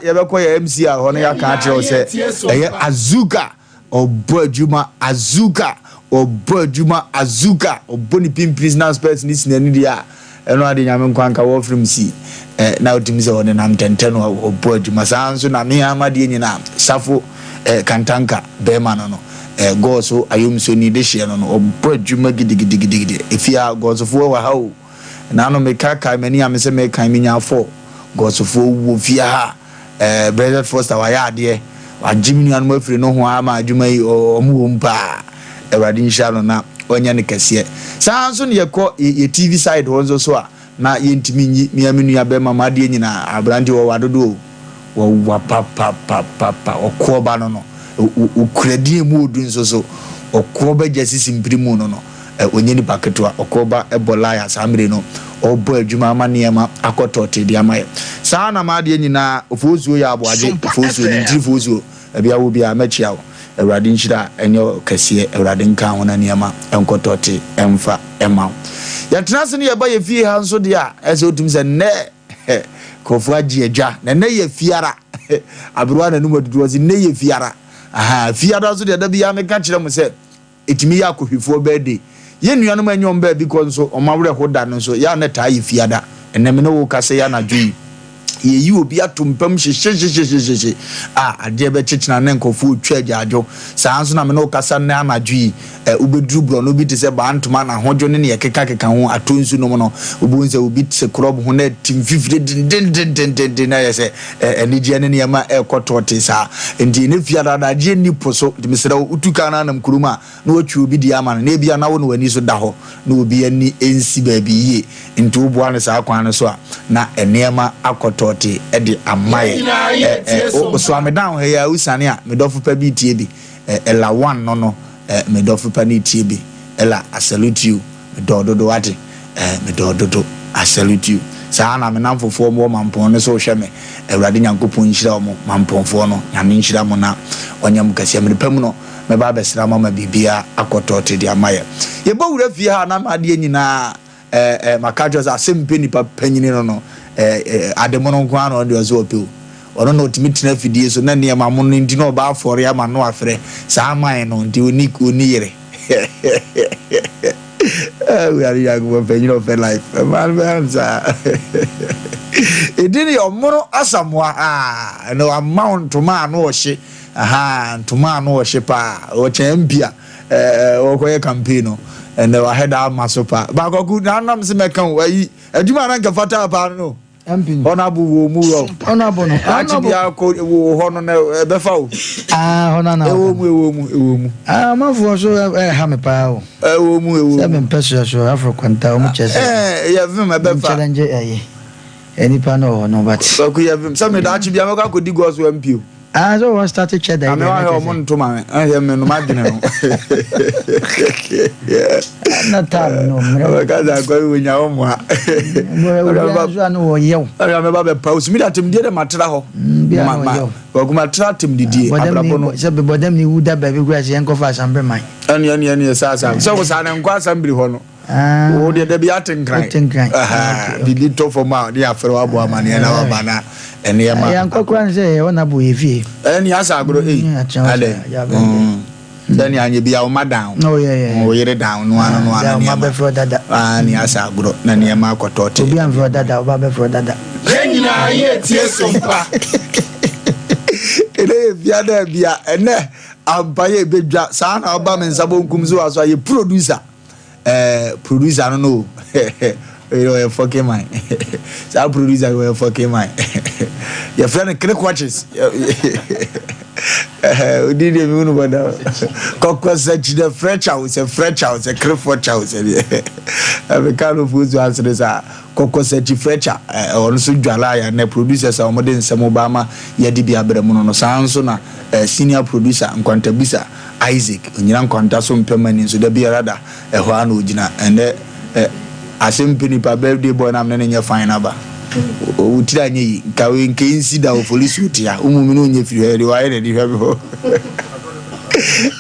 Yɛbɛkɔ yɛ MCR hɔ no, yɛaka akyerɛ wo sɛ ɛyɛ Azuka ɔbɔ adwuma, Azuka ɔbɔ adwuma, Azuka ɔbɔ ne pimpins na spɛs ne sinani deɛ a, ɛno ade Nyame nkwa nka wɔfirim si ɛ na wotumi sɛ ɔne nam ntɛntɛ no ɔbɔ adwuma. Saa nso na me ama deɛ nyinaa Safo ɛ Kantanka bɛrima no ɛ gɔɔso ayomsoni de hyeɛ no ɔbɔ adwuma gidigidigidigidi. Efia gɔɔsofoɔ wɔ ha o. Naano mekaakae m'ani a mesɛ mekan menya afɔ gɔɔsofoɔ wɔ fie ha. Blessed Foster wayɛ adeɛ, wagye me nuanom afiri no ho ama adwuma yi ɔmo wɔ mu paa. Awurade nhyira no na ɔnyɛ no kɛseɛ. Saa nso na yɛkɔ yɛ TV side hɔ nso so a, na yɛntumi nyi mea me nua bɛrima ma adeɛ nyinaa. Aberante wɔwa dodo o, wɔwa papapapapa. Ɔkoɔ ba no ɔkura din mu odu nso so. Ɔkoɔ ba gya sisi mpiri mu no ɔnyɛ nipa ketewa. Ɔkoɔ ba bɔ laya saa mmere no, ɔbɔ adwuma ama nneɛma akɔ tɔɔte de ama yɛ. Saa na ma adeɛ nyinaa Ofosuo yɛ aboagye. Ofosuo ne ntiri fosuo baabi a wɔ biara mɛkyia wo. Awurade nhyira ɛnyɛ kɛseɛ. Awurade nka ho na nneɛma nkɔ tɔɔte ɛmfa ɛma wo. Yɛtena ase ne yɛba yɛ fie ha nso deɛ a, ɛsɛ wotumi sɛ nnɛ nkurɔfoɔ agye adwa na nnɛ yɛ fiara. Aberewa n'anum adudu ɔse nnɛ yɛ fiara. Aha, fiara nso deɛ da biara meka kyerɛ mo sɛ ɛtumi yɛ akɔhwifoɔ birthday. Yɛn nuanom a ɛnyɛ wɔn baabi kɔ nso, wɔn awerɛho da no nso, yɛ a na ɛtaa yɛ fiada. Ɛnnɛ me ne wo rekasa yi anadwo yi, yɛyi obi ato mpa mu hyehyehyehyehyehye a adeɛ bɛkyekyena na nkurɔfoɔ retwa agyaadwo. Saa nso na me ne wo kasa nnɛ anadwo yi, wobɛduru borɔno bi te sɛ Bantoma, Nahodwo ne nea ɛkekakeka ho, atɔ nsu nom no, wobɛhu sɛ obi te korɔb ho na ɛte mfifire dendendendenden na ayɛ sɛ anigyeɛ ne nneɛma ɛrekɔ tɔɔtee saa. Nti ɛnnɛ fiada adagyeɛ nni po so, nti mesrɛ wo, wotu kaa no anam kurom a, na watwi obi deɛ ama no, na ebia na wo na w'ani so da hɔ, na obi ani nsi baabi yie, nti woboa no saa kwan no so a, na nneɛma akɔ tɔɔte de ama yɛ. Ɛ ɛ o soa me down ha yi a, wosiane a, me dɔfo pa bi retie bi, ɛ Ella one no no, ɛ me dɔfo pa no retie bi, Ella, I salute you. Medɔ wo dodo wate eh, medɔ wo dodo, I salute you. Saa ara na me namfofoɔ wɔ Mampɔn no so rehwɛ me, Awurade Nyankopɔn nhyira wɔn, Mampɔnfoɔ no, Nyame nhyira mo na ɔnyɛ mo kɛseɛ. Mmerɛ pa mu no, mɛba abɛsra mo ama biribiara akɔ tɔɔte de ama yɛ. Yɛbɔ wura fie ha a na m'adeɛ nyinaa eh, eh, maka akyerɛ sɛ asɛm mpɛ nipa panyini no no, eh, eh, ade mono nko ara na ɔno deɛ ɔsɛ ɔpɛ o. Ɔno na ɔtumi tena afidie so na nneɛma mono nti na ɔba afɔre ama no afrɛ saa man no nti ɔni, ɔni yere. Awurade Nyankopɔn panyin ɔpɛ life ɛma no bɛyɛ no saa. Ɛdi ne yɛ ɔmono Asamoah ah ɛna wama wo ntoma ano ɔhye aha ntoma ano ɔhye paa ɔkyɛn MP a ɛɛ ɔkɔyɛ campaign no ɛnɛ wahɛ da ama so paa baakɔku na anam se mɛka o ayi adwuma na nka fata paa no. MP no. Ɔnabo wɔ mu wɔ. Ɔnabo no. Daakye bi akɔ wɔ hɔ no na ɛbɛfa o. Ah, hɔ na na. Ɛwɔ mu ɛwɔ mu ɛwɔ mu. Ah, amanfoɔ so ɛha me paa o. Ɛwɔ mu ɛwɔ mu. Sɛ mempɛ soɛsoɛ afro kwanta wɔn kyɛ sɛ. Ɛɛ yɛ vim ɛbɛfa. Challenge ɛyi. Nipa no wɔ hɔ no but. Kwaku yɛ vim sɛ me daakye bi amɛkɔ akɔdi gɔs wɔ MP o. Ah, so wɔn start kyɛ da yi. Ame wahwɛ ɔmo nto ma me. Ɛhwɛ me no ma dwene ho. Na time no mmerɛ. Ɔbɛka sɛ akɔ yi wonya wo mmoa. Obiara nso ano wɔ yɛw. Ɔhwɛ me ba bɛpa wo sumi da atemdie dɛ matra hɔ. Bi ano wɔ yɛw. Kwaku matra atemdidie abrabɔ no. Sɛ bɔdam ni wu da baabi kura sɛ yɛn kɔfa asambere man. Ɛne ɛne ɛne saa saa. Sɛ wo saa na nkɔ asambere hɔ no. Wo deɛ dabi ate nkran. Wote nkran. Biribi tɔ fam a ne yɛafrɛ wo abɔ amaneɛ na waba na nneɛma. Yɛnkɔ koraa ne sɛ yɛwɔ n'abo yɛ fie. Ɛne asa agorɔ ei. Adɛ. Sɛnea anyɛ bi a wo ma dan wo. Wo yere dan wo no ano no ano nneɛma. Ɔma bɛfrɛ dada. Ne asa agorɔ na nneɛma akɔtɔ te. Obi amfrɛ dada, ɔba bɛfrɛ dada. Yɛn nyinaa yɛtie so mpa. Ɛnɛ yɛ fia dɛ bia ɛnɛ ampa yɛ bɛdwa saa na ɔba me nsa bonkum so aso ayɛ producer. Eh, producer no no ɔyɛ fucking man. Saa producer no ɔyɛ fucking man. Yɛfrɛ no click watches. Odi deɛ mi wunu bɔda. Kɔkɔ sɛ kyerɛ frɛ chow sɛ frɛ chow sɛ krefo chow sɛ deɛ. Ɛmeka no fo so asere saa. Kɔkɔ sɛ kyi frɛ cha. Ɔno so dwala ya na producers a wɔde nsɛm ba ama yɛde bi abrɛ mu no no. Saa nso na senior producer Nkwantabisa Isaac onyina nkwanta so mpɛ money nso da biara da ɛhɔ ara na ogyina ɛnɛ ɛ asɛm pɛ nipa birthday boy na mene no nyɛ fine aba wo tiri anyɛ yi nka wei nka nsi da wɔ polisi wo tia wo mu mi no nyɛ firi hɔ yɛde wayɛ na ɛde hwɛ me hɔ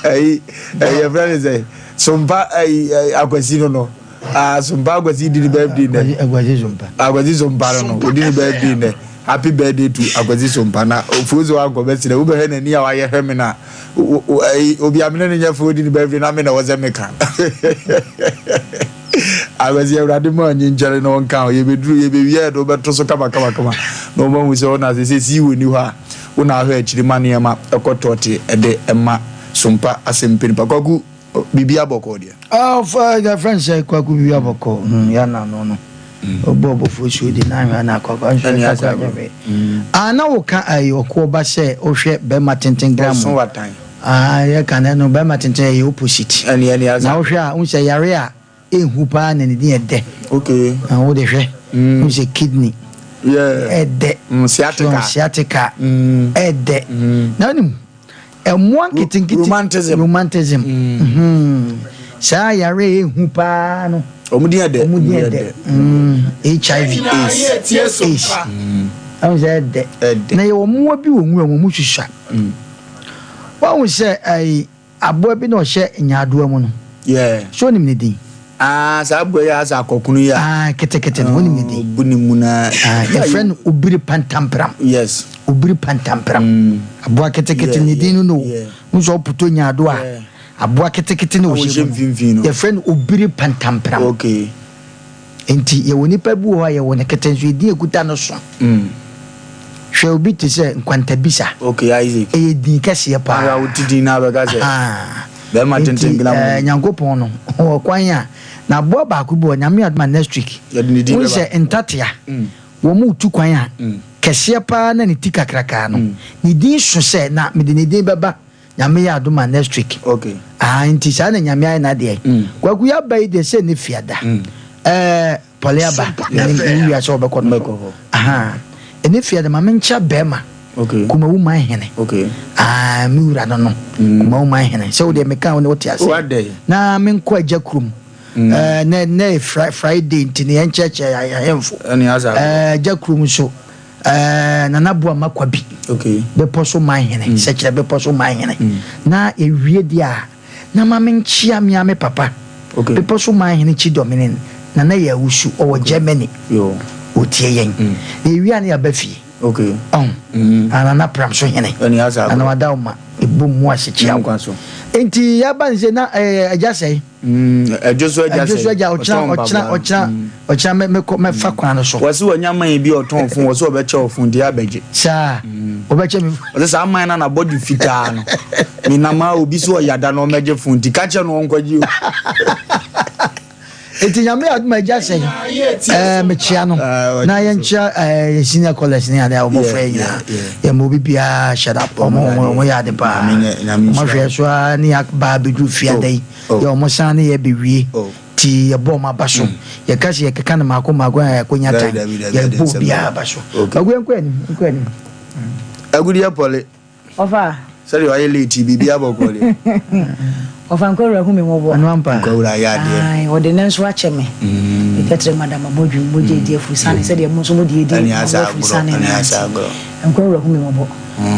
ɛyi ɛyɛ fɛ ne sɛ sompa ɛyi akwasi no no ah sompa akwasi di ne birthday nɛ akwasi sompa akwasi sompa no no odi ne birthday nɛ. Happy birthday to Akwasi Sompa na ofuo so ankɔ bɛsrɛ wobɛhwɛ n'ani a wayɛ hwɛ me na obi a mene ne nyɛ fo di ne birthday na me na ɛwɔ sɛ meka. Akwasi Awurade ma ɔnye nkyɛre na ɔnka ho yɛbɛduru yɛbɛwie a yɛde wobɛto so kama kama kama na ɔma hu sɛ wo na sɛ sɛ sii wɔ ni hɔ a wo na ahwɛ akyiri ma nneɛma ɛkɔ tɔɔte ɛde ɛma Sompa asɛmpɛ nipa Kwaku Biribi abɔkɔɔ deɛ. Ah ɔfa ɛda fɛn sɛ kwaku biribi abɔkɔɔ hmm ya na no no ɔbɔ ɔbɔfoɔ suo di na ahwɛ na akɔkɔ nso ɛka kɔ anyɛ hwee ah na woka ayi ɔkoɔ ba sɛ wohwɛ bɛrima tenten gram ɔso watan ah yɛ ka no bɛrima tenten ɛyɛ opposite ɛne ɛne asa na wohwɛ a wohu sɛ yare a ɛnhu paa na ne din ɛdɛ okay na wode hwɛ wohu sɛ kidney yeah ɛdɛ sciatica sciatica ɛdɛ na wonim Mmoa nketenkete. Romantism. Romantism. Mm. Saa yare a ehu paa no. Wɔn din ɛdɛ. Wɔn din ɛdɛ. HIV. AIDS. AIDS. Ɛhu sɛ ɛdɛ. Ɛdɛ. Na yɛwɔ mmoa bi wɔ nwura mu, wɔn susua. Wɔn sɛ ɛyi aboa bi na ɔhyɛ nyaadoa mu no. Yeah. So onim ne din? Ah, saa aboa yi asɛ akɔkono yi a. Ah, ketekete no, wonim ne din? Bu ne mu na. Ah, yɛfrɛ no obiri pantampram. Yes. Obiri pantampram. Mm. Aboa ketekete ne din no no. Wo nso ɔpoto nyaado a. Aboa ketekete na ɔhyɛ mu no. Yɛfrɛ no obiri pantampram. Okay. Nti yɛwɔ nipa bi wɔ hɔ a yɛwɔ no kete nso edin ekuta no so. Mm. Hwɛ obi te sɛ Nkwantabisa. Okay, Isaac. Ɛyɛ din kɛseɛ paa. Ahwɛ a wote din no abɛka sɛ. Bɛrima tenten Nti glam. eh, Nyankopɔn no, ɔwɔ kwan a, na aboa baako bi wɔ Nyame adom a next week. Yɛde ne din Wohu bɛba. sɛ ntatea, wɔn retu kwan a, kɛseɛ paa na ne ti kakrakaa no, ne din so sɛ, na mede ne din bɛba Nyame yɛ adom a next week. Okay. Ah, nti saa na Nyame ayɛ n'adeɛ. Kwaku yɛaba yi deɛ sɛ ne fiada. Eh, Pɔle aba na ne ne wia sɛ ɔbɛkɔ no so. Ahaa. Ɛne fiada ma menkyia bɛrima. Okay. Kumawu man hene. Okay. Ah, me wura no no. Kumawu man hene. Sɛ wo deɛ meka wo ne wote ase. Na menkɔ agya kurom. Mm. Eh, na na yɛ Friday nti ne yɛnkyerɛkyerɛ ahemfo. Ɛne asa. Eh, agya kurom nso. Eh, Nana Boama Kwabi. Okay. Bepɔ so man hene. Mm. Sɛkyerɛ bepɔ so man hene. Mm. Na ewie deɛ a na ma menkyia me ara me papa. Okay. Bepɔ so man hene Chidominen, Nana Yaa Wusu, ɔwɔ Okay. Germany. Yo. Ɔtie yɛn. Mm. Na ewie a na yɛaba fie. Okay. Ɔn. Mm. Ah, Nana Pram so hene. Ɛne asa Nana agorɔ. wada wo ma. Ɛbɔ mu ase kyia wo. Nkwa so. Enti yɛaba ne sɛ na eh, agya sɛe. Mm, ɛdwo so agya Ɛdwo so sɛe. agya ɔkyena Ɔtɔn ɔkyena mpaboa no. ɔkyena Mm. ɔkyena mɛ mɛkɔ mɛfa kwan no so. Wɔse wɔanya man bi a ɔtɔn fon, wɔse ɔbɛkyɛ wo fon nti abɛgye. Saa ɔbɛkyɛ me. Ɔse saa man no a n'abɔdwe fitaa no, menam a obi se ɔyada na ɔmmɛgye fon nti ka kyerɛ no ɔnkɔgye o. Enti Nyame adom a agya sɛn ɛɛ mekyea no na yɛnkyea ɛɛ yɛ senior callers ne ade a wɔn frɛ nyinaa yɛ ma obi biara shut up wɔn wɔn wɔn yɛ ade paa wɔn ahwɛ so ara ne yɛ ba abɛduru fiada yi yɛ wɔn san ne yɛ bɛwie ti yɛ bɔ wɔn aba so yɛ ka sɛ yɛ keka no mako mako a yɛ kɔ nya tan yɛ bɔ obiara aba so agu yɛn kɔ anim nkɔ anim. Agudeɛ pɔle. Ɔfa. Sɛdeɛ wayɛ late yi biribiara bɔkɔɔ deɛ. Ɔfa Nkwawura hu me mmɔbɔ. Ɛno ampa. Nkwawura ayɛ adeɛ. Ae, ɔde ne nso akyɛ me. Meka kyerɛ madam abɔdwem mogya edi afurusane sɛdeɛ mo nso mode edi Ɛne asa mo agorɔ, afurusane ɛne no ara asa nti. agorɔ. Nkwawura hu me mmɔbɔ.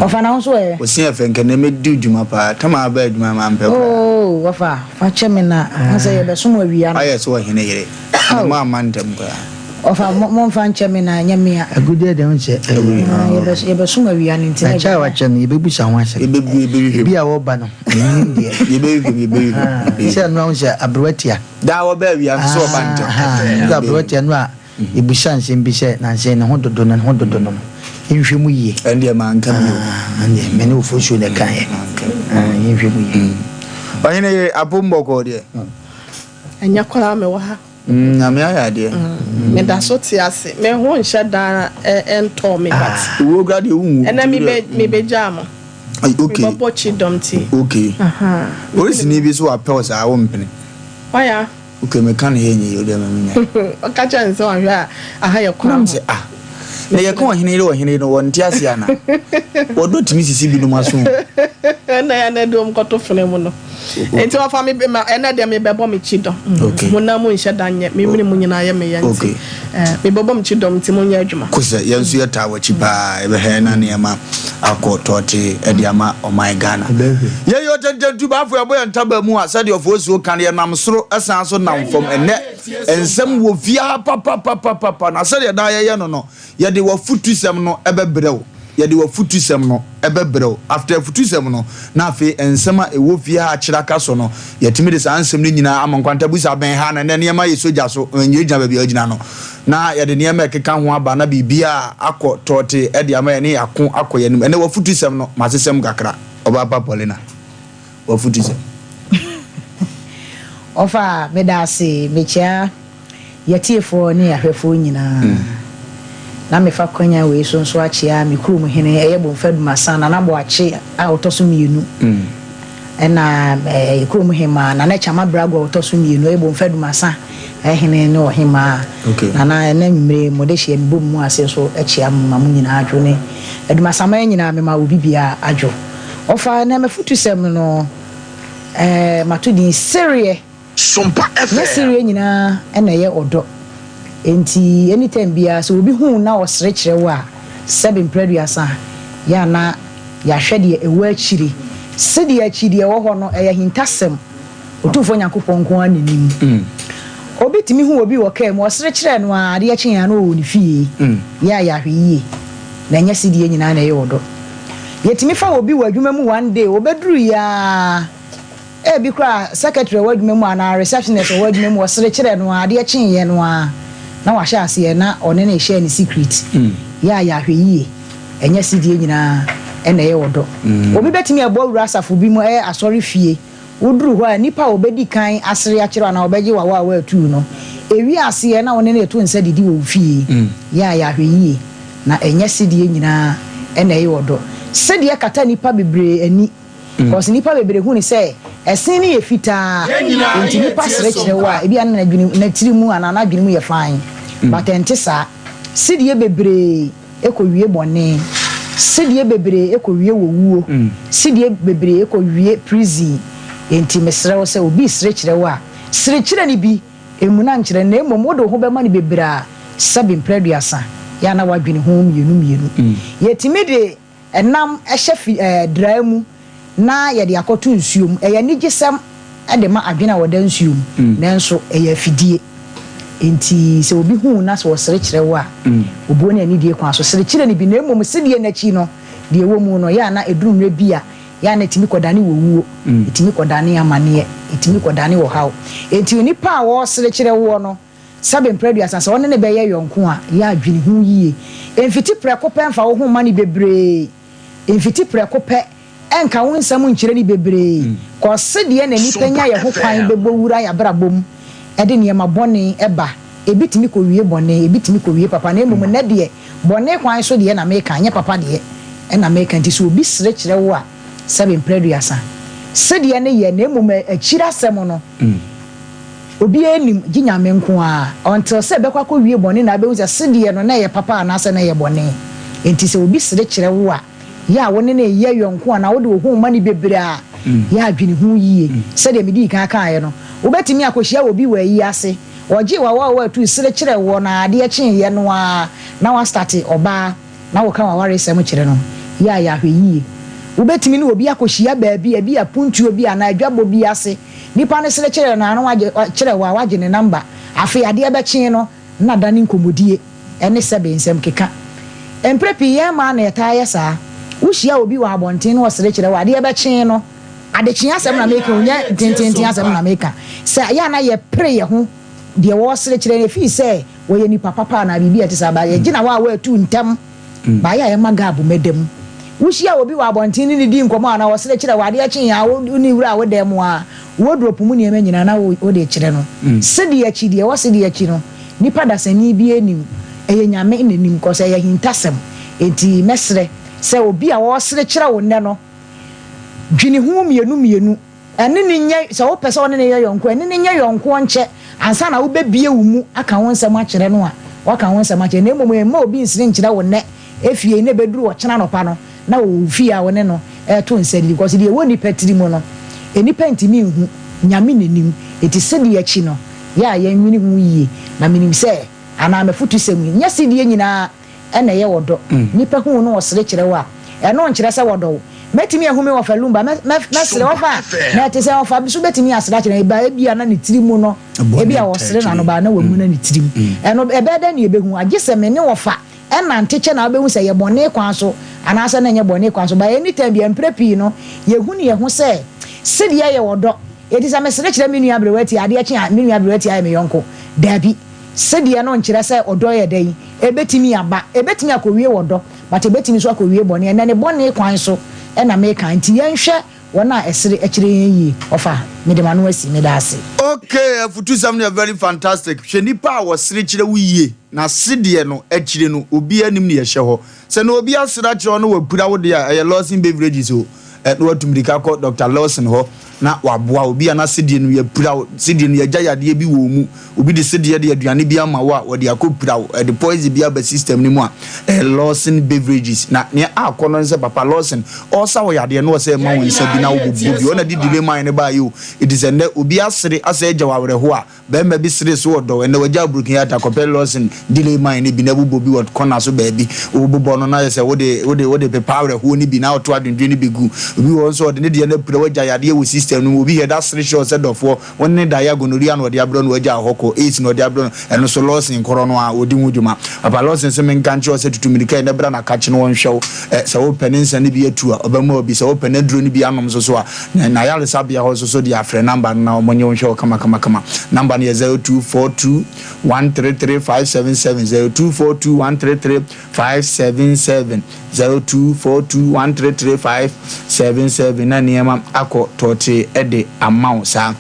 Ɔfa na wo nso ɛ? Wo se ɛfɛ nka nnɛ mɛdi dwuma paa. Tam a aba adwuma mampɛ koraa. Oo, ɔfa, fa kyɛ me na wohu sɛ yɛbɛsom awia no. Woayɛ sɛ ɔhene yere. Ao. Mo amma ntɛm koraa. Ɔfa, mo, momfa nkyɛ me na ɛnyɛ me a. Agudeɛ deɛ wohu sɛ ɛyɛ. Ah, yɛbɛ, yɛbɛsom awia no nti na Na kyɛ a agya. wakyɛ no yɛbɛbusa ho asɛm. Yɛbɛbu, yɛbɛhwehwɛ mu. Ebi a wɔba no, mennim deɛ. Yɛbɛhwehwɛ mu, yɛbɛhwehwɛ mu, Ahaa, yɛbɛhwehwɛ sɛ mu. ɛno a wohu sɛ aberewa tia. Daa wɔba awia nso sɛ wɔba ntɛm. Ahaa, wohu sɛ aberewa tia no a yɛbusa nsɛm bi sɛ nansa yi ne ho dodo no, ne ho dodo no no, yɛnhwɛ mu yie. Ɛndeɛ manka bio. Ah, ɛndeɛ me ne Ofosuo na ɛkaeɛ. Manka bio. Ah, yɛnhwɛ mu yie. Ɔhene yere, apom bɔkɔɔ deɛ. Ɛnyɛ koraa mewɔ ha. Mm, Nyame ayɛ adeɛ. Mm, meda so te ase. Me ho nhyɛ da ntɔɔ me but. Owuo kura deɛ wonwu. Ɛnɛ me bɛ me bɛ gyaa mo. Okay. Me bɛbɔ kyidɔm ti. Okay. Polisini bi so wapɛ wo saa wo mpene. Waya. Okay, me ka no yɛ nyɛ yie, wo deɛ ma me nya. Ɔka kyerɛ no sɛ wahwɛ a aha yɛ kwan ho. Nam sɛ ah. Na yɛka ɔhene yere ɔhene yere no wɔnte ase ana? Wɔdɔ tumi sisi binom aso o. Ɛna yɛ na ɛde wɔn kɔto fene mu no. Nti ɔfa me ma ɛnɛ deɛ mebɛbɔ me kyidɔm. Okay. Honam mu nhyɛ da nyɛ me mene mu nyinaa yɛ me ya nti. Okay. Eh, mebɛbɔ me kyidɔm nti monyɛ adwuma. Kosɛ yɛn nso yɛtaa w'akyi paa yɛbɛhwɛ na nneɛma. akɔ tɔɔtee de ama ɔman Ghana. Yɛyɛ ɔtɛntɛntu baafo yɛbɔ yɛn ntaba mu a sɛdeɛ ɔfoɔ ka no yɛnam soro san so nam fam. Ɛnnɛ nsɛm wɔ fie ha papapapapa na sɛdeɛ daa yɛyɛ no no yɛde w'afutusɛm no bɛbrɛ wo. Yɛde w'afutusɛm no bɛbrɛ wo. After afutusɛm no na afei nsɛm a ɛwɔ fie ha akyerɛ aka so no yɛtumi de saa nsɛm no nyinaa ama nkwantabusa bɛn ha na ɛnnɛ nneɛma yɛ sogya so ngyinagyina baabi a wogyina no. Na yɛde nneɛma a ɛkeka ho aba na biribiara akɔ tɔɔtee de ama yɛn ne yɛako akɔ yɛn anim. Ɛnnɛ w'afutusɛm no, m'asesɛm kakra. Ɔbaapa Paulina, w'afutusɛm. Ɔfa, meda ase. Mekyea yɛatiefoɔ ne yɛahwɛfoɔ nyinaa. Na mefa kwanyan wei so nso akyea me kurom hene, ɛyɛ Bomfa Dumasa, Nana Boakye a ɔtɔ so mmienu, ɛna yɛ kurom hemaa, Nana Kyama Brago a ɔtɔ so mmienu, ɛyɛ Bomfa Dumasa hene ne ɔhemaa. Nana, ɛnɛ anwummere yi, mode hyɛ me bɔ mu ase nso kyea mo ma mo nyinaa adwo ne Adumasaman nyinaa, mema obi biara adwo. Ɔfa, ɛnɛ m'afutusɛm no, mato din Sereɛ. Nyɛ sereɛ nyinaa na ɛyɛ ɔdɔ. Enti anytime biara sɛ obi hu wo na ɔsere kyerɛ wo a, sɛbe mprɛ aduasa, yɛ a na yɛahwɛ deɛ ɛwɔ akyire. Sedeɛ akyi deɛ ɛwɔ hɔ no, ɛyɛ ahintasɛm. Otumfoɔ Nyankopɔn nko ara na nim. Obi tumi hu obi wɔ kaa mu, ɔsere kyerɛ no ara, adeɛ kye a na ɔwɔ ne fie. Yɛ a yɛahwɛ yie, na ɛnyɛ sedeɛ nyinaa na ɛyɛ ɔdɔ. Yɛtumi fa obi wɔ adwuma mu one day, ɔbɛduru yɛ ara, Ebi koraa secretary a ɔwɔ adwuma mu anaa receptionist a ɔwɔ adwuma mu, ɔsere kyerɛ no ara, adeɛ kyeeɛ no ara na wahyɛ aseɛ na ɔne no rehyɛ ne secret. Yɛ a yɛ ahwɛyie, ɛnyɛ sedie nyinaa na ɛyɛ ɔdɔ. Obi bɛtumi abɔ awura asafo bi mu, ɛyɛ asɔre fie, woduru hɔ a nnipa a wɔbɛdi kan asere akyerɛ wo anaa wɔbɛgye wo awaawa atuu no, ɛwie aseɛ na wo ne no reto nsa didi wɔ wo fie. Yɛ a yɛ ahwɛyie, na ɛnyɛ sedie nyinaa na ɛyɛ ɔdɔ. Sedeɛ kata nnipa bebree ani. Cause nnipa bebree hu no sɛ ɛsen no yɛ fitaa nti nipa sere kyerɛ wo a ebia na n'adwene ne tiri mu anaa n'adwene mu yɛ fine but ɛnte saa. Sedeɛ bebree kɔ wie bɔne, sedeɛ bebree kɔ wie wɔ wuo, sedeɛ bebree kɔ wie prison nti mesrɛ wo sɛ obi resere kyerɛ wo a sere kyerɛ no bi mmuna nkyerɛ no na mmom wode wo ho bɛma no bebree a sɛbe mprɛ aduasa yɛ a na woadwene ho mmienu mmienu. Yɛtumi de Nam hyɛ fi ɛɛ draa mu na yɛde akɔto nsuo mu. Ɛyɛ anigyesɛm de ma adwene a wɔda nsuo mu, nanso ɛyɛ afidie. Enti sɛ obi hu wo na sɛ ɔsere kyerɛ wo a, obuo ne anidie kwan so sere kyerɛ no bi, na mmom sedeɛ no akyi no, deɛ ɛwɔ mu no, yɛ a na ɛduru mmerɛ bi a, yɛ a na ɛtumi kɔdane owuo, ɛtumi kɔdane amaneɛ, ɛtumi kɔdane ɔhaw. Enti onipa a ɔresere kyerɛ woɔ no, Sɛbe mprɛ aduasa, sɛ wo ne no bɛyɛ yɔnko a, yɛ a dwene ho yie. Mfiti prɛko pɛ mfa wo ho mma no bebree. Mfiti prɛko pɛ nka wo nsɛm nkyerɛ no bebree. Kɔ sedeɛ na nnipa nya yɛ ho kwan bɛbɔ wura y'abrabɔ mu de nneɛma bɔne ba. Ebi tumi kɔwie bɔne, ebi tumi kɔwie papa. Na mmom nnɛ deɛ, bɔne kwan so deɛ na meka, nyɛ papa deɛ na meka. Nti sɛ obi sere kyerɛ wo a, sɛbe mprɛ aduasa. Sedeɛ no yɛ, na mmom akyire asɛm no, Obiara nnim, gye Nyame nko ara. Until sɛ ɛbɛkɔ akɔwie bɔne na abɛhu sɛ sedeɛ no na ɛyɛ papa anaasɛ na ɛyɛ bɔne. Enti sɛ obi sere kyerɛ wo a, yɛ a wo ne no reyɛ yɔnko anaa wode wo ho rema no bebree a, yɛ a dwene ho yie. Sɛdeɛ medii kan kaeɛ no, wobɛtumi akɔhyia obi wɔ ayi ase, ɔgyee w'awaawa atuu sere kyerɛɛ woɔ no ara, adeɛ kyeeɛ no ara na woastate ɔbaa na woka w'awaresɛm kyerɛ no, yɛ a yɛ ahwɛyie. Wobɛtumi ne obi akɔhyia baabi, ebia apuntuo bi anaa adwabɔ bi ase, Nipa no sere kyerɛɛ no a na wagye kyerɛ wo a wagye ne number. Afei adeɛ bɛkyee no na adane nkɔmmɔdie ne sɛbe nsɛm keka. Mprɛ pii yɛn mmaa na yɛtaa yɛ saa. Wo hyia obi wɔ abɔnten na ɔsere kyerɛ wo a, adeɛ bɛkyee no, adekyee asɛm na meka o, nyɛ ntententen asɛm na meka, sɛ ɛyɛ a na yɛpere yɛn ho deɛ wɔresere kyerɛ no ɛfiri sɛ wɔyɛ nipa papa anaa biribi a ɛte saa, but yɛgye na wo a woatu ntɛm. Baeɛ a ɛma gab mmɛda mu. Wohyia obi wɔ abɔnten ne no di nkɔmmɔ anaa ɔsere kyerɛ wo, adeɛ kye a wo ne wura wo dan mu a, wardrobe mu nneɛma nyinaa na wode rekyerɛ no. Sedeɛ akyi, deɛ ɛwɔ sedeɛ akyi no, nipa dasani biara nnim. Ɛyɛ Nyame na nim, cause ɛyɛ ahintasɛm. Enti mɛsrɛ sɛ obi a ɔresere kyerɛ wo nnɛ no, dwene ho mmienu mmienu. Ɛne no nyɛ, sɛ wopɛ sɛ wo ne no yɛ yɔnko a, ɛne no nyɛ yɔnkoɔ nkyɛ ansa na wobɛbue wo mu aka wo nsɛm akyerɛ no a, woaka wo nsɛm akyerɛ no. Na mmom mma obi nsere nkyerɛ wo nnɛ efie na ɛbɛduru ɔkyena anɔpa no na ɔwɔ wo fie a wo ne no reto nsa didi. Because deɛ ɛwɔ nnipa tiri mu no, nnipa ntumi nhu, Nyame na nim. Enti sedeɛ akyi no, yɛ a yɛnwene ho yie. Na menim sɛ, anaa m'afutusɛm yi, nyɛ sedeɛ nyinaa na ɛyɛ ɔdɔ. Nnipa hu wo na wɔsere kyerɛ wo a, Ɛno nkyerɛ sɛ wɔdɔ wo. Mɛtumi ahu me wɔfa Lumba, mɛ, mɛ, mɛsere, wɔfa, na ɛte sɛ wɔfa nso bɛtumi asere akyerɛ no, ba ebia na ne tiri mu no, ebia ɔsere n'ano, ba na wamuna ne tirim. Ɛno, ɛbɛyɛ dɛn na yɛbɛhu? Agye sɛ me ne wɔfa nante kyɛ na wobɛhu sɛ ɛyɛ bɔne kwan so anaasɛ na ɛnyɛ bɔne kwan so. But anytime biara, mprɛ pii no, yɛhunu yɛn ho sɛ sedeɛ yɛ ɔdɔ. Enti sɛ mesere kyerɛ me nua aberewa ti a, adeɛ kye a, me nua aberewa ti ayɛ me yɔnko? Daabi. Sedeɛ no nkyerɛ sɛ ɔdɔ yɛ dɛn? Ɛbɛtumi aba. Ɛbɛtumi akɔwie wɔ dɔ, but ɛbɛtumi nso akɔwie bɔne. Ɛnnɛ ne bɔne kwan so na meka, nti yɛnhwɛ wɔn a ɛsere kyerɛ yɛn yie. Ɔfa, mede m'ano asi. Meda ase. Okay, afutusɛm no yɛ very fantastic. Hwɛ nipa a wɔsere kyerɛ wo yie na sedeɛ no akyire no obiara nim nea ɛhyɛ hɔ. Sɛ na obi asere akyerɛ wo na wapira wo deɛ a, ɛyɛ Lawson Beverages o. Ɛ, na watu mmirika kɔ Doctor Lawson hɔ na waboa wo. Bi a na sedeɛ no yɛapira wo, sedeɛ no yɛagya yadeɛ bi wɔ wo mu. Obi de sedeɛ de aduane bi ama wo a, wɔde akɔpira wo. Ɛde poison bi aba system no mu a, ɛyɛ Lawson Beverages. Na nea akɔ no ne sɛ Papa Lawson, ɔresa wo yadeɛ no, ɔsɛ ɛma wo nsa bi na wobobɔ bi. Ɔna de delay mine no baeɛ o. Enti sɛ nnɛ obi asere asɛ agya wo awerɛhoɔ a, Barima bi seree so wɔ dɔw, ɛnnɛ wagya Broken Heart akɔpɛ Lawson Delay Mine no bi na bobɔ bi wɔ kɔna so baabi. Wobobɔ no na ayɛ sɛ wode wode wode pepa awerɛhoɔ no bi na woto adwendwen no bi gu. Obi wɔ hɔ nso a ɔde ne deɛ no apira, wagya yadeɛ wɔ system no mu. Obi hɛ da sere hyɛ wo sɛ dɔfoɔ, wo ne no daeɛ a gonorrhea na ɔde abrɛ wo na wagya wo hɔ kɔ, AIDS na ɔde abrɛ no, ɛno nso Lawson korɔ no ara ɔdi ho dwuma. Papa Lawson se menka nkyerɛ wo sɛ tutu mmirika yi na bra na kakye no ɔnhwɛ wo. Ɛ, sɛ wopɛ ne nsa no bi atu a, ɔbɛma wo bi. Sɛ wopɛ n'aduro no bi anom nso so a, Na n'ayaresabea hɔ nso so deɛ afrɛ number no na wɔn nye wo nhwɛ wo kamakamakama. Number no yɛ 0242 133 577, 0242 133 577, 0242 133 577 na nneɛma akɔ tɔɔtee de ama wo saa.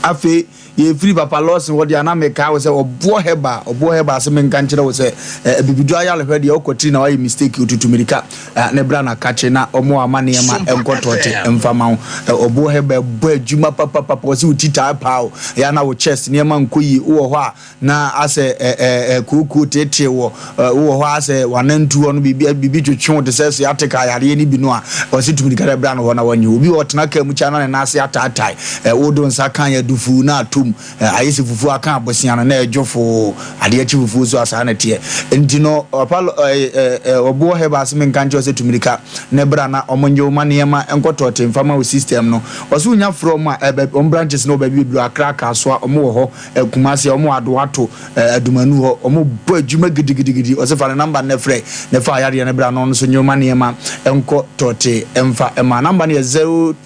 Afei Yɛfiri Papa Lawson hɔ deɛ a na mekae wo sɛ ɔboɔ herbal, ɔboɔ herbal sɛ menka nkyerɛ wo sɛ eh, abibiduro ayarehwɛ deɛ wokɔ tiri na wayɛ mistake otutu mirika eh, ne bra na kakye na ɔmo ama nneɛma nkɔ tɔɔte mfa ma wo. Eh, ɔboɔ herbal bɔ adwuma papapapa, ɔse wo ti taa paa o, ɛyɛ a na wo chest nneɛma nkɔ yie, wowɔ hɔ a na asɛ eh, eh, eh, kookoo teetee wɔ, eh, wowɔ hɔ a asɛ wanantu hɔ no biribi biribi twetwe wo te sɛ sciatica yareɛ no bi no a, ɔse tu mirika dɛ bra no hɔ na wɔnyɛ. Obi wɔ ɔtena kaa mu kyɛ na ne nan ase ataatae, eh, wode wo nsa kan adufuu na atom, eh, ayɛ sɛ fufuo aka abosea no na ɛdwo foo, adeɛ kye fufuo so a saa na ɛteɛ. Nti no, ɔpa, eh, eh, eh, ɔboɔ herbal se menka nkyerɛ wo sɛ tu mirika ne bra na ɔmo nye wo ma nneɛma nkɔ tɔɔte mfa ma wo system no. Ɔse wonya frɛ ɔmo a, eh, baabi, ɔmo branches no wɔ baabi bebree, Accra, Kasoa, ɔmo wɔ hɔ. Kumasi a wɔn Adoato Adumanu hɔ wɔn bɔ adwuma gidigidigidi. Ɔsɛ fa ne namba no frɛ na fa ayareɛ no bra na ɔno nso nneɛma nneɛma nkɔ tɔte mfa ma. Namba no yɛ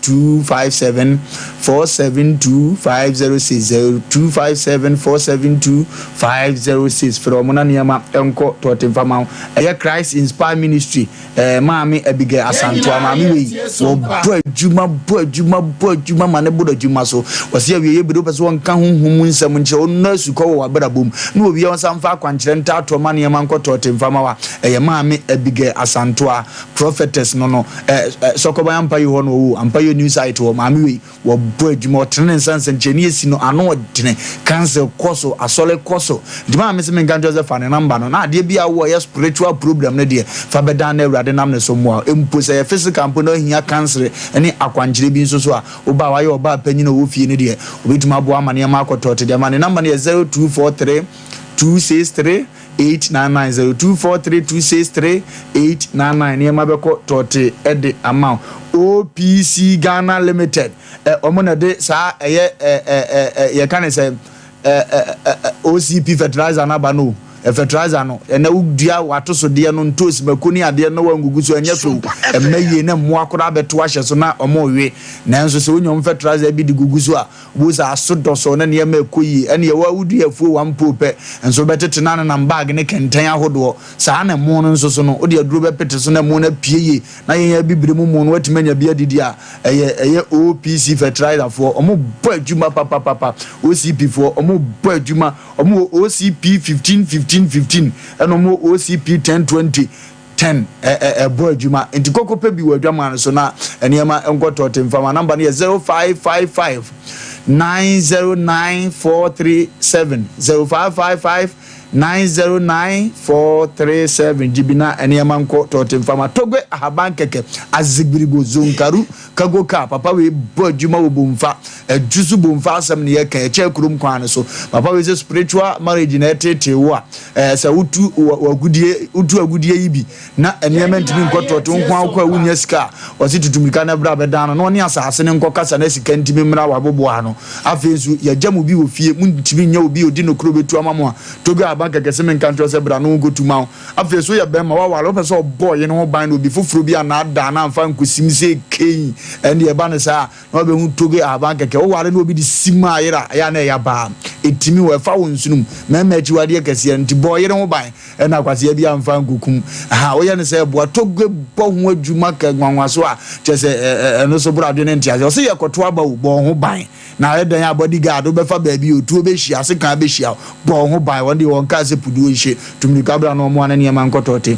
0257 472 506 0257 472 506. Frɛ wɔn na nneɛma nkɔ tɔte mfa ma wo. Ɛyɛ Christ Inspire Ministry. Eh, Maame Abigail Asantewa, maame wei, wɔbɔ adwuma, bɔ adwuma, bɔ adwuma ma ne boro adwuma so. Wɔsi awieeɛ bere wopɛ sɛ wɔnka honhom mu nsɛm nkyerɛ wo, nnɔ asukɔ wɔ w'abrabɔ mu, na wɔwie a wɔnsan mfa akwankyerɛ ntaatoɔ ma nneɛma nkɔtɔɔte mfa ma wa. Ɛyɛ Maame Abigail Asantewa, prophetess no no. Eh, eh, Sɔkɔban Ampayo hɔ na ɔwɔ o, Ampayo New Site hɔ, maame wei. Wɔbɔ adwuma, ɔtene ne nsa nsɛnkyerɛnne asi no, ano ɔdene, council kɔ so, asɔre kɔ so. Nti maa me se menka nkyerɛ sɛ fa ne number no, na adeɛ bi a wowɔ ɛyɛ spiritual problem no deɛ, fa bɛdan na Awurade nam ne so mmoa wo. Mpo sɛ ɛyɛ physical mpo na wohia council ne akwankyerɛ bi nso so a, woba a wayɛ ɔbaa panyin a ɔwɔ fie no deɛ, ɔbɛtumi aboa ama nneɛma akɔ tɔɔte de ama. Ne number no yɛ 0243 263 899 0243 263 899 nneɛma bɛkɔ tɔɔte de ama wo. OPC Ghana Limited ɛ wɔn na ɛde saa ɛyɛ ɛ ɛ ɛ yɛka ne sɛ ɛ ɛ ɛ OCP fertilizer no aba no o. Fertilizer no ɛnɛ wodua w'atosodeɛ no ntoosi mako ne adeɛ no na wangugu so ɛnyɛ fɛ o. Ɛmma yie na mmoa koraa bɛto ahyɛ so na wɔrewe. Nanso sɛ wonya wɔn fertilizer bi de gugu so a Wohu sɛ aso dɔ so na nneɛma rekɔ yie. Ɛnneɛ wo a wodua afuo one pole pɛ nso wobɛtete na anenam bag ne kɛntɛn ahodoɔ. Saa na ɛmo no nso so no, wode aduro bɛpete so na ɛmo no apue yie na yɛn abibire mu mo no woatumi anya bi adidi a, ɛyɛ ɛyɛ OPC fertilizer foɔ, wɔbɔ adwuma papapapa. OCP foɔ, wɔbɔ adwuma. Wɔwɔ OCP 15 15 15 ɛna wɔwɔ OCP 10 20. Ten ɛ ɛ ɛbɔ adwuma nti kɔkɔ pɛ bi wɔ adwaman no so na nneɛma nkɔ tɔɔte mfa ma. Namba no yɛ 0555 909 437 0555 909 437 gye bi na nneɛma nkɔ tɔɔte mfama. Togbe ahaban kɛkɛ azigbirigo zonkaru kago kaa papa wei bɔ adwuma wɔ Bomfa adwu so. Bomfa asɛm ne yɛka ɛkyɛ kurom kwan no so. Papa wei sɛ spiritual marriage na ɛtetee wo a, sɛ wotu agudie, wotu agudie yi bi na nneɛma ntumi nkɔ tɔɔte nko akɔ a, wonya sika a, ɔse tutu mirika no berɛ a bɛdan no na ɔne asase no nkɔ kasa na sika ntumi mmra waboboa no. Afei nso yɛgya mu bi wɔ fie mu, ntumi nyɛ obi a ɔdi no koro bɛtu ama mo a, Togo aban kɛkɛ sɛ menka nkyerɛ sɛ bra no nkɔtu ma wo. Afei so yɛ bɛrima waware, wopɛ sɛ ɔbɔ ɔyene ho ban na obi foforɔ bi anaadaa na amfa nkɔsim sɛ kei, ɛnde ɛba no saa na wabɛhu Togo aban kɛkɛ. Woware na obi de sim a yera ɛyɛ a na ɛyɛ abaa ɛtumi wɔ ɛfa wo nsonom mmarima akyiwadeɛ kɛseɛ nti bɔ ɔyere ho ban ɛna akwasea bi amfa nkɔkum ha. Woyɛ no sɛ ɛboa Togo bɔ ho adwuma kɛ nwanwa so a kyerɛ sɛ ɛno so boro adwene nteaseɛ. Ɔsɛ yɛkɔto aba o, bɔ ho ban na ayɛ dɛn a bodyguard wobɛfa baabi otuo bɛhyia sekan bɛhyia, bɔ ho ban. Wɔn deɛ wɔn kaa sɛ puduo nhyɛ tumirika bra na ɔmoa ne nneɛma nkɔtɔɔte.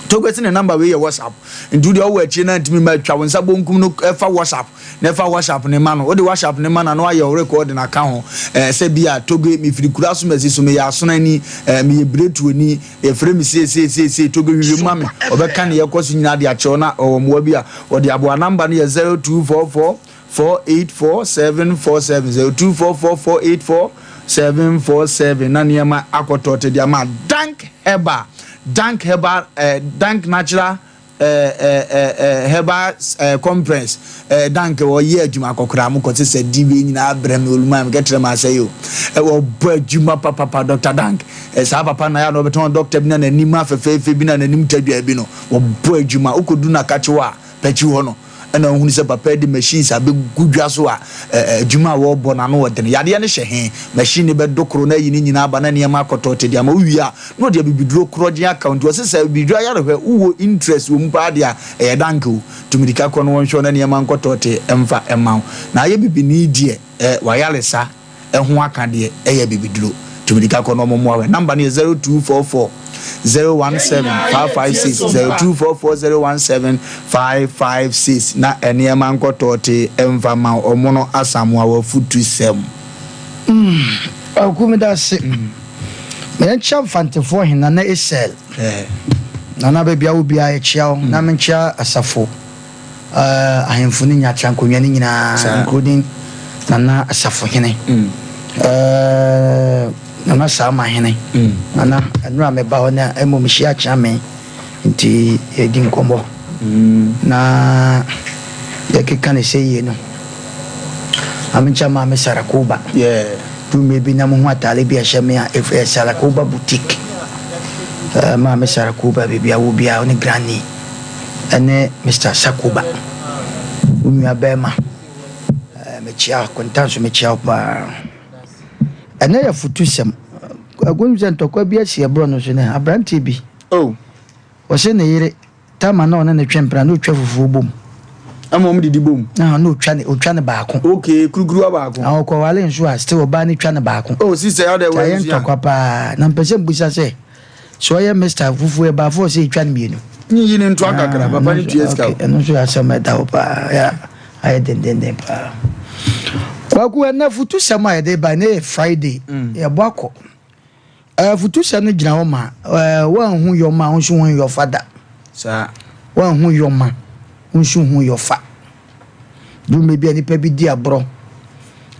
Togo si ne number wei yɛ WhatsApp, nti wodeɛ ɔwɔ akyire na ntumi ma atwa wo nsa bonkum no, ɛfa WhatsApp na ɛfa WhatsApp ne ma no. Wode WhatsApp ne ma na na wayɛ wo record na ka ho sɛ bi a Togo mefiri kura so masi so, meyɛ asonani, meyɛ biretuoni, yɛfrɛ me seeseeseesei. Togo hwehwɛ mu ma me, ɔbɛka ne yɛkɔ so nyinaa de akyerɛw na ɔwɔ mmoa bi a ɔde aboa. Number no yɛ 0244 484 747, 0244 484 747 na nneɛma akɔtɔ te de ama. Dank Herbal, Dank Herbal, Dank Natural Herbal Compress. Dank wɔyɛ adwuma akɔkora mo kɔte sɛ di wei nyinaa brɛ me oluma me kɛtrɛ ma asɛ yi o. Wɔbɔ adwuma papapa. Dr Dank, saa papa na yɛ a na wɔbɛtɔn doctor bi na n'anim afɛfɛɛfɛ bi na n'anim tadwa bi no. Wɔbɔ adwuma wokɔdu no akakye hɔ a pɛkyi hɔ no ɛna ohunu sɛ papa de machines abɛgu dwa so a adwuma a wɔrebɔ no ano ɔdene. Yadeɛ no hyɛ he machine no bɛdo koro na ayi ne nyinaa aba na nneɛma akɔtɔ te de ama. Wowie a na ɔde abibiduro korɔgye aka. Nti ɔse sɛ abibiduro ayarehwɛ wowɔ interest wɔ mu paa deɛ a, ɛyɛ danke o. Tumirika kɔ no wɔnhwɛ na nneɛma nkɔtɔ te mfa ɛma wo na ayɛ bibini deɛ wayaresa ɛho aka deɛ ɛyɛ abibiduro. Tumirika kɔ no ɔmo mmoa wɛ. Number no yɛ 0244 017 556, 0244 017 556 na nneɛma nkɔtɔɔte mfa ma ɔmo no asamoa wafutu sɛm. Aku meda ase. Yɛnkyia Mfantefoɔ he Nana Esel. Nana baabi a wɔ biara yɛkyia wo. Na menkyia asafo ahemfo no nyinaa, atenankonnwa no nyinaa, including Nana Asafohene, Nana Saamahene. Nana, ɛnora meba hɔ na mmom mehyia Akyeame nti yɛdi nkɔmmɔ na yɛkeka ne sɛ yie no. Amenkyia Maame Sarakoba. Dwuma bi na mohu ataare bi a ɛhyɛ me a ɛfiri Sarakoba Boutique. Maame Sarakoba, baabi a wɔ biara, wo ne Granny ɛne Mister Sakoba, wo nua bɛrima, mekyia wo, Konta nso mekyia wo paa. Ɛnɛ yɛ fotusɛm. Agun sɛ ntɔkwa bi asi ɛborɔ no so nɛ aberanteɛ bi. Oh. Ɔse ne yere Tama na ɔne ne twe mpena na otwa fufuo bom. Ɛma wɔn didi bom. Na na otwa ne otwa ne baako. Okay, kurukuruwa baako. Na ɔkɔwale nso a still ɔbaa ne twa ne baako. Oh, sister ya de wɔ nsua. Ayɛ ntɔkwa paa. Na mpɛ sɛ mbusa sɛ sɛ ɔyɛ Mister fufuo yɛ baafo ɔsɛ etwa no mmienu. Nyiyi ne ntoa kakra, papa ne tua sika. Ɛno nso yɛ asɛm ɛda hɔ paa, yɛ ayɛ dendenden paa. Kwaku, ɛnɛ futusɛm a yɛde ba ɛnɛ yɛ Friday, yɛbɔ akɔ. Futusɛm no gyina hɔ ma wɔanhu yɔma wo nso ho yɔfa da. Saa. Wɔanhu yɔma wo nso ho yɔfa. Dwuma bi a nipa bi di aborɔ,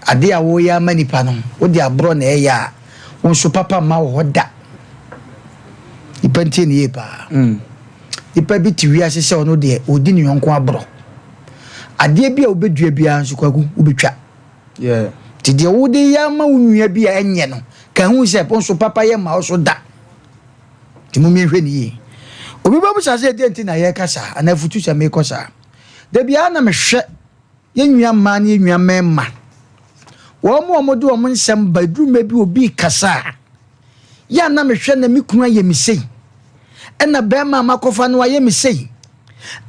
ade a wɔyɛ ama nipa no, wode aborɔ na ɛyɛ a, wo nso papa mma wɔ hɔ da. Nipa ntie ne yie paa. Nipa bi te wiase sɛ ɔno deɛ ɔdi ne yɔnko aborɔ. Adeɛ bi a wobɛdua biara nso Kwaku, wobɛtwa. Nti deɛ wode yɛ ama wo nua bi a ɛnyɛ no, ka ho sɛ wo nso papa yɛ ma wo so da. Nti mo mmiɛnhwɛ ne yie. Obi bɛbusa sɛ ɛdeɛ nti na yɛreka saa anaa afutu sɛ merekɔ saa. Da biara na mehwɛ yɛn nua mmaa ne yɛn nua mmarima. Wɔn a wɔde wɔn nsɛm ba eduru mmerɛ bi obi rekasa a, yɛ a na mehwɛ na me kunu ayɛ me sei, ɛna bɛrima a makɔfa no ayɛ me sei,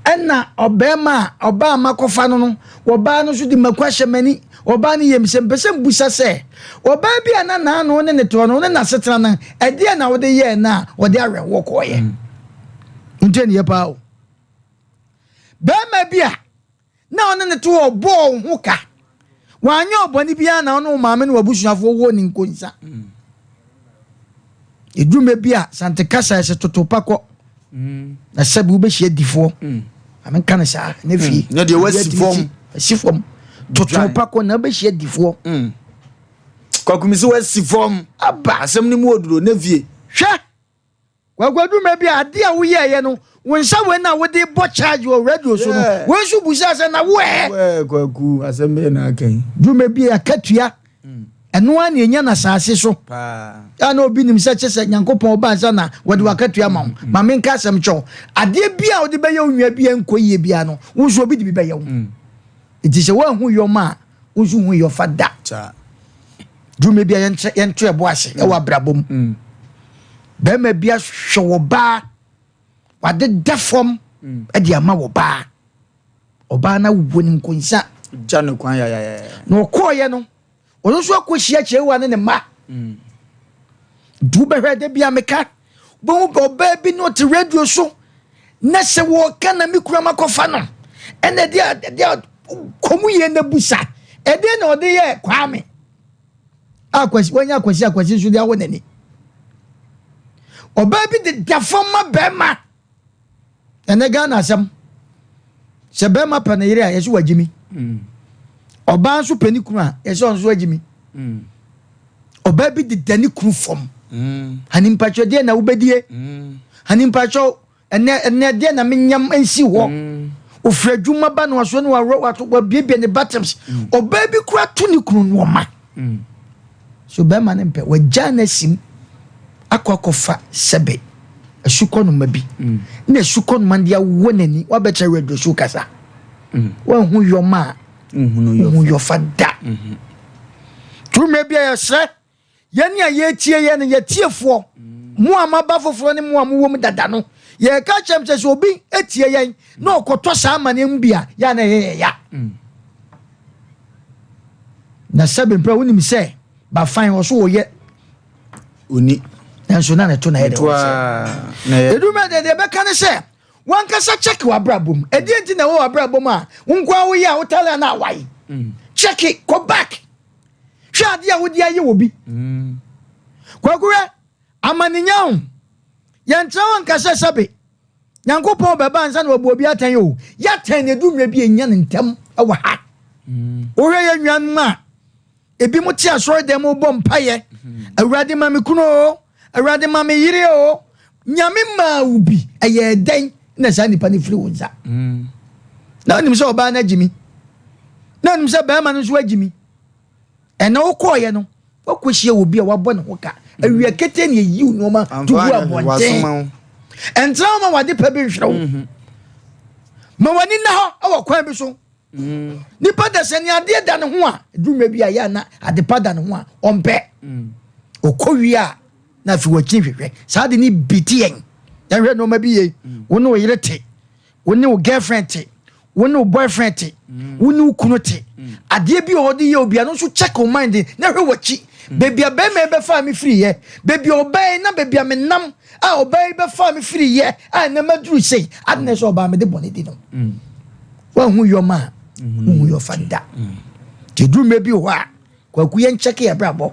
ɛna ɔbɛrima a ɔbaa a makɔfa no no, ɔbaa no nso de mako ahyɛ m'ani, ɔbaa no yɛ me sei. Mpɛ sɛ mbusa sɛ, ɔbaa bi a na n'ano ne ne toɔ no ne n'asetena no, ɛdeɛ na wode yɛɛ no a ɔde awerɛhoɔ kɔɔyɛ? Nti ɛne yɛ paa o. Bɛrima bi a na ɔne ne to hɔ bɔɔ wo ho ka, wanyɛ ɔbɔne biara na ɔne wo maame ne w'abusuafoɔ wɔ ne nkonsa. Ɛduru bi a Sante kasa ɛsɛ toto pa kɔ. Na sɛbi wobɛhyia difoɔ. Ame nka no saa ne fie. Nyɛ deɛ wasi fam. Asi fam. Toto pa kɔ na wobɛhyia difoɔ. Kwaku mi sɛ wasi fam. Aba. Asɛm no mu oduro ne fie. Hwɛ. Kwaku aduru bi a adeɛ a woyɛɛyɛ no, wo nsa wei na wode bɔ charge wɔ radio so no, wei nso busa sɛ na wo ɛ. Wɛɛ Kwaku asɛm bɛyɛ na aka yi. Dwuma bi akatua ɛno ara na ɛnya no asase so. A na obi nim sɛ kyɛ sɛ Nyankopɔn ɔba ansa na wɔde wakatua ma wo. Ma menka asɛm kyɛw. Adeɛ bi a wode bɛyɛ wo nua bi a nkɔ yie biara no, wo nso obi de bi bɛyɛ wo. Nti sɛ woanhu yɔma a, wo nso hu yɔfa da. Dwuma bi a yɛnto ɛbo ase ɛwɔ abrabɔ mu. Bɛrima bi ahwɛ wɔ baa, wade da fam de ama wɔ baa. Ɔbaa no awɔ ne nkonsa. Gya no kwan yayayaya. Na ɔkɔɔyɛ no, ɔno nso akɔhyia Kyewa ne ne mma. Nti wobɛhwɛ da bi a meka, wobɛhu ɔbaa bi na ɔte radio so, na sɛ wɔka na me kura makɔfa no, ɛna ɛde a kɔmu yie na busa, ɛdeɛ na ɔde yɛ Kwame. A Kwasi, wanya Kwasi a Kwasi nso de awɔ n'ani. Ɔbaa bi de da fam ma bɛrima. Ɛnɛ Ghana asɛm, sɛ bɛrima pɛ ne yere a yɛsɛ wagye mi. Ɔbaa nso pɛ ne kunu a yɛsɛ ɔno nso wagye mi. Ɔbaa bi deda ne kunu fam. Hani mpakyɛ deɛ na wobɛdie. Hani mpakyɛ ɛnɛ ɛnɛ deɛ na menyam nsi hɔ. Ofiri adwuma ba na wasoɔ ne waworɔ wato wabiebie ne buttons. Ɔbaa bi kura to ne kunu nneɛma. So bɛrima no mpɛ wagya no asim akɔ akɔfa sɛbe asukɔnoma bi na asukɔnoma de awɔ n'ani wabɛkyerɛ radio so kasa. Wahu yɔma a wohu yɔfa da. Tumi bi a yɛsrɛ yɛne a yɛtie yɛ no yɛtiefoɔ mo a maba foforɔ ne mo a mowɔ mu dada no yɛka kyerɛm sɛ sɛ obi tie yɛn na ɔkɔtɔ saa amanneɛ mu bi a yɛ a na ɛyɛ yɛ ya. Na sɛbe mpɛ wonim sɛ bafan ɔso wɔyɛ oni nanso na ne to na yɛ de wɔ sɛ edu mɛ deɛ deɛ bɛka ne sɛ wankasa check w'abrabɔ mu ɛdeɛ nti na ɛwɔ w'abrabɔ mu a wo nko a woyɛ a wotale a na awae check kɔ back hwɛ adeɛ a wode ayɛ wɔ bi Kwaku hwɛ amanenya ho yɛntra hɔ nka sɛ sɛbe Nyankopɔn bɛba ansa na wabu obi atɛn o yɛatɛn na edu mmerɛ bi enya ne ntɛm wɔ ha wohwɛ yɛ nuanom a ebi mo te asɔre dɛm mo bɔ mpaeɛ Awurade ma me kunu o Awurade ma me yere o Nyame maa wo bi ɛyɛ dɛn na saa nipa no firi wo nsa na onim sɛ ɔbaa no agye mi na onim sɛ bɛrima no nso agye mi ɛna wokɔɔyɛ no wakɔhyia wɔ bi a wabɔ ne ho ka awia kete ne ɛyiw nneɛma to gu abɔnten ɛntena wo ma wade pa bi nhwerɛ wo ma w'ani nna hɔ wɔ kwan bi so nipa da sɛ ne adeɛ da ne ho a dwuma bi a yɛ ana ade pa da ne ho a ɔmpɛ ɔkɔ wie a na afei wakyi hwehwɛ saa de ne bi te yɛn yɛhwɛ nneɛma bi yie wo ne wo yere te wo ne wo girlfriend te wo ne wo boyfriend te wo ne wo kunu te adeɛ bi a ɔde yɛ obi a no nso check wo mind na hwɛ w'akyi baabi a bɛrima yi bɛfa me firi yɛ baabi a ɔbaa yi na baabi a menam a ɔbaa yi bɛfa me firi yɛ a ɛnɛ maduru sei ade na ɛsɛ ɔbaa mede bɔne di no wahu yɔma a wohu yɔfa da nti ɛduru mmerɛ bi wɔ hɔ a Kwaku yɛn kyɛke yɛ brabɔ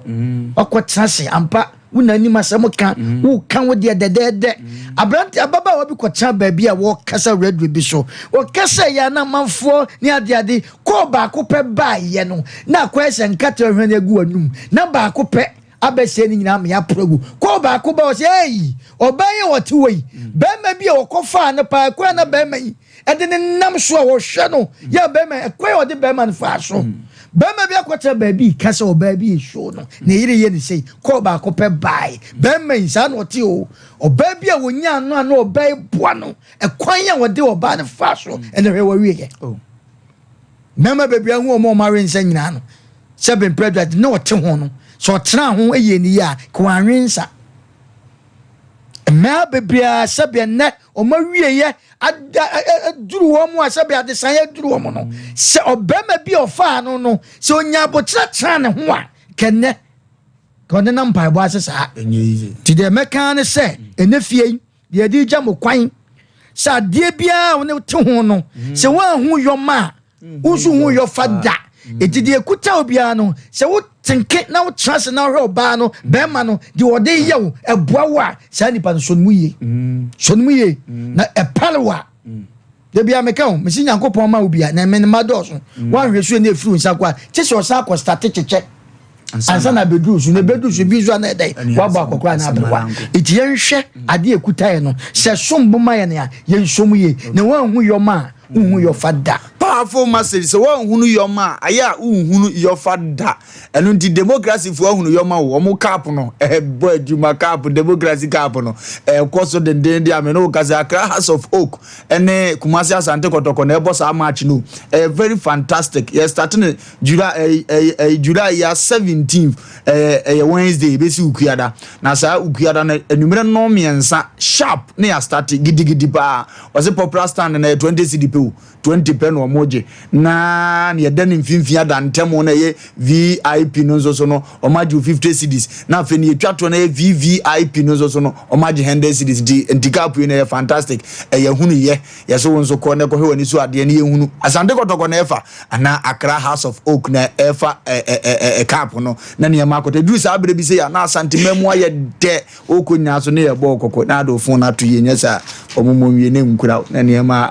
wakɔ tena se ampa wo na anim asɛm ka wo ka wo deɛ dɛdɛɛdɛ aberante ababaawa bi kɔtena baabi a wɔkasa radio bi so wɔkasa yɛ anamanfoɔ ne adeade kɔɔ baako pɛ baayɛ no na akɔyɛ sɛ nkate ɔhwɛ no agu anum na baako pɛ abɛsɛ ne nyinaa mea prɛgu kɔɔ baako ba ɔsɛ ei ɔbaa yi a wɔte wɔ yi bɛrima bi a wɔkɔfaa no paa kwan na bɛrima yi ɛde ne nam so a wɔhwɛ no yɛ bɛrima ɛkwan a ɔde bɛrima no faa so bɛrima bi akɔtena baabi ka sɛ ɔbaa bi esuo no ne yere yɛ ne sei kɔɔ baako pɛ bae bɛrima yi saa na ɔte o ɔbaa bi a wɔnya ano a na ɔbaa yi boa no ɛkwan a wɔde ɔbaa no faa so ɛna hwɛ wɔwie yɛ mmarima bebree ahu wɔn a wɔn awe nsa nyinaa no sɛ bɛmpɛ adwa na ɔte ho no sɛ ɔtena ho yɛ ne yie a ka wɔn anwe nsa mmaa bebree a sɛbi ɛnɛ wɔn awieɛ aduru wɔn mu a sɛbi adesan aduru wɔn no sɛ ɔbarima bi a ɔfaa no no sɛ onya abokyerɛ tena ne ho a kɛnɛ ka ɔne nam mpaebɔ ase saa nti deɛ mɛka ne sɛ ɛnɛ fie yi deɛ yɛde gya mo kwan sɛ adeɛ biara a wɔne te ho no sɛ wɔanhu yɔma a wo nso hu yɔfa da. Enti deɛ ɛkuta wo biara no, sɛ wo tenke na wo tena ase na wohwɛ ɔbaa no, bɛrima no, deɛ ɔde yɛ wo, ɛboa wo a, saa nipa no sɔ ne mu yie. Sɔ ne mu yie. Na ɛpare wo a, da bia meka o, mesi Nyankopɔn ma wo bia, na ɛmɛ ne ma dɔɔso. Woanhwɛ so ne ɛfiri wo nsa kɔ a, kye sɛ ɔsan akɔ starte kyekyɛ. Ansa na abɛduru so, na ɛbɛduru so bi nso a na ɛdɛn, woabɔ akɔkora na aberewa. Enti yɛnhwɛ adeɛ ɛkuta yɛ no, sɛ som bo ma yɛn a, yɛnsɔ mu yie. Na woanhu yɔma a, wonhu yɔfa da. Powerful message, sɛ woanhunu yɔma a, ayɛ a wonhunu yɔfa da. Ɛno nti democracy foɔ ahunu yɔma o, wɔn cup no ɛbɔ adwuma, cup, democracy cup no ɛkɔ so dendenden a me ne wo kasa, Accra Hearts of Oak ɛne Kumasi Asante Kɔtɔkɔ na ɛbɔ saa match no, ɛyɛ very fantastic. Yɛ start no July, ɛyɛ, ɛyɛ, ɛyɛ July ya 17th, ɛyɛ, ɛyɛ Wednesday, ɛbɛsi Ukuada. Na saa Ukuada no, anwummerɛ 7:30 sharp ne yɛ start gidigidi paa. Ɔse popular stand no ɛyɛ 20 cedi pɛ o, 20 pɛ na ɔmo gye. Na nea ɛda ne mfimfini ada ntɛm no ɛyɛ VIP no nso so no, ɔmo agye 50 cedis. Na afei nea etwa toɔ no ɛyɛ VVIP no nso so no, ɔmo agye 100 cedis. Nti, nti cup yi no ɛyɛ fantastic, ɛyɛ hunu yɛ. Yɛse wo nso kɔ na kɔhwɛ w'ani so adeɛ na yɛnhunu. Asante Kɔtɔkɔ na ɛfa anaa Accra House of Oak na ɛfa ɛ ɛ ɛ ɛ cup no na nneɛma akɔtɔ. Ɛduru saa berɛ bi sei a na Asante man mu ayɛ dɛ. Wokɔ nyinaa so ne yɛbɔ kɔkɔ na ade fon no ato yie nyɛ saa wɔn mmɔ nwie ne nkura na nneɛma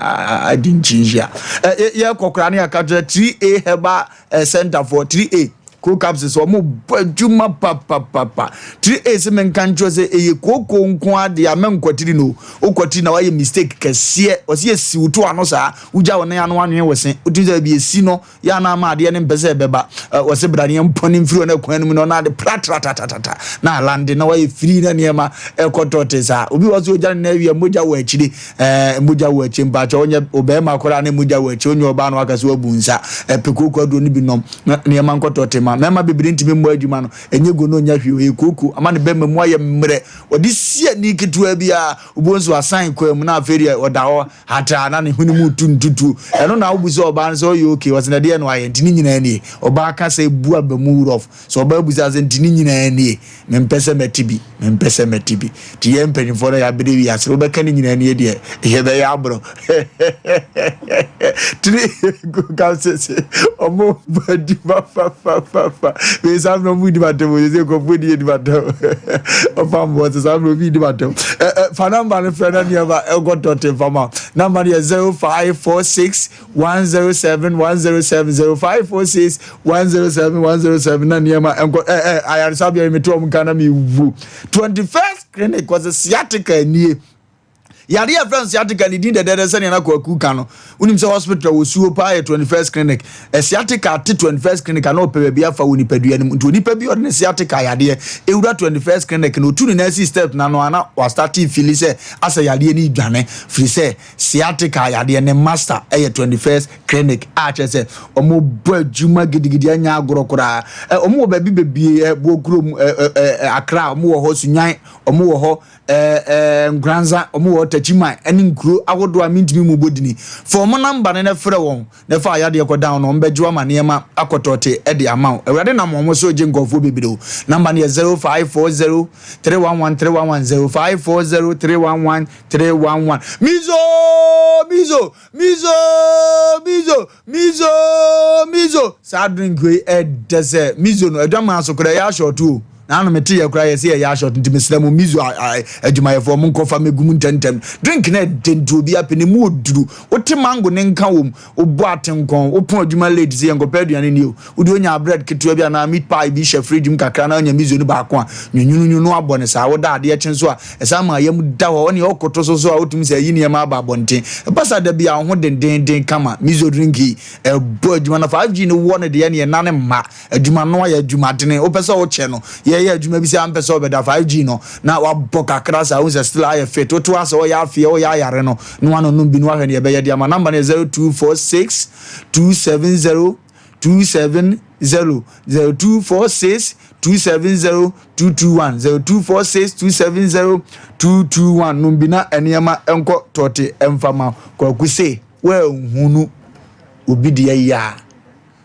adi nkyinhyia. Yɛkɔ koraa ne yɛaka kyerɛ 3A Herbal Center foɔ 3A cool capsules wɔn bɔ adwuma papapapa 3A sɛ menka nkyerɛ sɛ ɛyɛ kooko nko adeɛ a mɛnkwatiri no wokwatiri na wayɛ mistake kɛseɛ wɔsi esi wo to ano saa wogya wo nan ano anwene wo se wotumi sɛ ebi esi no Yɛ a na ama adeɛ no mpɛ sɛ ɛbɛba. Wɔse bra ne yɛmpɔne mfiri hɔ na kwan no mu no na ade pratratatata na alande na wayɛ firi na nneɛma ɛkɔ tɔte saa. Obi wɔ so ogya ne nan awia mogya wɔ akyire. Ɛɛ mogya wɔ akyire mpakyɛ ɔnyɛ ɔbɛrima koraa ne mogya wɔ akyire ɔnyɛ ɔbaa na waka sɛ wabu nsa. Ɛpɛ kooko aduro no bi nom na nneɛma nkɔ tɔte ma. Mmarima bebree ntumi mmɔ adwuma no ɛnyɛ go no ɔnya hwee ɔyɛ kooko ama ne bɛrima mu ayɛ mmerɛ. Ɔde si ani ketewa biara wobɛhu sɛ wasan kwan mu na afei deɛ ɔda hɔ Hataa na ne hwene mu retu ntutuo. Ɛno na wobisa ɔbaa no sɛ ɔyɛ okay? Ɔse na deɛ na wayɛ nti ne nyinaa nie. Ɔbaa ka sɛ bu aba mu rough. Sɛ ɔbaa bisa sɛ nti ne nyinaa nie? Mempɛ sɛ mɛte bi, mempɛ sɛ mɛte bi. Nti yɛn mpanyinfoɔ no yɛabrɛ wiase no wobɛka ne nyinaa nie deɛ yɛbɛyɛ aborɔ. Tiri ka sɛ sɛ ɔmo bɔ adwuma fafafafa. Wei saa mmerɛ ɔmo di m'atɛm o, sɛ nkurɔfoɔ di di m'atɛm. Ɔfa mmoɔ sɛ saa mmerɛ obi di m'atɛm. Fa namba no frɛ na nneɛma ɛnkɔ tɔte mfa ma. Namba no yɛ 0546 107 107 0546 107 107 na nneɛma ɛnkɔ ɛ ɛ ayaresabea yi mete wɔn nka na mewu. 21st clinic wɔsɛ sciatica nie. Yadeɛ a yɛfrɛ no sciatica ne din dɛdɛɛdɛ sɛdeɛ na Kwaku ka no. Wonim sɛ hospital wɔ suo paa yɛ 21st clinic. Sciatica te 21st clinic a na ɔpɛ baabi afa wɔ nipadua no mu. Nti onipa bi a ɔde ne sciatica yadeɛ ɛwura 21st clinic no, ɔtu ne nan si step no ano a na wastate fili sɛ asɛ yadeɛ no redwane firi sɛ sciatica yadeɛ ne master yɛ 21st clinic a kyerɛ sɛ wɔbɔ adwuma gidigidi ɛnyɛ agorɔ koraa. Wɔn wɔ baabi bebree, Buokurom, Accra, wɔn wɔ hɔ, Sunyan, wɔn wɔ hɔ. ɛɛ Nkoranza, wɔn wɔ Techiman ne nkuro ahodoɔ a mentumi mu bɔ dini. Fa wɔn namba no na frɛ wɔn na fa ayadeɛ kɔ down no, wɔn bɛgye wo ama nneɛma akɔtɔte de ama wo. Awurade nam wɔn so regye nkurɔfoɔ bebree o. Namba no yɛ 0540 311 311 0540 311 311. Mizo! Mizo! Mizo! Mizo! Mizo! Mizo! Saa drink wei ɛdɛ sɛ mizo no adwamaa so koraa ɛyɛ ashɔto o. Na ano mete yɛ koraa yɛsɛ yɛyɛ ashɔto nti mesrɛ mo mizo adwumayɛfoɔ mo nkɔfa mɛgu mu ntɛmntɛm. Drink no ɛdɛ nti obi apɛ ne mu oduru. Wote mango ne nka wom, wobɔ atenkɔn, wopɔn adwuma late sɛ yɛnkɔpɛ aduane ni o. Wode onya bread ketewa bi anaa meat pie bi hyɛ fridge mu kakra na onya miso no baako a, nwunwununwunu no abɔ no saa. Woda adeɛ kye nso a, ɛsan ma yam da hɔ. Ɔne ɔkoto so nso a, wotumi sɛ ayi nneɛma aba abɔnten. Ɛba saa da bi a, wo ho dendeenden kama. Miso drink yi, ɛbɔ adwuma na 5G no wɔ no deɛ neɛ ɛna no mma. Adwuma no ayɛ adwumadene. Wopɛ sɛ wokyɛ no, yɛyɛ adwuma bi sɛ ampɛ sɛ ɔbɛda 5G no na wabɔ kakra saa, wohu sɛ still ayɛ fit. Woto asɛ ɔyɛ afeɛ, ɔyɛ ayare no, na wanonom bi na wahwɛ neɛ ɛbɛyɛ de ama. Number no yɛ 0246 270 270 0246 270 221 0246 270 221 nom bi na nneɛma nkɔ tɔte mfa ma kwaku se woanhunu obi deɛ yɛ a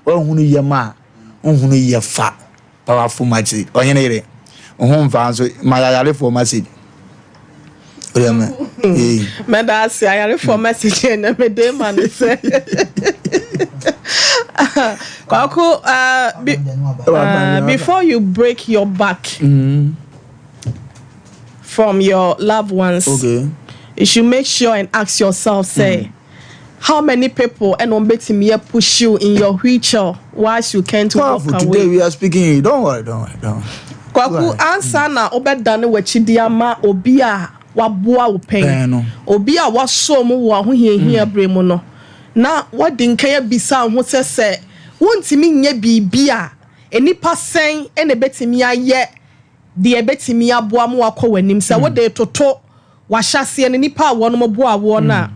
woanhunu yam a wohunu yɛ fa powerful message ɔhene yere ho mfa nso ma yayarefoɔ message Mɛda ase ayarefoɔ message na mede ma no sɛ. Kwaku, before you break your back from your loved ones, you should make sure and ask yourself, say, how many people and on betimi push you in your wheelchair whilst you can't walk Powerful. away? Today we are speaking. Don't worry, don't worry, don't worry. Kwaku, ansa na wobɛdane w'akyi de ama obi a waboa wo pɛn, Pɛn no. obi a wasɔ mu wɔ ahohiahia berɛ mu no, na wadi nkan abisa wo ho sɛ wontumi nyɛ biribi a, nnipa sɛn ɛna ɛbɛtumi ayɛ deɛ ɛbɛtumi aboa mu akɔ w'anim sɛ wode toto wahyɛseɛ no, nnipa a wɔnom boa woɔ no a,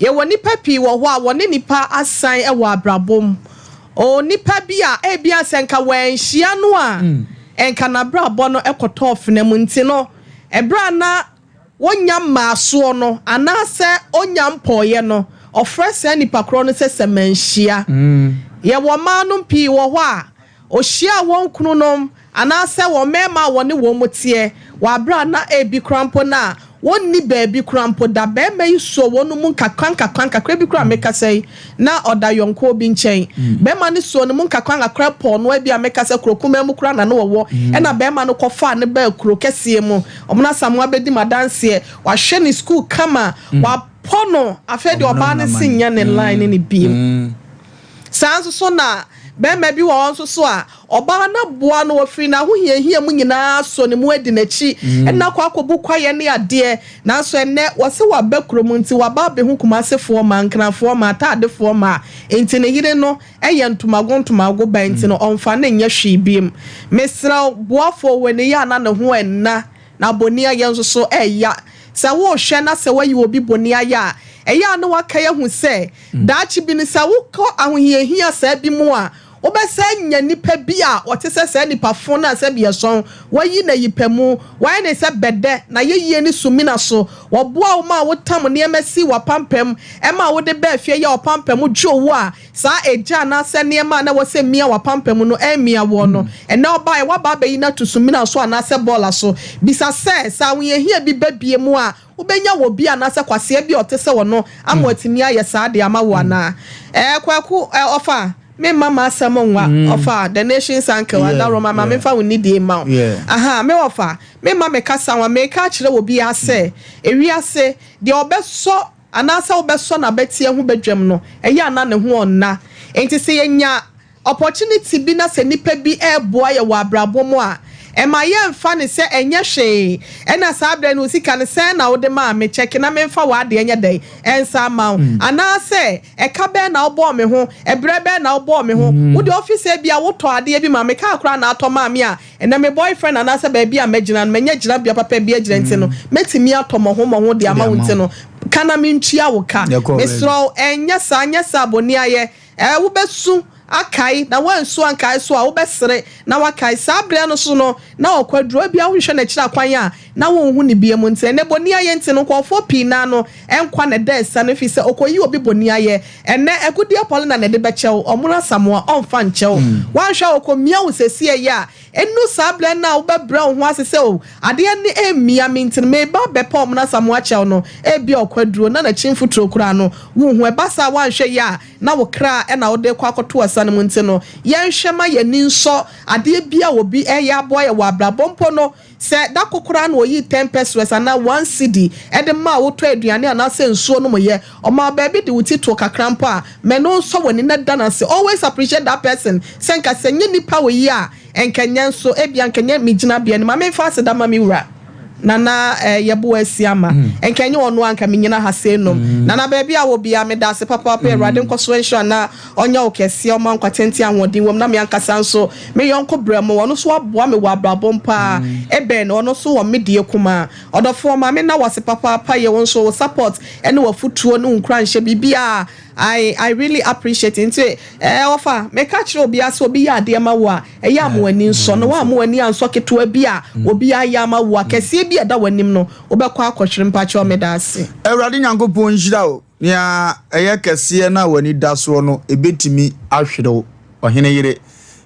yɛwɔ nnipa pii wɔ hɔ a wɔne nnipa asan wɔ abrabɔ mu. O nipa bi a ebia sɛ nka wɔanhyia no a, ɛnka n'abrabɔ no ɛkɔtɔɔ fena mu, nti no ɛberɛ a na wonya mmaasoɔ no anaasɛ onya mpɔɔyɛ no, ɔfrɛ saa nipa korɔ no sɛ manhyia. Yɛwɔ mmaa no pii wɔ hɔ a ohyia wɔn kununom anaasɛ wɔn mmarima a wɔne wɔn mu teɛ wɔ abere a na ebi kora mpo na wɔnni baabi kora mpo da, bɛrima yi so wɔn mu nkakra nkakra nkakra bi kora. Mekasa yi na ɔda yɔnko bi nkyɛn, bɛrima no so ne mu nkakra nkakra pɔɔ no. Ebi a mekasa kuro kumaa mu kora na no wɔwɔ, ɛna bɛrima no kɔfa ne bɛɛ kuro kɛseɛ mu. Ɔmo na Samoa bɛdi ma danseɛ, wahwɛ ne school kama, wapɔ no. Afei deɛ ɔbaa no si nyɛ ne line ne ne biem. Saa nso so na bɛrima bi wɔ hɔ nso so a ɔbaa no boa no, wɔfiri n'ahohiahia mu nyinaa so ne mu adi n'akyi, ɛna akɔ akɔbu kwaeɛ ne adeɛ. Nanso ɛnɛ wɔsɛ waba kurom nti waba abɛhu Kumasefoɔ ma Nkrafoɔ ma ataadefoɔ ma, nti ne yere no ɛyɛ ntomago ntomago ba, nti no ɔmfa ne nyɛ hwee biem. Mesrɛw, boafoɔ wɔ ne yɛ ana ne ho ɛnna na bɔnni ayɛ nso so ɛya sɛ wɔrehwɛ na sɛ wɔyi obi bɔnni ayɛ a, ɛyɛ a na waka yɛ hu sɛ daakye bi no sɛ wokɔ ahohiahia saa bi mu a, wobɛsɛ nya nipa bi a ɔte sɛ saa nipa fo no a sɛ biɛsɔn wayi na yipa mu wayɛ ne sɛ bɛdɛ na yɛyie ne sumina so wɔboa wo ma a wotam nneɛma si w'apampam, ɛma wode bɛɛ fie yɛ ɔpampam dwo wo a, saa egya anaasɛ nneɛma a na wɔsɛ mmia w'apampam no ɛmmia woɔ no, ɛnɛ ɔbaa waba abɛyi no ato sumina so anaasɛ bɔɔla so. Bisa sɛ sɛ ahohiahia bi ba bie mu a, wobɛnya wɔ bi anaasɛ kwaseɛ bi a ɔte sɛ wɔ ama watumi ayɛ saa de ama wo anaa? Kwaku, ɔfa memma ma asɛm nwa ɔfa the nation's uncle adaroma ma memfa wo nidie ma wo. Aha me wɔfa memma mekasa wa meka akyerɛ wɔ bi asɛ ewiase deɛ ɔbɛsɔ anaasɛ wobɛsɔ n'abɛteɛ ho bɛdwam no, ɛyɛ ana ne ho ɔnna. Nti sɛ yɛnya opportunity bi na sɛ nipa bi ɛɛboa yɛ wɔ abrabɔ mu a, ɛma yɛmfa ne sɛ ɛnyɛ hwee. Ɛna saa berɛ no sika no sɛn na wode maa me kyɛke na memfa w'adeɛ nyɛ dɛn ɛnsa ama wo, anaasɛ ɛka bɛn na wobɔɔ me ho, ɛberɛ bɛn na wobɔɔ me ho. Wode office bi a wotɔ adeɛ bi ma me kaa koraa na atɔ maa me a, ɛnɛ me boyfriend anaasɛ baabi a mɛgyina no, manya gyinabea papa bi agyina, nti no mɛtumi atɔ mmɔho mmɔho de ama wo, nti no ka na mentua wo ka. Mesrɛ wo, ɛnyɛ saa, nyɛ saa. Bɔni ayɛ ɛɛ wobɛsu akae na woansu ankae so a, wobɛsere na wakae saa berɛ no so no na ɔkwaduro bi a wohwehwɛ n'akyiri akwan a na wonhu ne bie mu. Nti ɛnɛ bɔni ayɛ nti no, nkɔɔfoɔ pii naa no ɛnkwa na ɛda ɛsa no fi sɛ ɔkɔyi obi bɔni ayɛ. Ɛnɛ Agudeɛ Paulina na ɛde bɛkyɛw ɔmono Asamoa ɔmfa nkyɛw. Woanhwɛ a ɔkɔmia wo sɛsi ɛyɛ a ɛnu saa berɛ no a wobɛbrɛ wo ho ase sɛ o adeɛ ne ɛmmia me, nti no meba bɛpɛ ɔmono Asamoa kyɛw no, ebi ɔkwaduro na n'akyi mfoturo koraa no wohu. Ɛba saa woanhwɛ yɛ a, na wo kra ɛna wode kɔ akɔto ɔsa no mu. Nti no yɛnhwɛ ma yɛni nsɔ adeɛ bi a obi ɛyɛ aboa yɛ wɔ abrabɔ mpo no, sɛ dako koraa na oyi 10 pesewas anaa 1 cedi ɛde ma a wotɔ aduane anaasɛ nsuo no mu yɛ ɔma baabi de wo ti to kakra mpo a, mɛno nsɔ w'ani na da n'ase. Always appreciate that person sɛ nka sɛ nye nipa wɔ yi a, nkɛnyɛ nso ebia nkɛnyɛ me gyinabea no ma memfa aseda ma me wura Nana. Yɛbo asi ama nkɛnyɛ ɔno anka menyina ha sei nom. Nana, baabi a wɔ bia meda ase papaapa. Awurade nkɔ so nhyira na ɔnyɛ wo kɛseɛ, ɔma nkwa tenten, ahoɔden wɔ mu. Na me ankasa nso me yɔnko brɛ mu, ɔno nso aboa me wɔ abrabɔ paa. Ɛbɛn ɔno nso wɔ me deɛ kumaa ɔdɔfoɔ ma me na wase papaapa. Yɛ wo nso wo support ɛne w'afotuo ne wo nkuranhyɛ biribiaa, I really appreciate. Nti ɔfa meka kyerɛ obiara sɛ obi yɛ adeɛ ma wo a, ɛyɛ ama w'ani nsɔ no. Woamma w'ani ansɔ ketewa bi a obi ayɛ ama wo a, kɛseɛ bi a ɛda w'anim no wobɛkɔ akɔhwere. Mpakyɛw, meda ase. Awurade Nyankopɔn nhyira wo. Nea ɛyɛ kɛseɛ no a w'ani da soɔ no, ɛbɛtumi ahwere wo. Ɔhene yere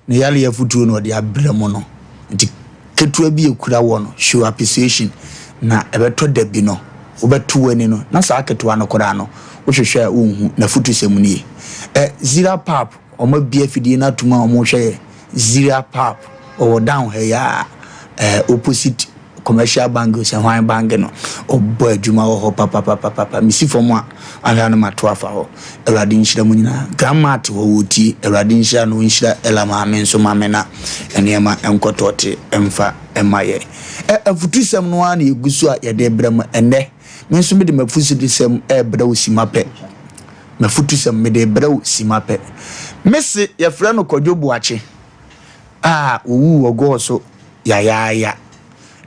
ne yare afotuo no ɔde abrɛ mu no, nti ketewa bi ekura wɔ no, show appreciation na ɛbɛtɔ da bi no wobɛto w'ani no na saa ketewa no koraa no wohwehwɛ a wonhu. N'afotusɛm nie. Ɛ zira pap. Wɔabue afidie no atom a wɔrehwɛ yɛn. Zira pub, ɔwɔ down ha yi ara, eh, opposite commercial bank sɛ hwan bank no, ɔbɔ adwuma wɔ hɔ papapapapa. Mesi fam a, ahwɛ a na mato afa hɔ. Awurade nhyira mo nyinaa. Grandma te hɔ, wɔtie. Awurade nhyira no, ɔnhyira Ella maame nso ma me na nneɛma nkɔ tɔɔte mfa mma yɛn. Ɛ, afutusɛm no ara na yɛgu so a yɛde rebrɛ mo ɛnnɛ. Me nso mede m'afutusɛm rebrɛ wo simma pɛ. M'afutusɛm, mede rebrɛ wo simma pɛ. Me se yɛfrɛ no Kwadwo Boakye a ɔwuu wɔ gɔɔ so yayaaya.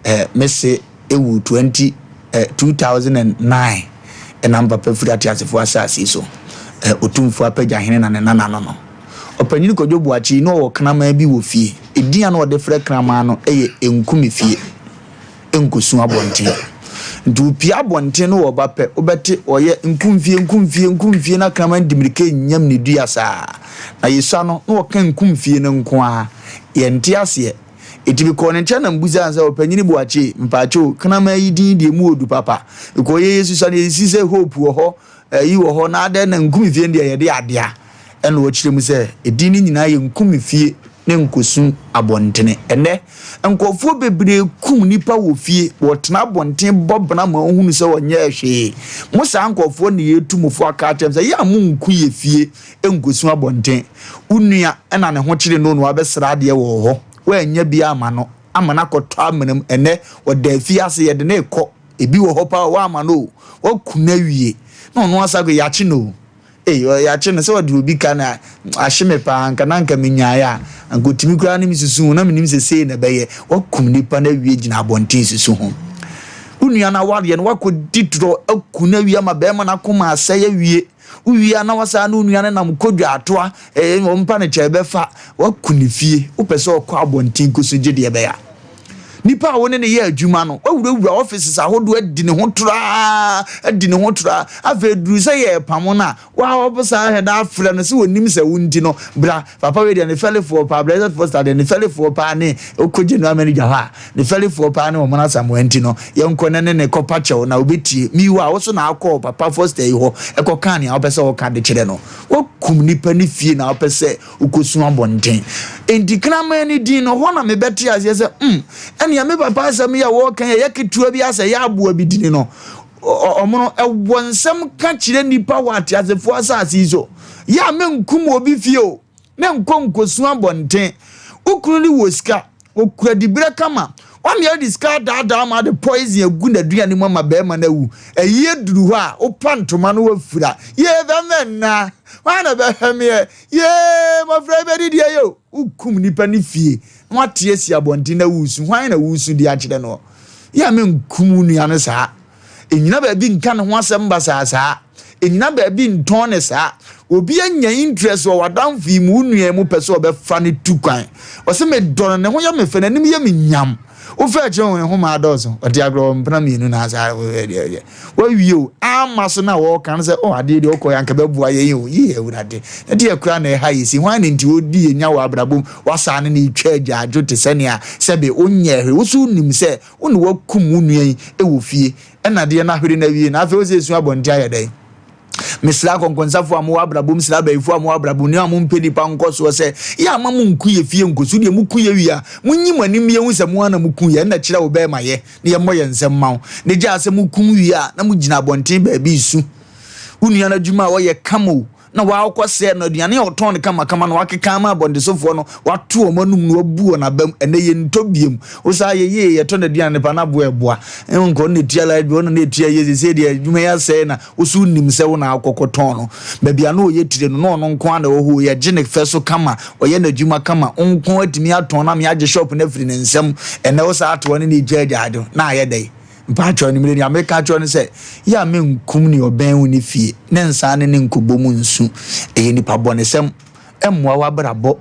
Eh, me se ɛwuu 20, eh, 2009 ɛna mpapa firi ateasefoɔ asase yi so. Eh, Otumfoɔ Apagya Hene na ne nana no no. Ɔpanyini Kwadwo Boakye yi na ɔwɔ kraman bi wɔ fie. Edin a na ɔde frɛ kraman no yɛ Nkumifie. nkosu abɔnten. Nti opue abɔnten no wɔ ba pɛ, wobɛte ɔyɛ nkumfie, nkumfie, nkumfie na kraman di mirika nyam ne dua saa. Na yesua no, na ɔka nkumfie no nko ara. Yɛnte aseɛ. Enti mekɔɔ ne nkyɛn na mebisaa no sɛ, Ɔpanyini Boakye, mpaakyɛw, kraman yi din deɛ emu ɔdu papa. Mekɔɔ yɛ yɛsusua no, yɛsi sɛ Hope wɔ hɔ, ayi wɔ hɔ, na adɛn na nkumfie no deɛ yɛde adea. Ɛna ɔkyerɛ mu sɛ, edin no nyinaa yɛ nkumfie ne nkosu abɔntene. Ɛnnɛ, nkurɔfoɔ bebree kum nnipa wɔ fie, wɔtena abɔnten bɔ bena ma wohunu sɛ wɔnyɛɛ hwee. Mo saa nkurɔfoɔ na yɛretu mo fo aka akyerɛ mo sɛ, yɛ a monku yɛ fie nkosu abɔnten. Wo nua na ne ho kyere no na wabɛsra adeɛ wɔ wo hɔ, woannya bi amma no, ama no akɔtɔ amena mu. Ɛnnɛ, ɔda afiase, yɛde no rekɔ. Ebi wɔ hɔ paa a, woamma no o, woaku no awie, na ɔno asan akɔ, yɛakye no o. Ei yɛakye no sɛ ɔde obi ka na ahye me paa anka na anka menyaeɛ a anka ɔtumi koraa ne me susu ho na menim sɛ sei na ɛbɛyɛ. Wakum nipa no awie gyina abɔnten susu ho. Wo nua no awareɛ no wakɔdi torɔ aku no awie ama bɛrima no akoma asɛe awie. Wowie a na wasaa ne wo nua no nam kɔ dwaatoa ee ɔmpa no kyɛ ɛbɛfa. Waku ne fie. Wopɛ sɛ ɔkɔ abɔnten kɔsu gye deɛ ɛbɛyɛ a. Nipa a wo ne no yɛ adwuma no, wawurawura offices ahodoɔ adi ne ho toraa, adi ne ho toraa. Afei duru sɛ yɛrepamo no a, woa saa hwɛ na afrɛ no sɛ onim sɛ wo nti no, bra, papa wei deɛ ne fɛlefoɔ paa, Blessed Foster deɛ ne fɛlefoɔ paa ne, wokɔ general manager hɔ a, ne fɛlefoɔ paa ne Ɔmona Asamoah nti no, yɛnkɔ na ne ne kɔpa kyɛw na obɛtie. Meanwhile, wo so na akɔ papa Foster yi hɔ ɛkɔkaa nea wopɛ sɛ woka de kyerɛ no. Woakum nipa ne fie na wopɛ sɛ Wokɔsu abɔnten. Enti kraman no din no, hɔ na mebɛtee aseɛ sɛ, mm, ɛnneɛ me papa asɛm yi a wɔreka yi, ɛyɛ ketewa bi asɛ ɛyɛ aboa bi dini no. Ɔmono, ɛwɔ nsɛm ka kyerɛ nnipa wɔ ateasefoɔ asase yi so. Yɛ a menkum obi fie o, ne nkɔ nkɔsu abɔnten. Wo kunu no wɔ sika, Okura diberɛ kama. Wamea de sika adaadaa ma de poison agu n'aduane mu ama barima no awu. Ayi aduru hɔ a, wopa ntoma no wafira. Yee bɛmɛ nna! Hwan na ɛbɛhwɛ meɛ? Yee mmɔfra yi bɛdidi ayɛ o! Wokum nipa ne fie na wate asi abɔnten na woresu. Hwan na woresu de akyerɛ noɔ? Yɛ a menkum wo nua no saa. Nnyina baabi nka ne ho asɛm basaa saa. Nnyina baabi ntɔn ne saa. Obi anya interest wɔ w'adamfo yi mu, wo nua yi mu pɛ sɛ ɔbɛfa no tu kwan. Ɔse medɔ no, ne ho yɛ me fɛ, n'anim yɛ me nyam. Wofa akyire ho ne ho ma adɔɔso. Ɔte agorɔ wɔ mpena mmienu na asa wawie o. Ama so na wɔka no sɛ oh adeɛ deɛ ɔkɔ yɛ anka bɛboa yɛn o. Yie Awurade. Na deɛ koraa na ɛha yɛ si. Hwan ne nti ɔdi yɛ nya wɔ abrabɔ mu. Wasaa ne ne twa agyaadwo te sɛ nea sɛbe wonyɛ hwee. Wo so wonim sɛ Wo na woakum wo nua yi wɔ fie, ɛna adeɛ no ahwere no awie, na afei wo sɛ esu abɔnten ayɛ dɛn? Mesrɛ akɔnkɔnsafoɔ a mowɔ abrabɔ mu, srɛ abayifoɔ a mowɔ abrabɔ mu, ne a mompɛ nnipa nkɔsoɔ sɛ, yɛ ama mo nku yɛ fie nkɔsu deɛ moku yɛ wie a, monyi mo anim yɛhu sɛ mo ara na moku yɛ, ɛna kyerɛ wo bɛɛma yɛ, na yɛmmɔ yɛn nsam ma wo, na gyaa sɛ mokum wie a, na mogyina abɔnten baabi resu. Wo nua no adwuma a ɔyɛ kama o, na wakɔsɛɛ no, aduane a ɔtɔn no kamakama na wakeka ama abɔntesofoɔ no, wato wɔn anum na wabu wɔn abam. Ɛnɛ yɛntɔ biom. Wo saa yɛ yie, yɛtɔ no aduane pa na aboa ɛboa. Nka ɔno na ɛtua light bill, ɔno na ɛtua yie, seesei deɛ adwuma yi asɛe na wo so wonim sɛ wo na akɔkɔtɔn no. Baabi a na ɔyɛ tire no, na ɔno nko ara na ɛwɔ hɔ, yɛgye ne fɛ so kama, ɔyɛ n'adwuma kama, wo nko atumi atɔn no ama yɛagye shop no afiri ne nsam. Ɛnɛ wo saa atoɔ no na ɛgya agyaadwo, na ayɛ dɛn? Mpakyɛw, anwummere nea mereka akyerɛ wo ne sɛ, yɛ a menkum nea ɔbɛn wo ne fie, ne nsa ne ne nkɔbɔ mu nsu. Ɛyɛ nnipa bɔnesɛm. Ɛmmoa w'abrabɔ.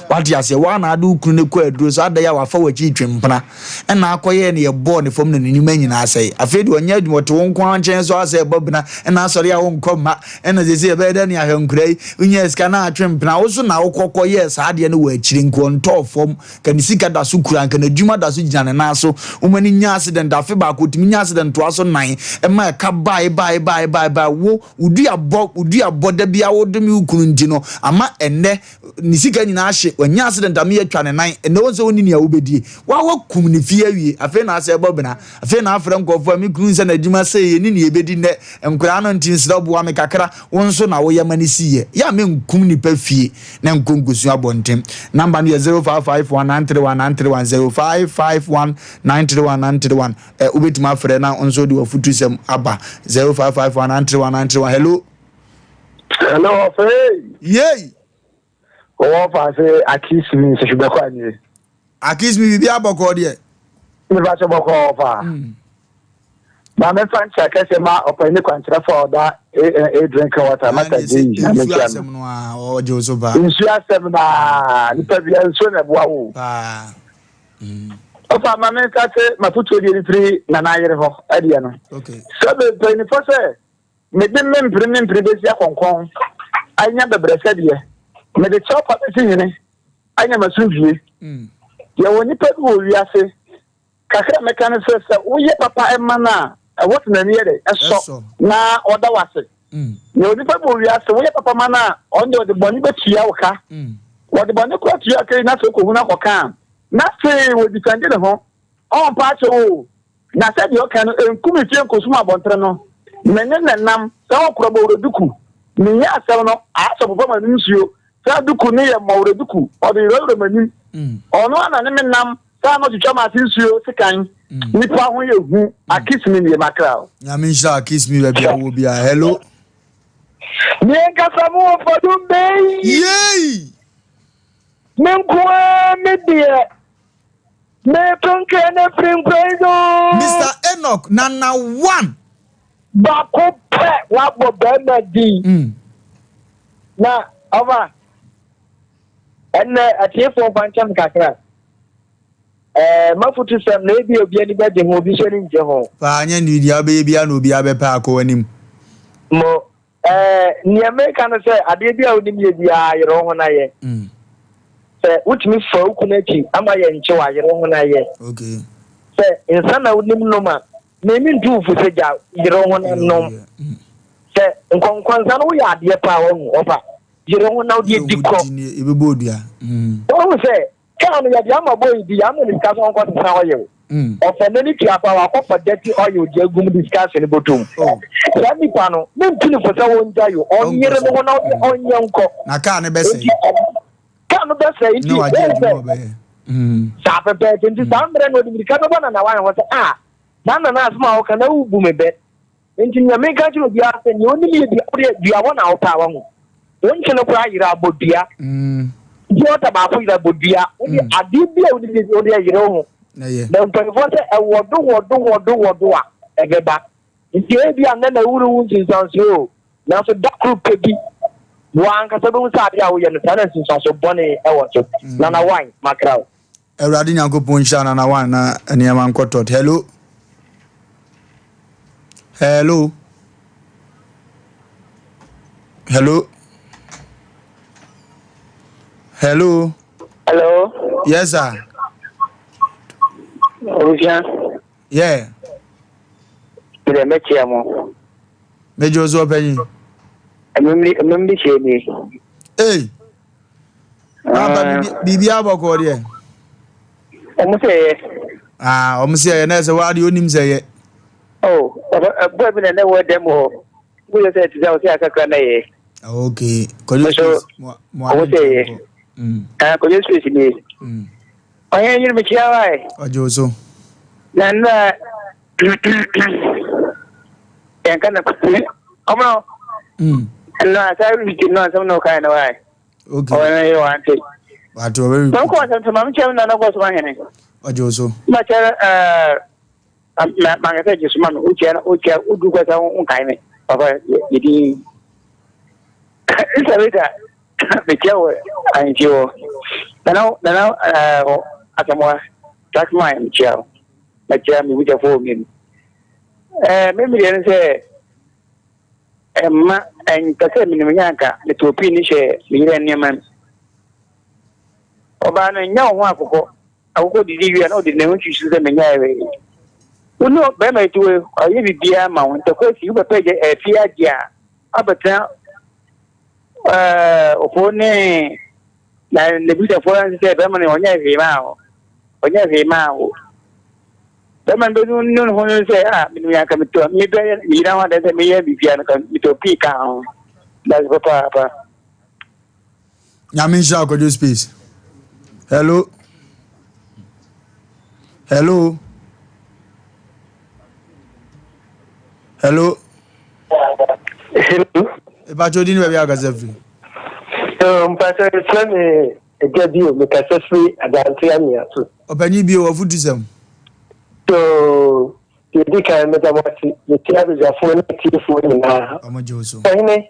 Wate aseɛ? Woa na ade wo kunu no kɔ aduro so, adɛn a wafa w'akyi retwe mpena, ɛna akɔyɛɛ no yɛbɔɔ ne fam na ne nnwuma nyinaa asɛe. Afei deɛ ɔnyɛ adwuma, ɔte wo nko ara nkyɛn so asɛ ɛbɔ bena, ɛna asɔre a wonkɔ mma, ɛna seesei ɛbɛyɛ dɛn ne ahwɛ nkoraa yi, wonyaa sika na atwe mpena, wo so na wokɔ kɔyɛɛ saa adeɛ no wɔ akyire, nka ɔntɔɔ fam, nka ne sika da so kura, nka n'adwuma da so gyina ne nan so, woma no nya accident afe baako, ɔtumi nya accident toa so nan, ɛma ɛka bae bae bae bae bae, wo, wo dua bɔ, wo dua bɔ, da biara wodome wo kunu nti no, ama ɛnnɛ ne sika nyinaa ahye, wanya accident ama yɛatwa ne nan, ɛnnɛ wo nso wonni nea wobɛdie, wa wakum ne fie awie, afei na asɛ ɛbɔ bena, afei na afrɛ nkurɔfoɔ a me kunu nsɛ n'adwuma sɛ yɛni nea yɛbɛdi nnɛ, nkoraa no nti nsrɛ boa me kakra, wo nso na woyɛ ma no siiɛ, yɛ a menkum nipa fie na nkɔ nkɔsu abɔnten. Number no yɛ 0551 931 931, 0551 931 931, ɛ wobɛtumi afrɛ na wo nso wode w'afutusɛm aba, 0551 931 931, hello. Hello, ɔfɛ. Yei. Wɔwɔ fa ase akisimi nsehwe bɛkɔ anie. Akisimi biribi abɔkɔɔ deɛ. Nipa kyɛ bɔkɔɔ fa. Ma mefa nkyɛ kɛse ma ɔpɛ ne kwankyerɛfo a ɔda AA drinking water mata gye yi na mekyia no. Nsuo asɛm no a ɔgye wo so paa. Nsuo asɛm na nipa bia nsuo na ɛboa wo. Paa. Ɔfa ma me nsa te mafotuo deɛ no firi nana ayere hɔ ɛdeɛ no. Okay. Sɛ mpanyinfoɔ sɛ Mede me mpene me mpene bɛsi akɔnkɔn anya bɛbrɛsɛ deɛ, mede kyɛw pa bɛsi hene anya m'asomdwie. Mm. Yɛwɔ nnipa bi wɔ wiase, kakra a mɛka ne sɛ, sɛ woyɛ papa ma no a, ɛwɔ sɛ n'ani yɛ dɛ, ɛsɔ na ɔda wo ase. Yɛwɔ nnipa bi wɔ wiase, woyɛ papa ma no a, ɔno deɛ ɔde bɔne bɛtua wo ka. Wɔde bɔne koraa tua ka yi na sɛ wokɔhu no akɔka a, na afei wɔdifɛnde ne ho, ɔmpa akyɛw o. Na sɛdeɛ ɔka no, Nku me fie nkɔsum abɔntene no, me ne no nam, sɛ ɔkora bɔwerɛ duku. Menyɛ asɛm no, asɛ ɔpopa m'anim nsuo. Saa duku no yɛ mmɔwerɛ duku, ɔde yerɛyerɛ m'anim. Ɔno ara na ne me nam, saa na ɔtwitwa m'ase nsuo sekan. Nnipa ho yɛ hu, akis me nie makra o. Nyame nhyira kiss me baabi a wowɔ biara. Hello. Me ankasa mo wɔ fadum bɛyi. Yay! Me nko ara me deɛ. Meto nkra no afiri nkwan so. Mister Enoch Nana one. Baako pɛ wabɔ bɛrima din. Mm. Na ɔfa ɛnɛ atiefoɔ mfa nkyɛm kakra. Ɛɛ mafotu sɛm na ebi obi ani bɛgye ho obi nso ani ngye ho. Paa nyɛ ne deɛ wobɛyɛ biara na obiara bɛpɛ akɔ w'anim. Mo Ɛɛ, nea meka no sɛ adeɛ bi a wonim yɛ biara yere wo ho na yɛ. Mm. Sɛ wotumi fa wo kunu akyi ama yɛ nkyew a, yere wo ho na yɛ. Okay. Sɛ nsa na wonim nom a, me mentu wo fo sɛ gya, yere wo ho na nom. Mm. Sɛ nkɔnkɔnsa no woyɛ adeɛ paa wahu, ɔfa, yere wo ho na wode Yere di wo kɔ. di ne yɛbɛbɔ odua. Mm. Wahu sɛ Kaa no yɛde ama boy bi yɛama no sika sɛ ɔnkɔ sesa oil. Ɔfa n'ani tua paa wakɔfa dirty oil de agu mu de sika ahyɛ ne bɔtɔ mu. Saa nipa no mentu no fo sɛ ɔngyae o, ɔnyere ne ho na ɔnyɛ nkɔ. Na kaa no bɛsɛe. Nti kaa no bɛsɛe nti Na wagye wɔn adwuma sɛ ɔbɛyɛ. saa pɛpɛɛpɛ nti saa mmerɛ no ɔde mirika bɛbɔ Nana Wan hɔ sɛ ah saa Nana asɛm a woka na wobu me bɛ. Nti nea meka kyerɛ obiara sɛ nea onim yɛ dua wodeɛ dua hɔ na wopɛ a wahu. Wo nkyene koraa yera bɔ dua. Nti ɔta baako yera bɔ dua. Wode adeɛ bi a wonim yɛ wodeɛ yere wo ho. Na mpanimfoɔ sɛ ɛwɔdo wɔdo wɔdo wɔdo a ɛbɛba. Nti ebi a nnɛ na wuru wo nsunsuansoɔ o. Nanso da koro pɛ bi wo ankasa bɛhu sɛ adeɛ a woyɛ no saa na nsunsuansoɔ bɔne ɛwɔ so. Nana Wan, makra wo. Awurade Nyankopɔn nhyira Nana Wan na nneɛma nkɔ tɔt. Hello. Hello. Hello. Hello. Hello. Yes, sir. Obusua. Yeah. Mede mɛkyia mo. Megye wo so ɔpanyin. Mmemmiri hyɛ ni. Hey. Papa biribi abɔkɔ deɛ. Ɔmo sɛ yɛ. Ah, ɔmo sɛ yɛ na ɛsɛ waa deɛ onim sɛ yɛ. Oh, boy bi na ne wɔ dɛm hɔ. Mo yɛ sɛ ti sɛ ɔsɛ akakra na yɛ. Okay, kɔjɔ space. Mo ɔmo sɛ yɛ. Ah, kɔjɔ space ni. Ɔyɛ yiri mi kyia wa yɛ. Ɔjɔ so. Na nna yɛn ka na ɔmo no. Nna saa repeat no asɛm na ɔka yɛ na wa yɛ. Okay. Ɔno yɛ wante. Wate ɔbɛ repeat. Mɛ nkɔ asɛm sɛ maame kyɛm na nakɔ soma hene. Ɔgye wo so. Ma kyɛ ɛɛ ma ma nkasa gye soma mi okyia na okyia odu kɔ sɛ nkae me papa yɛ din. Nsa beta mekyia wɔ ahemfie hɔ. Nana Nana ɛɛ Asamoah Trackman mekyia wo. Mekyia me busuafoɔ wɔ mmienu. Ɛɛ me me deɛ ne sɛ ɛmma ɛnka sɛ menim yɛ anka metɔɔ pii ne hyɛ me yerɛ nneɛma mu. Ɔbaa no nnya wo ho akokɔ. Akokɔ didi wie a na ɔde ne ho twitwi sɛ menyae hwee. Wo ne bɛrima yi te hɔ yi, ɔyɛ biribiara ma wo. Ntɔkwa si, wobɛpɛ gye afie agye a, abɛtena ɛɛ ɔfo ne na n'abusuafoɔ nso sɛ bɛrima no ɔnyɛ hwee maa wo. Ɔnyɛ hwee maa wo. Bɛrima no bɛnu ne ho no sɛ a menim yɛ anka metɔ mebɛyɛ meyera ho adan sɛ meyɛ biribiara no ka metɔ pii ka ho. That's papaapa. Nyame nhyira Kwadwo Space. Hello. Hello. Hello. Hello. Mpatsɔ di ni baabi a kasa firi. Mpatsɔ efrɛ mi Agya bio mekasa firi Adante Amia so. Ɔpanyin bio afutu sɛm. So deɛ edi kan meda mo ase mekyia abadwafoɔ ne atiefoɔ nyinaa. Ɔmo gye wo so. Ɔhene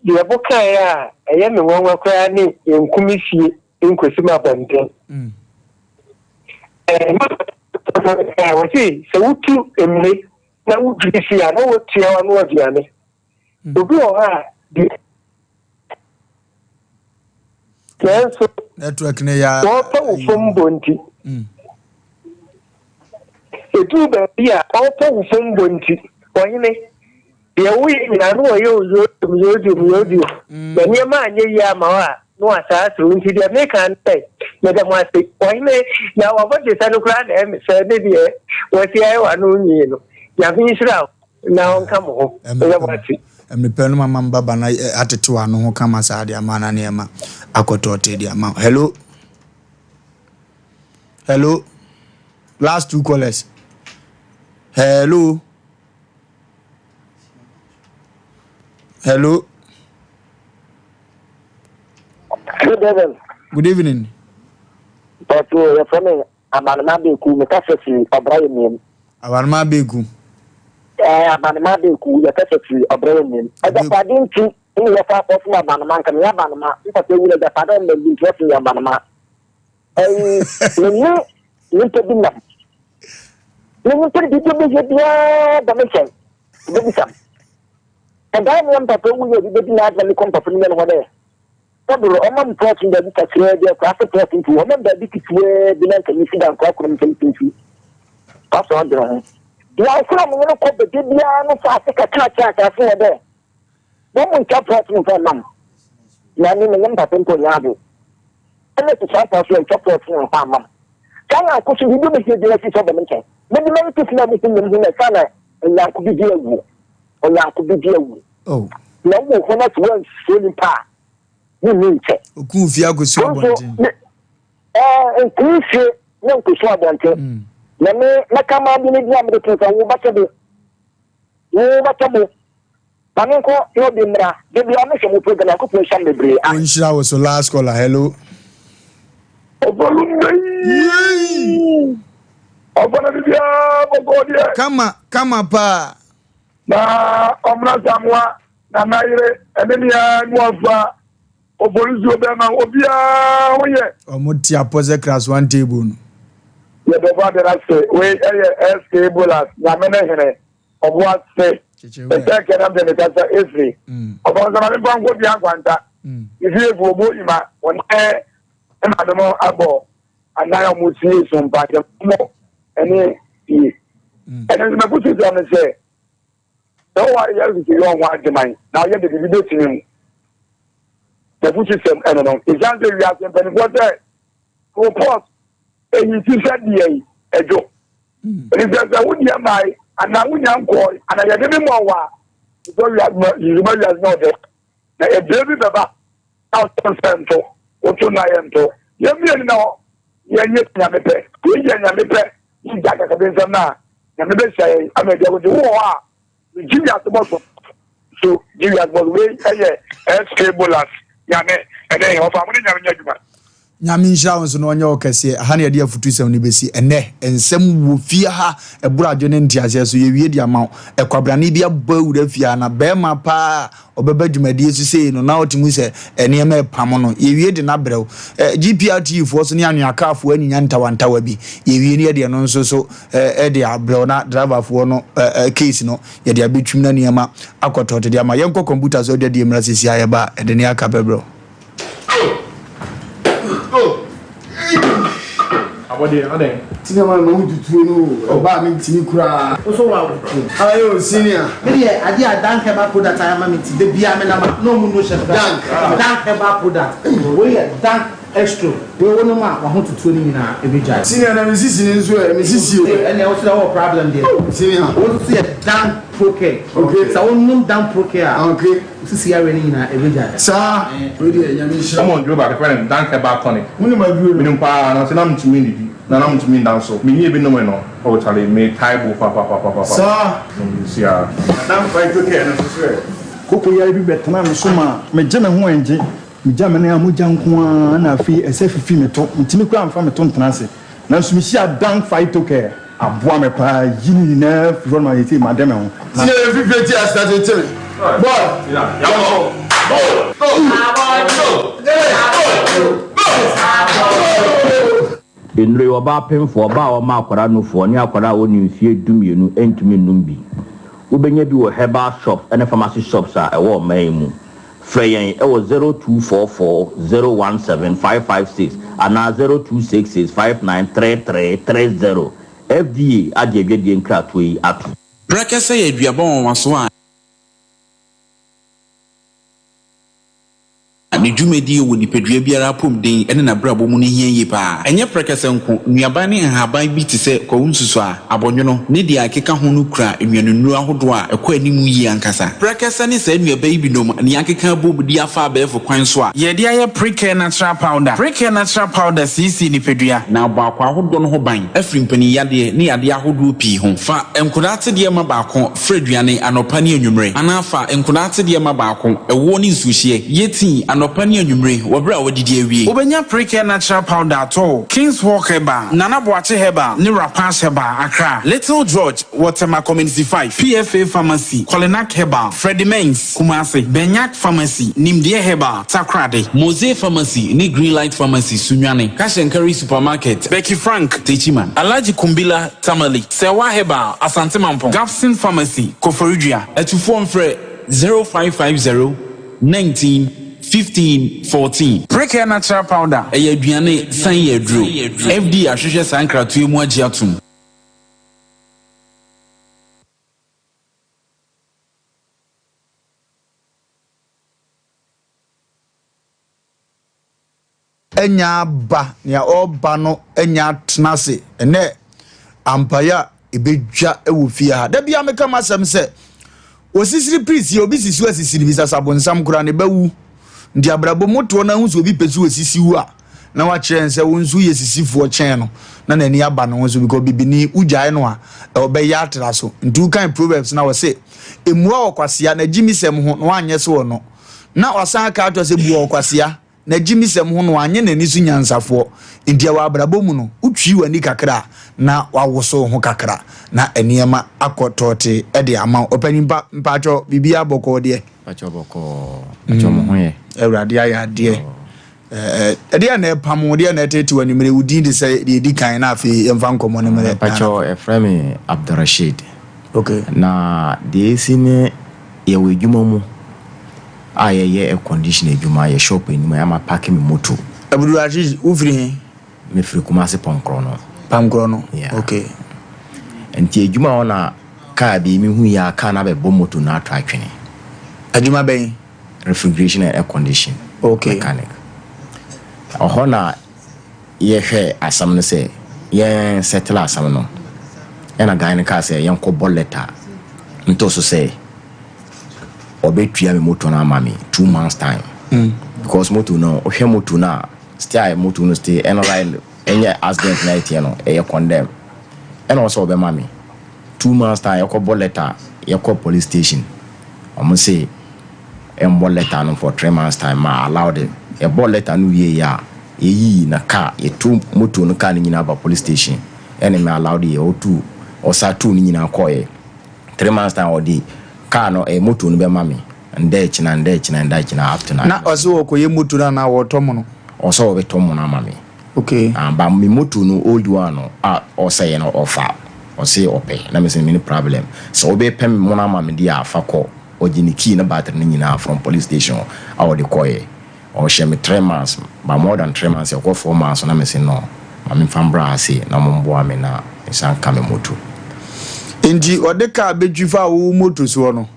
Deɛ wokaeɛ a ɛyɛ me nwanwa koraa ne nku me fie nkɔsi m'abɔnten. Wɔse sɛ wotu mmire na wodwiri fie a na wotua w'ano aduane. Obi wɔ hɔ a deɛ nanso network ne ya wɔpɛ wo fam bɔ nti ɛduru baabi a ɔpɛ wo fam bɔ nti ɔhene Deɛ woyɛ nyinaa na wɔyɛ wo yodiom yodiom yodiom na nneɛma anyɛ yie ama wo a na wɔasan aserew nti deɛ meka ne sɛ meda mo ase ɔhene na wabɔdwesɛ no koraa na ɛyɛ me fɛ ne deɛ wasi ayɛ w'ano nwi no Nyame nhyira wo na ɔnka mo ho meda mo ase. Mepɛ no mama mbaba na atetew ano ho kama saa de ama na nneɛma akɔtɔɔte de ama. Hello. Hello. Last two callers. Hello. Hello. Good evening. Good evening. Pàtó yɛfrɛ me Abanoma Beku, mekasa firi Ɔbra yɛ mmienu. Abanoma Beku. Ɛɛ Abanoma Beku, yɛkasa firi Ɔbra yɛ mmienu. Agyapade nti ne yɛfa akɔsom Abanoma, nka meyɛ Abanoma, mpapa wura agyapade ɔmma bi nti wɔsom yɛ Abanoma. Ɛyi, me ne nyimpa bi nam. Na nyimpa no biribi a ɔbɛhia biara ba me nkyɛn, obebisa me. Ɛdaa no a me papa wui a obi bedi n'adze na mekɔ me papa no nua no hɔ dɛ, Tɔbor, ɔma me plɔt no baabi kakraa bi, akuraase plɔt mpo, ɔma me baabi ketewaa bi na nka misi dan korakora mu nka mesi Pastor ɔdwen ho. Nyankor a menye no kɔ bɛda biara no faa ase kakra kyerɛɛ asaase hɔ dɛ, Wɔn ntwa plɔt no mfa mma me, na emi menye me papa mpo nnyɛ adze. Nna esusuafo so anntwa plɔt no ammfa amma me. Saa nyɛnko so biribi obehia biara fi sɛ ɔba me nkyɛn. Mede m'enyi to fam a muhu nyim hu na esian a nyɛnko bi di ewu. Ɔnyɛnko bi di ewu. Oh. Na wowɔ hɔ na sɛ woannsuro nyimpa a, wonnyi nkyɛ. Okuu fie akosu abɔnten. Ɛɛ, nkuu fie na nkosu abɔnten. Na me, mɛka m'ade no bi a mede to nsa, wo bɛkyɛ bo. Wo bɛkyɛ bo. Ma me nkɔ na obi mmra. Da biara me hwɛ mo program Nyankopɔn nhyira mo bebree ae. Ɔnhyira wo so last caller hello. Ɔbalum bɛyi. Ɔfa na biribiara bɔkɔɔ deɛ. Kama kama paa. Na ɔmena Samoa nana yere ɛne nea nuafa opolisuo bɛma obiara ho yɛ. Ɔmo te apɔ sɛ class one table no. Yɛbɛbɔ ade no ase wei ɛyɛ SK Bolas nyame ne hene. Ɔbo ase. Ɛsɛ kɛ nam sɛ mekasa efiri. Ɔbɔ nsa ma memfa nkɔ dua nkwanta. Efi efu obo ima wɔne ne maame mo abɔ anan a wɔn sie so mpa nkyɛn mo ɛne fie. Ɛno nso mɛkoto sɛ no sɛ sɛ wɔware yɛ nsusu yɛ ɔho adweman na ɔyɛ de biribi bɛtumi mu. Mɛkoto sɛm ɛno no. Ɛsiane sɛ wiase mpanimfoɔ sɛ report eyi ti sɛ deɛ yi ɛdwo. Efisɛ sɛ wo deɛ mmae, anaa wunnya nkɔe, anaa yɛde bi mmɔɔ wo a, sɔ wiase ma susu ma wiase nyɛ ɔdɛ. Na ɛberɛ bi bɛba na ɔto nsa nto, woto nna yɛnto. Yɛn mmienu na yɛnyɛ Nyame pɛ. Yɛyɛ Nyame pɛ, yɛgya akakabensɛm no a, Nyame bɛhyira yɛn ama yɛadi akodeɛ. Wowɔ hɔ a, gye wiase bɔ so. So gye wiase bɔ so. Wei ɛyɛ SK Bolas Nyame ɛne ɔfa mo ne Nyame nyɛ adwuma. Nyame nhyira wo nso na ɔnyɛ wo kɛseɛ. Aha na yɛde afutusɛm no bɛsi ɛnnɛ. Nsɛm wɔ fie ha, ɛboro adwene ne nteaseɛ so. Yɛwie de ama wo. Ɛkwabrane bi abɔ awura fie ha, na barima paa a ɔbɛba dwumadie so sei no, na ɔte mu sɛ nneɛma repamo no. Yɛwie de no abrɛ wo. GPRTU foɔ so ne anweakaafoɔ anyinya ntawantawa bi. Yɛwie no yɛde ɛno nso so de abrɛ wo, na driverfoɔ no case no yɛde abɛtwim na nneɛma akɔtɔɔte de ama. Yɛnkɔ kɔmputa so adwadie mmra seesei a yɛba a, yɛde nea aka bɛbrɛ wo. Abɔdeɛ adɛn? Senior man ma wo tutuo no o, ɔbaa me ntimi koraa. Wo so wa wo tuo. Aye o senior. Me deɛ adeɛ a Dank herbal product ayɛ ama me nti da biara me nam a na ɔmo no hyɛ me Dank. Dank herbal product wei yɛ Dank extro wei wo nom a wahotutuo no nyinaa ɛbɛgyae. Senior na me sisi no nso ɛ, me sisi o. Ɛnneɛ wo so deɛ wowɔ problem deɛ. Senior. Wo nso so yɛ Dank Procare. Okay. Sɛ wo nom Dank Procare a. Okay. Wo sisi yareɛ no nyinaa ɛbɛgyae. Saa. Wei deɛ Nyame nhyira wo. Wɔn aduro baako yɛfrɛ no Dank Herbal Tonic. Wo nim aduro no? Menim paa nanso na mentumi nnidi na na mentumi nda nso. Menyɛɛ bi nomee no oh charlie me tae bo papapapapa. Saa. Sia. Na Phyto Care no nso so ɛ? Koko yare bi bɛtenaa me so maa megye me ho ɛngye. Megya me nan a mogya nko ara na afei ɛsɛ fifi me to. Mentumi koraa mfa me to ntena ase. Nanso mehyiaa Dank Phyto Care. Aboa me paa yi ne nyinaa firi hɔ no ma seesei made me ho. Na. Tie mfifire ti ase na tete me. Boy, yɛnkɔ. Nnuro yi, ɔbaa pemfoɔ, ɔbaa a ɔma akwadaa nufoɔ ne akwadaa a ɔnni mfeɛ dumienu ntumi nnom bi. Wobɛnya bi wɔ herbal shops ne pharmacy shops a ɛwɔ ɔman yi mu. Frɛ yɛn wɔ 0244 017 556 anaa 0266 5933 30. FDA agye adwadie nkratoɔ yi atom. Prɛkɛsɛ yɛ aduaba nwanwasoɔ a ne dwumadie wɔ nipadua biara apɔmuden ne n'abrabɔ mu no hia yie pa ara. Ɛnyɛ prɛkɛsɛ nko, nnuaban ne nhaban bi te sɛ kwawu nsusuaa, abɔnwono, ne deɛ ɛkeka ho no kura nnuanennuro ahodoɔ a ɛkɔ anim yie ankasa. Prɛkɛsɛ ne saa nnuaba yi binom na yɛakeka abom de afa abɛɛfo kwan so a. Yɛde ayɛ Precare Natural Powder. Precare Natural Powder siesie nipadua. Na abɔ akwaa ahodoɔ no ho ban afiri mpaninyadeɛ ne yadeɛ ahodoɔ pii ho. Fa nkodaa atedeɛ ma baako fra aduane anɔpa ne anwummere, anaa fa nkodaa atedeɛ ma baako, ɛwoɔ ne nsuohyeɛ, yɛ tii anɔpa ne anwummere wɔ berɛ a woadidi awie. Wobɛnya Precare Natural Powder atɔ wɔ King's Walk Herbal, Nana Boakye Herbal ne Rapash Herbal, Accra, Little George wɔ Tema Community 5, PFA Pharmacy, Kolinak Herbal, Freddie Mens, Kumasi, Benyak Pharmacy, Nimdeɛ Herbal, Takoradi. Mose Pharmacy ne Greenlight Pharmacy, Sunyani, Cash and Carry Supermarket, Becky Frank, Techiman. Alhaji Kumbila, Tamale, Serwaa Herbal, Asante Mampong, Gapson Pharmacy, Koforidua. Atufoɔ mfrɛ 0550 19 15 14. Precare Natural Powder. Ɛyɛ aduane san yɛ aduro. FDA ahwehwɛ saa nkratoɔ yi mu agye atom. Anya aba, nea ɔreba no anya atena ase. Ɛnɛ ampaeɛ a ɛbɛdwa wɔ fie ha. Da bia meka m'asɛm sɛ, osisiri pirisi obi sisi asisi no bisa sɛ abonsam koraa ne bɛwu. Nti abrabɔ mu toɔ no ahu sɛ obi pɛ sɛ osisi wo a, na wakyerɛ n sɛ wo nso yɛ sisifoɔ kyɛn no, na n'ani aba ne ho so because bibini wogyae no a, ɔbɛyɛ atra so. Nti wokan Proverbs na wɔse, mmua ɔkwasea na gyimisɛm ho na wanyɛ sɛ ɔno. Na wasan aka ato sɛ bua ɔkwasea N'agyimisɛm ho no wanyɛ n'ani so nyansafoɔ. Enti wɔ abrabɔ mu no, wotwi w'ani kakra a, na woawoso wo ho kakra, na nneɛma akɔ tɔɔtee de ama wo. Ɔpanin pa, mpakyɛ biribiara bɔkɔɔ deɛ? Mpakyɛ bɔkɔɔ. Mpakyɛ mo ho yɛ? Awurade ayɛ adeɛ. Ɛdeɛn na ɛpam wo, deɛn na ɛtete w'anwummerɛ? Wo din de sɛ deɛ ɛdi kan na afei yɛmfa nkɔmmɔ no mmerɛ. Mpakyɛ yɛfrɛ me Abdulrasheed. Okay. Na deɛ ɛsi ne yɛwɔ adwuma mu. A yɛyɛ air condition adwuma, yɛ shop anim a ma parke me moto. Abdul-Aziz, wo firi he? Me firi Kumasi Pɔnkorɔ no. Pɔnkorɔ no, Yeah. okay. Nti adwuma hɔ na car bi me hu yɛ a car no abɛbɔ moto no ato atwene. Adwuma bɛn? Refrigeration and air condition Okay. mechanic. Ɔhɔ na yɛhwɛ asɛm no sɛ yɛn settle asɛm no. Ɛna guy no kaa sɛ yɛnkɔ bɔ letter nto so sɛ. ɔbɛtua me moto no ama me 2 months time because moto no, wohwɛ moto no a, stay a moto no stay ɛno right, ɛnyɛ accident na ɛteɛ no, ɛyɛ condemn. Ɛna ɔsɛ ɔbɛma me 2 months time. Yɛkɔbɔ letter, yɛkɔ police station, ɔmo se ɛmbɔ letter no for 3 months time ma allowed. Yɛbɔ letter no wie yɛ a. Yɛyii na car, yɛtu motor no car no nyinaa ba police station ɛne me allowed yɛ, ɔtu ɔsa tuu ne nyinaa kɔɔɛ. 3 months time ɔde car no ɛɛ motor no bɛma me ndɛ kyena ndɛ kyena ndɛ kyena up to now. Na ɔse ɔkɔyɛ motor no anaa ɔɔtɔ mono? Ɔsɛ ɔbɛtɔ mono ama me. Okay. Ah but me motor no old one no a ɔsɛeɛ no ɔfa ɔse ɔpɛ na mese menni problem sɛ wobɛpɛ me mono ama me deɛ a fa kɔ. Ɔgye ne key ne battery no nyinaa from police station hɔ a ɔde kɔeɛ. Ɔhyɛ me 3 months but more than 3 months ɛkɔ 4 months na mese no ma memfa mbra ha sei na ɔmo mboa me na mensan nka me moto. Nti ɔde car bɛtwi faa wo moto soɔ no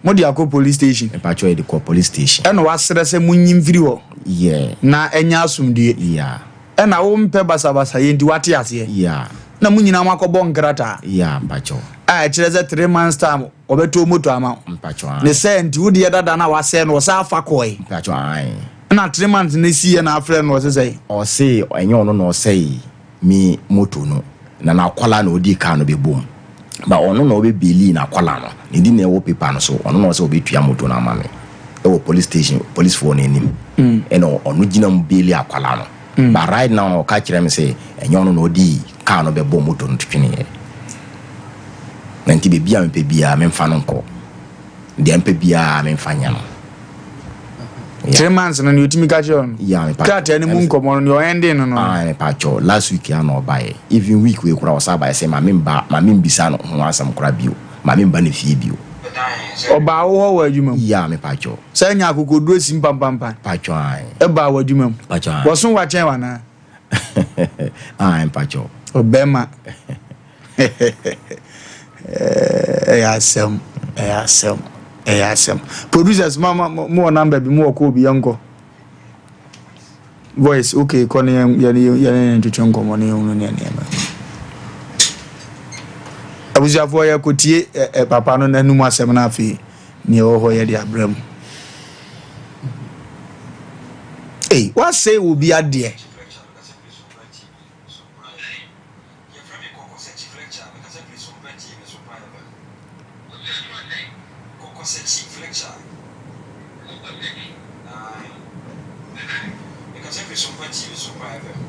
mode akɔ police station? Mepakyɛw yɛde kɔɔ police station. Ɛna wasrɛ sɛ monyi mfiri hɔ Yeah. na ɛnyɛ asomdue. Yeah. Ɛna wo mpɛ basabasayɛ nti wate aseɛ. Yeah. Na mo nyinaa moakɔbɔ nkrataa. Yeah mpakyɛw. A ɛkyerɛ sɛ 3 months time Ɔbɛtɔ moto ama wo. Mpakyɛw ae. Ne sɛɛ nti wo deɛ dada no a wasɛe no ɔsan fa kɔe. Mpakyɛw ae. Ɛna 3 months no siiɛ na afrɛ no ɔse sɛn? Ɔse ɛnyɛ ɔno na ɔsɛe me moto no na n'akwadaa na ɔdii car no bɛbom but ɔno na ɔbɛ bailii n'akwadaa no ne din na ɛwɔ paper no so ɔno na ɔsɛ ɔbɛtua moto no ama me ɛwɔ police station police foɔ no anim ɛna ɔno gyina mu baili akwadaa no but right now no ɔka kyerɛ me sɛ ɛnyɛ ɔno na ɔdii car no bɛbɔ moto no tweneɛ. Na nti baabi a mepɛ biara memfa no nkɔ. Deɛ mepɛ biara memfa nyɛ no. Yeah. 3 months no nea otumi ka kyerɛ no. Yeah, mepa. Krataa no mu nkɔmɔ no nea ɔɛnde no no. Ah, mepa kyɛw. Last week ya na ɔbaeɛ. Even week wei koraa ɔsan baeɛ sɛ ma memba, ma membisa no ho asɛm koraa bio. Ma memba ne fie bio. Ɔbaa wo hɔ wɔ adwuma mu? Yeah, mepa kyɛw. Sɛ nya akokoduro si mpampampan. Pa kyɛw ae. Ɛbaa wɔ adwuma mu? Pa kyɛw ae. Wɔso wakyɛn wo anaa? Ae, mpa kyɛw. Ɔbɛma. Ɛyɛ asɛm, ɛyɛ asɛm, ɛyɛ asɛm. Producers ma ma mo wɔ number bi mo wɔ call bi yɛn kɔ. Voice okay kɔ ne yɛn yɛn yɛn yɛn twetwe nkɔmɔ ne yɛn hunu ne nneɛma. Abusuafoɔ yɛ kɔ tie ɛ ɛ papa no n'anum asɛm no afei nea ɛwɔ hɔ yɛ de abrɛ mu. Ei wasɛe obi adeɛ. Yɛfrɛ me Kɔkɔ Sɛkyi Fletcher, mekasa firi Sompa TV so Prime FM. Kɔkɔ Sɛkyi Fletcher. Aye. Mekasa firi Sompa TV so Prime FM.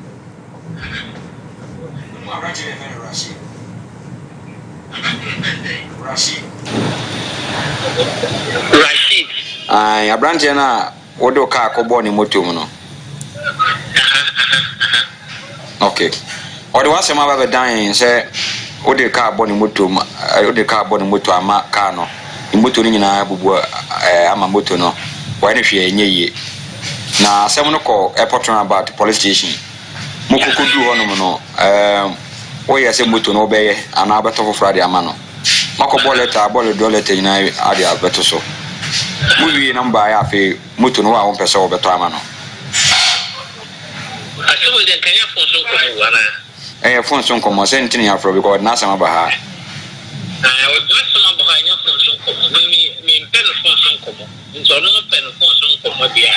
Wonim aberanteɛ bi a yɛfrɛ no Rashid? Rashid. Rashid. Aye, aberanteɛ no a Wode wo kaa kɔbɔɔ ne moto mu no? Ok. Ɔde w'asɛm aba bɛdan yɛn sɛ wode kaa bɔ ne moto mu, wode kaa bɔ ne moto ama kaa no, ne moto no nyinaa abubu ama moto no, wayɛ no hwee a ɛnyɛ yie. Na asɛm no kɔ Airport Roundabout police station. Mokɔkɔduu hɔnom no, woyɛ sɛ moto no wobɛyɛ anaa wobɛtɔ foforɔ ade ama no. Moakɔbɔ lɛta, abɔ ledrɔ lɛta nyinaa ade abɛto so. Mowiee na mobaeɛ a afei moto no wo a wompɛ sɛ wobɛtɔ ama no. Asɛm wei deɛ nka ɛnyɛ phone so nkɔmmɔ o anaa? Ɛyɛ phone so nkɔmmɔ, sɛ nti na yɛafrɛ wo because ɔde n'asɛm aba ha. Ae ɔde n'asɛm aba hɔ a ɛnyɛ phone so nkɔmmɔ, me me mempɛ no phone so nkɔmmɔ, nti ɔno pɛ no phone so nkɔmmɔ deɛ a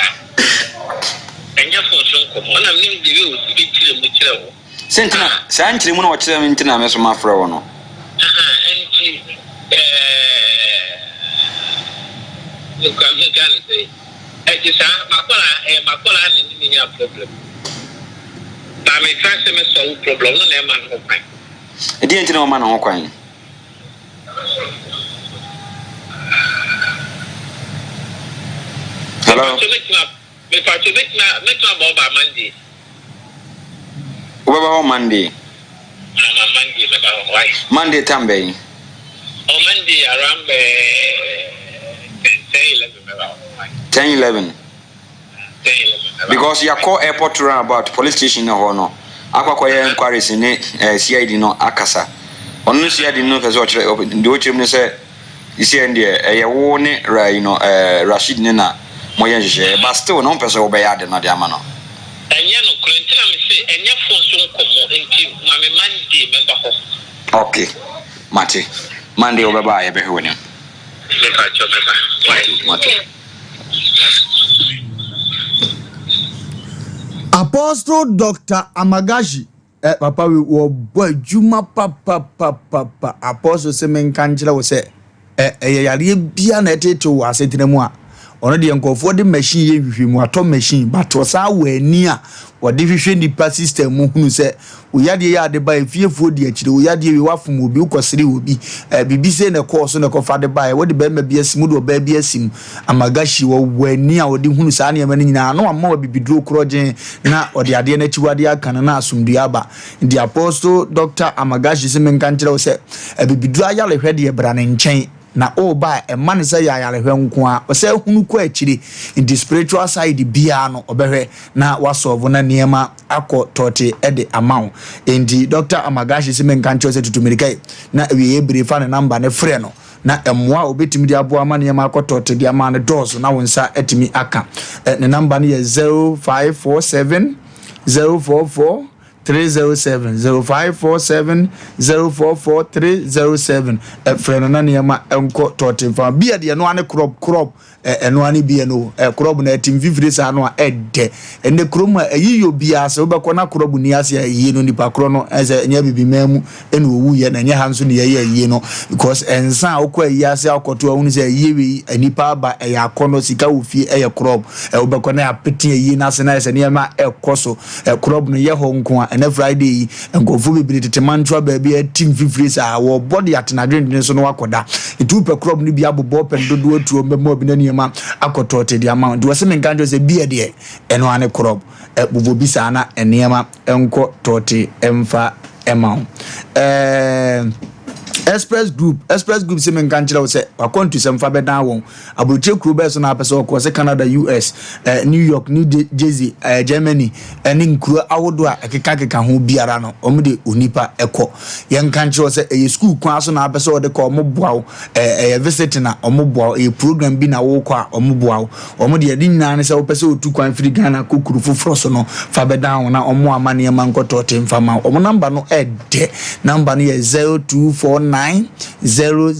ɛnyɛ phone so nkɔmmɔ, ɛna menim the way ɔsi bɛkyerɛ mu kyerɛ wo. Sɛ nti na, saa nkyerɛmu no a ɔkyerɛɛ me nti na me nso mafrɛ wo no. Ahaa, nti ɛɛ, mekura menka no sɛn, ɛnti saa, m'akwadaa, ɛyɛ m'akwadaa na ɛne me nyaa problem. But me try sɛ mɛ solve problem, ɔno na ɛma ne ho kwan. Ɛdeɛn nti na ɔma ne ho kwan? Hello? Mepakyɛw mɛtumi mɛtumi aba hɔ by Monday. Wobɛba hɔ Monday? Ama Monday mɛba hɔ why? Monday time bɛn? Oh Monday around bɛɛ 10 11 mɛba hɔ why? 10 11. 10 11 mɛba. Because yɛakɔ airport roundabout police station no hɔ no akɔ akɔyɛ enquiries ne eh, CID no akasa. Ɔno no CID no pɛ sɛ ɔkyerɛ deɛ ɔkyerɛ mu ne sɛ Sisiɛ no deɛ ɛyɛ wo ne Ra yi no eh, Rashid ne na moyɛ nhyehyɛeɛ but still no wompɛ sɛ wobɛyɛ ade no de ama no. Ɛnyɛ nokorɛ nti na mese ɛnyɛ phone so nkɔmmɔ nti ma me Monday mɛba hɔ. Ok mate, Monday wobɛba a yɛbɛhwɛ w'anim. Mepakyɛw mɛba wai. Mate mate. Apostle Doctor Amagashi Eh papa wei wɔbɔ adwuma papapapapa. Apostle se menka nkyerɛ wo sɛ eh, ɛyɛ yareɛ bia na ɛtetew wɔ asetena mu a, Ɔno deɛ nkurɔfoɔ de machine yɛ nhwehwɛmu, atɔ machine but ɔsan wɔ ani a ɔde hwehwɛ nipa system mu hunu sɛ wo yadeɛ yɛ ade ba efiefoɔ di akyire, wo yadeɛ wei wafom obi, wokɔsere obi, eh, biribi sei na ɛkɔɔ so na ɛkɔfa de baeɛ, wode barima bi asi mu, wode ɔbaa bi asi mu. Amagashi ɔwɔ ani a ɔde hunu saa nneɛma no nyinaa na wama wo abibiduro korɔgyen na ɔde adeɛ no akyiwadeɛ aka no na asomdwoeɛ aba. Nti Apostle Doctor Amagashi se menka nkyerɛ wo sɛ abibiduro ayarehwɛ deɛ bra ne nkyɛn. Na ɔreba a, ɛmma no sɛ ɛyɛ ayarehwɛ nko ara, ɔsɛ hunu kɔ akyire, nti spiritual side biara no ɔbɛhwɛ na wasɔlvo na nneɛma akɔ tɔɔte de ama wo. Enti Doctor Amagashi se menka nkyerɛ wo sɛ tutu mmirika yi na awieɛ bere fa ne number no frɛ no na mmoa a ɔbɛtumi de aboa ama nneɛma akɔ tɔɔte de ama no dɔɔso na wo nsa atumi aka. Ne number no yɛ 0547 044 307 0547 044 307 Frɛ no na nneɛma nkɔ tɔɔte mfa Beer deɛ ɛno ara ne krɔb krɔb ɛno ara ne beer no krɔb no ɛte mfifire saa no a ɛdɛ ɛnɛ kurom a ɛyi yɛ obiara sɛ wobɛkɔ na krɔb ni ase a ɛyie no nipa korɔ no ɛsɛ ɛnyɛ bibiman mu ɛna owu yɛ na ɛnyɛ ha nso ne yɛyɛ ayie no because ɛnsa a wokɔ ayie ase akɔto ahunu sɛ ayie wei nipa aba ɛyɛ akɔnɔ sika wɔ fie ɛyɛ krɔb wobɛkɔ na apete ayie no ase na ɛsɛ nneɛma ɛkɔ so Ɛkorɔb no yɛ hɔ nko a, ɛnnɛ Friday yi, nkurɔfoɔ bebree tete mantra baabi a ɛte mfifire saa, wɔrebɔ de atena adwendwene so na wɔakɔda. Nti wopɛ korɔb no bi abobɔ pɛn dodoɔ atuo mbɛmmoa bi na nneɛma akɔ tɔɔte de ama wo. Nti wɔse menka nkyerɛ wo sɛ beer deɛ, ɛno ara ne korɔb. Bobɔ bi saa na nneɛma nkɔ tɔɔte mfa ma wo. Ɛɛ. Express Group, Express Group se menka nkyerɛ wo sɛ wakwantusɛm fa bɛdan wɔn. Aburokyire kuro bɛɛ so na apɛ sɛ ɔkɔ sɛ Canada, US, eh, New York, New Jersey, eh, Germany, ɛne eh, nkuro ahodoɔ a ɛkekakeka ho biara no, wɔn de onipa ɛkɔ. Yɛnka nkyerɛ wo sɛ ɛyɛ sukuu kwan so na apɛ sɛ ɔde kɔ, wɔn boa wo. Eh, ɛyɛ visiting a wɔn boa wo, ɛyɛ program bi na wokɔ a wɔn boa wo. Wɔn deɛ ne nyinaa ne sɛ wopɛ sɛ wotu kwan firi Ghana kɔ kuro foforɔ so no, fa bɛdan wo na wɔn ama nneɛma nkɔtɔɔte mfa ma wo. Wɔn namba no ɛdɛ. Namba no yɛ 0249 000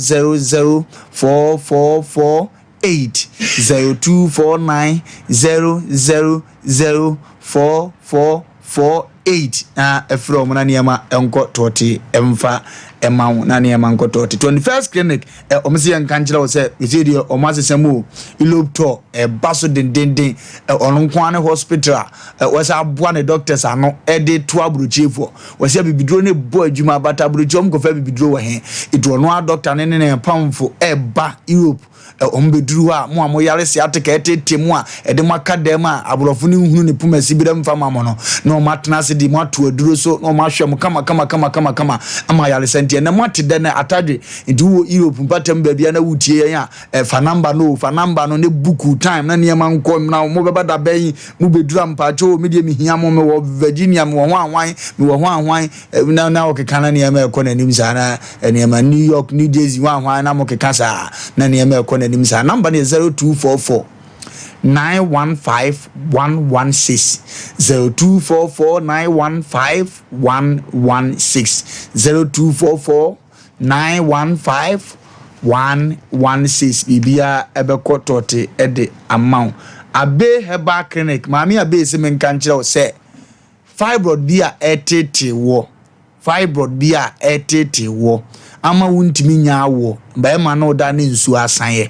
444 8. 0249 000 444 8 na ɛfrɛ wɔn na nneɛma nkɔ tɔɔte mfa ɛma wo na nneɛma nkɔ tɔɔte. 21st Clinic Ɛ, wɔn se yɛnka nkyerɛ wo sɛ, seesei deɛ wɔn asesa mu o, Ilob tɔ, ɛba so dendenden, ɛ, ɔno nko ara ne hospital a, ɛ, wɔsɛ aboa ne doctors ano de to aburokyirefoɔ. Wɔsɛ abibiduro no bɔ adwuma, but aburokyire wɔn kɔfa abibiduro wɔ he? Nti ɔno ara doctor no ne ne pamfo ɛba Europe. Wɔn bɛduru hɔ a, mo a moyare sciatica ɛtete mo a ɛde mo aka dɛm a aborɔfo no nhunu ne poma siberɛ mfa ma mo no, na wɔn atena ase de mo ato aduro so na wɔn ahwɛ mo kama kama kama kama kama ama ayaresa. Nti ɛnɛ moate dɛ nɛ atadwe. Nti wowɔ Europe mpatam baabi a na wotie yɛn a, eh, fa number no o, fa number no ne book time na nneɛma nkɔ na mobɛba da bɛn, mobɛduru a mpaakyɛw o, me deɛ mehia mo, mewɔ Virginia, mewɔ hwan hwan, mewɔ hwan hwan. Na na ɔkeka na nneɛma ɛkɔ n'anim saa na nneɛma New York, New Jersey hwan hwan na mokeka saa na nneɛma ɛkɔ n'anim saa. Number no yɛ 0244 915 116 0244 915 116 0244 915 116 biribiara ɛbɛkɔ tɔɔte de ama wo. Abe Herbal Clinic, Maame Abe se menka nkyerɛ wo sɛ Fibroid bi a ɛreteetee woɔ, fibroid bi a ɛreteetee woɔ ama wontumi nya awoɔ, barima ne wo da ne nsuo asaeɛ,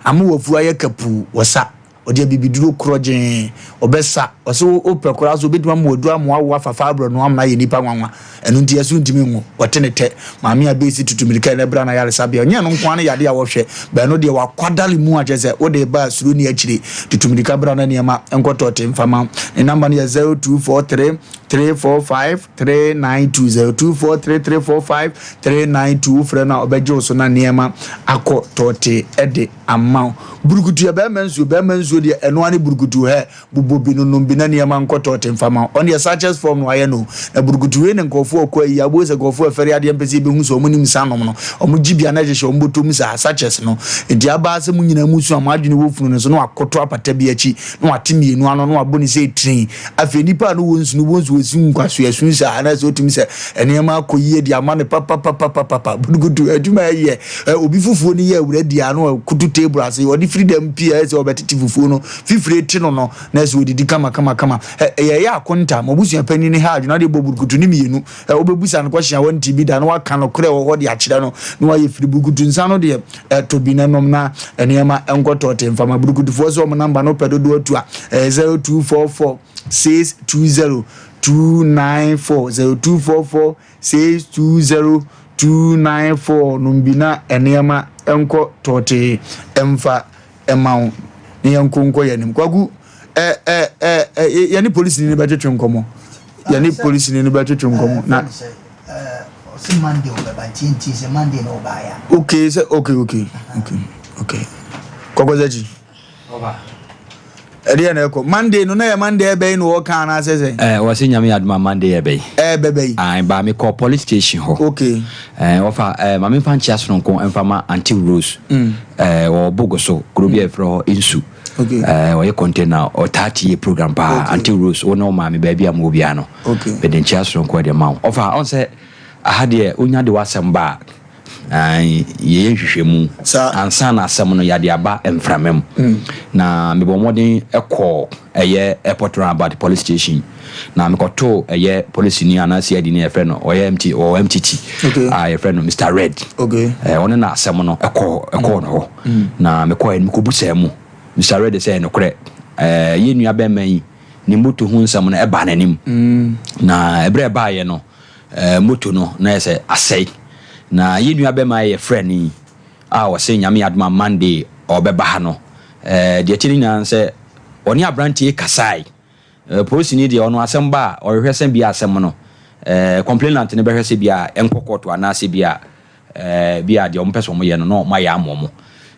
ama w'afu ayɛ kapuu, wɔsa, ɔde abibiduro korɔgyee, ɔbɛsa, ɔse wopɛ koraa so obɛtumi ama waduru ama wawo afa fibroid no ama no ayɛ nipa nwanwa, ɛno nti ɛso ntumi nwo, wɔte ne tɛ, maame a bɛsi tutu mirika ɛnɛ bra no ayaresabea, ɔnyɛ ɛno nko ara ne yadeɛ a wɔhwɛ, bɛn no deɛ wakwadare mu a kyerɛ sɛ wode ba a suro ni akyire, Tutu mirika bra na nneɛma nkɔ tɔɔte mfa ma wo. Ne namba no yɛ 0243 345 392 0243 345 392 wofrɛ no a ɔbɛgye wo so na nneɛma akɔ tɔɔte de ama wo. Burukutu yɛ bɛrima nsuo, bɛrima nsuo deɛ ɛno ara ne burukutu hɛ bobɔ bi no nom bi na nneɛma nkɔ tɔɔte mfa ma wo. Ɔno deɛ sachets form na wayɛ no o. Na burukutu wei ne nkurɔfoɔ ɔkɔ ayi aboɔ sɛ nkurɔfoɔ ɛfɛre adeɛ mpɛ sɛ yɛbɛhu sɛ wɔn nim nsa nom no wɔn gye bia na ɛhyehyɛ wɔn bɔtɔ mu saa sachets no nti abaa sɛ mo nyinaa mu su a mo adwene wɔ funu no so na wakoto apata bi akyi na wate mmienu ano na wabɔ ne sɛ tirin afei nipa a no wɔ nsu no wɔ nsu wɔ si nkwaso asu saa na sɛ otumi sɛ nneɛma akɔ yie de ama no papapapapapa burukutu adwuma ɛyɛ obi fufuo no yɛ awura di ano koto table ase ɔde firi dɛm pii ɛsɛ ɔbɛtete fufuo no fifire te no no na ɛsɛ odidi kama kama kama. Ɛ, ɛyɛ ɛyɛ akonta, mo abusua panyin ne ha adwene, ɔde bɔ burukutu ne mmienu. Wobɛbusa no question a wɔnte bi da na waka nokorɛ wɔ hɔ de akyerɛ no na wayɛ firi bukutu nsa no deɛ ɛtɔ bi na nom na nneɛma nkɔ tɔɔte mfama burukutufoɔ sɛ wɔn namba no pɛ dodoɔ atu a ɛyɛ 0244 620 294 0244 620 294 nom bi na nneɛma nkɔ tɔɔte mfa mma wo na yɛnko nkɔ yɛn anim. Kwaku, ɛ ɛ ɛ ɛ yɛne polisini no bɛtwetwe nkɔmmɔ. Yɛne polisini no bɛtwetwe nkɔmmɔ na. Ɔsɛ Monday ɔbɛba nti nti sɛ Monday na ɔbaeɛ a. Okay sɛ okay okay okay okay kɔkɔ sɛ Ɔba. Ɛdeɛ na ɛkɔ Monday no na yɛ Monday ɛbɛyi na wɔka anaasɛ sɛ. Ɛɛ wɔsi nyame yɛ adum a Monday ɛbɛyi. Ɛɛbɛbɛ yi. Ayi ba mi kɔ police station hɔ. Okay. Ɛɛ wɔfa ɛɛ maame nfa nkyia soronko nfa ma Aunty Rose. Mm. Ɛɛ wɔ Bogo so kuro bi a yɛfrɛ hɔ Nsu. Okay. Ɛɛ wɔyɛ container ɔtaa tie program paa. Okay. Aunty Rose wo ne wo maame baabi a mo wɔ biara no. Okay. Mede nkyia soronko ɛde ma wo. Ɔfa ɔn sɛ aha deɛ wonya de w'asɛm ba a. Aane, yɛyɛ nhwehwɛmu ansa na asɛm no yɛade aba mframa mu. Na mebɔɔ mmɔden kɔɔ ɛyɛ Airport Roundabout Police Station, na mekɔtoo ɛyɛ polisini anaa CID ni a yɛfrɛ no, ɔyɛ MT, ɔwɔ MTT a yɛfrɛ no Mister Red. Ɛɛ, ɔno na asɛm no ɛkɔɔ, ɛkɔɔ no hɔ. Na mekɔɛ no, mekɔbusaa mu. Mister Red sɛ, Nokorɛ, ɛɛ, yɛn nua bɛrima yi, ne moto ho nsɛm no ɛbaa n'anim. Na ɛberɛ a ɛbaeɛ no, moto no na ayɛ sɛ asɛe. Na yɛn nua bɛma yɛ frɛ no yi a ɔse Nyame adom a Monday ɔbɛba ha no, deɛ ɛte ne nyinaa ne sɛ ɔne abranteɛ yi kasae. Polisini deɛ ɔno asɛm ba a ɔhwehwɛ sɛ bia asɛm no complainant no bɛhwɛ sɛ bia ɛnkɔ court anaasɛ bia bia deɛ wɔpɛ sɛ wɔyɛ no na wɔayɛ ama wɔn.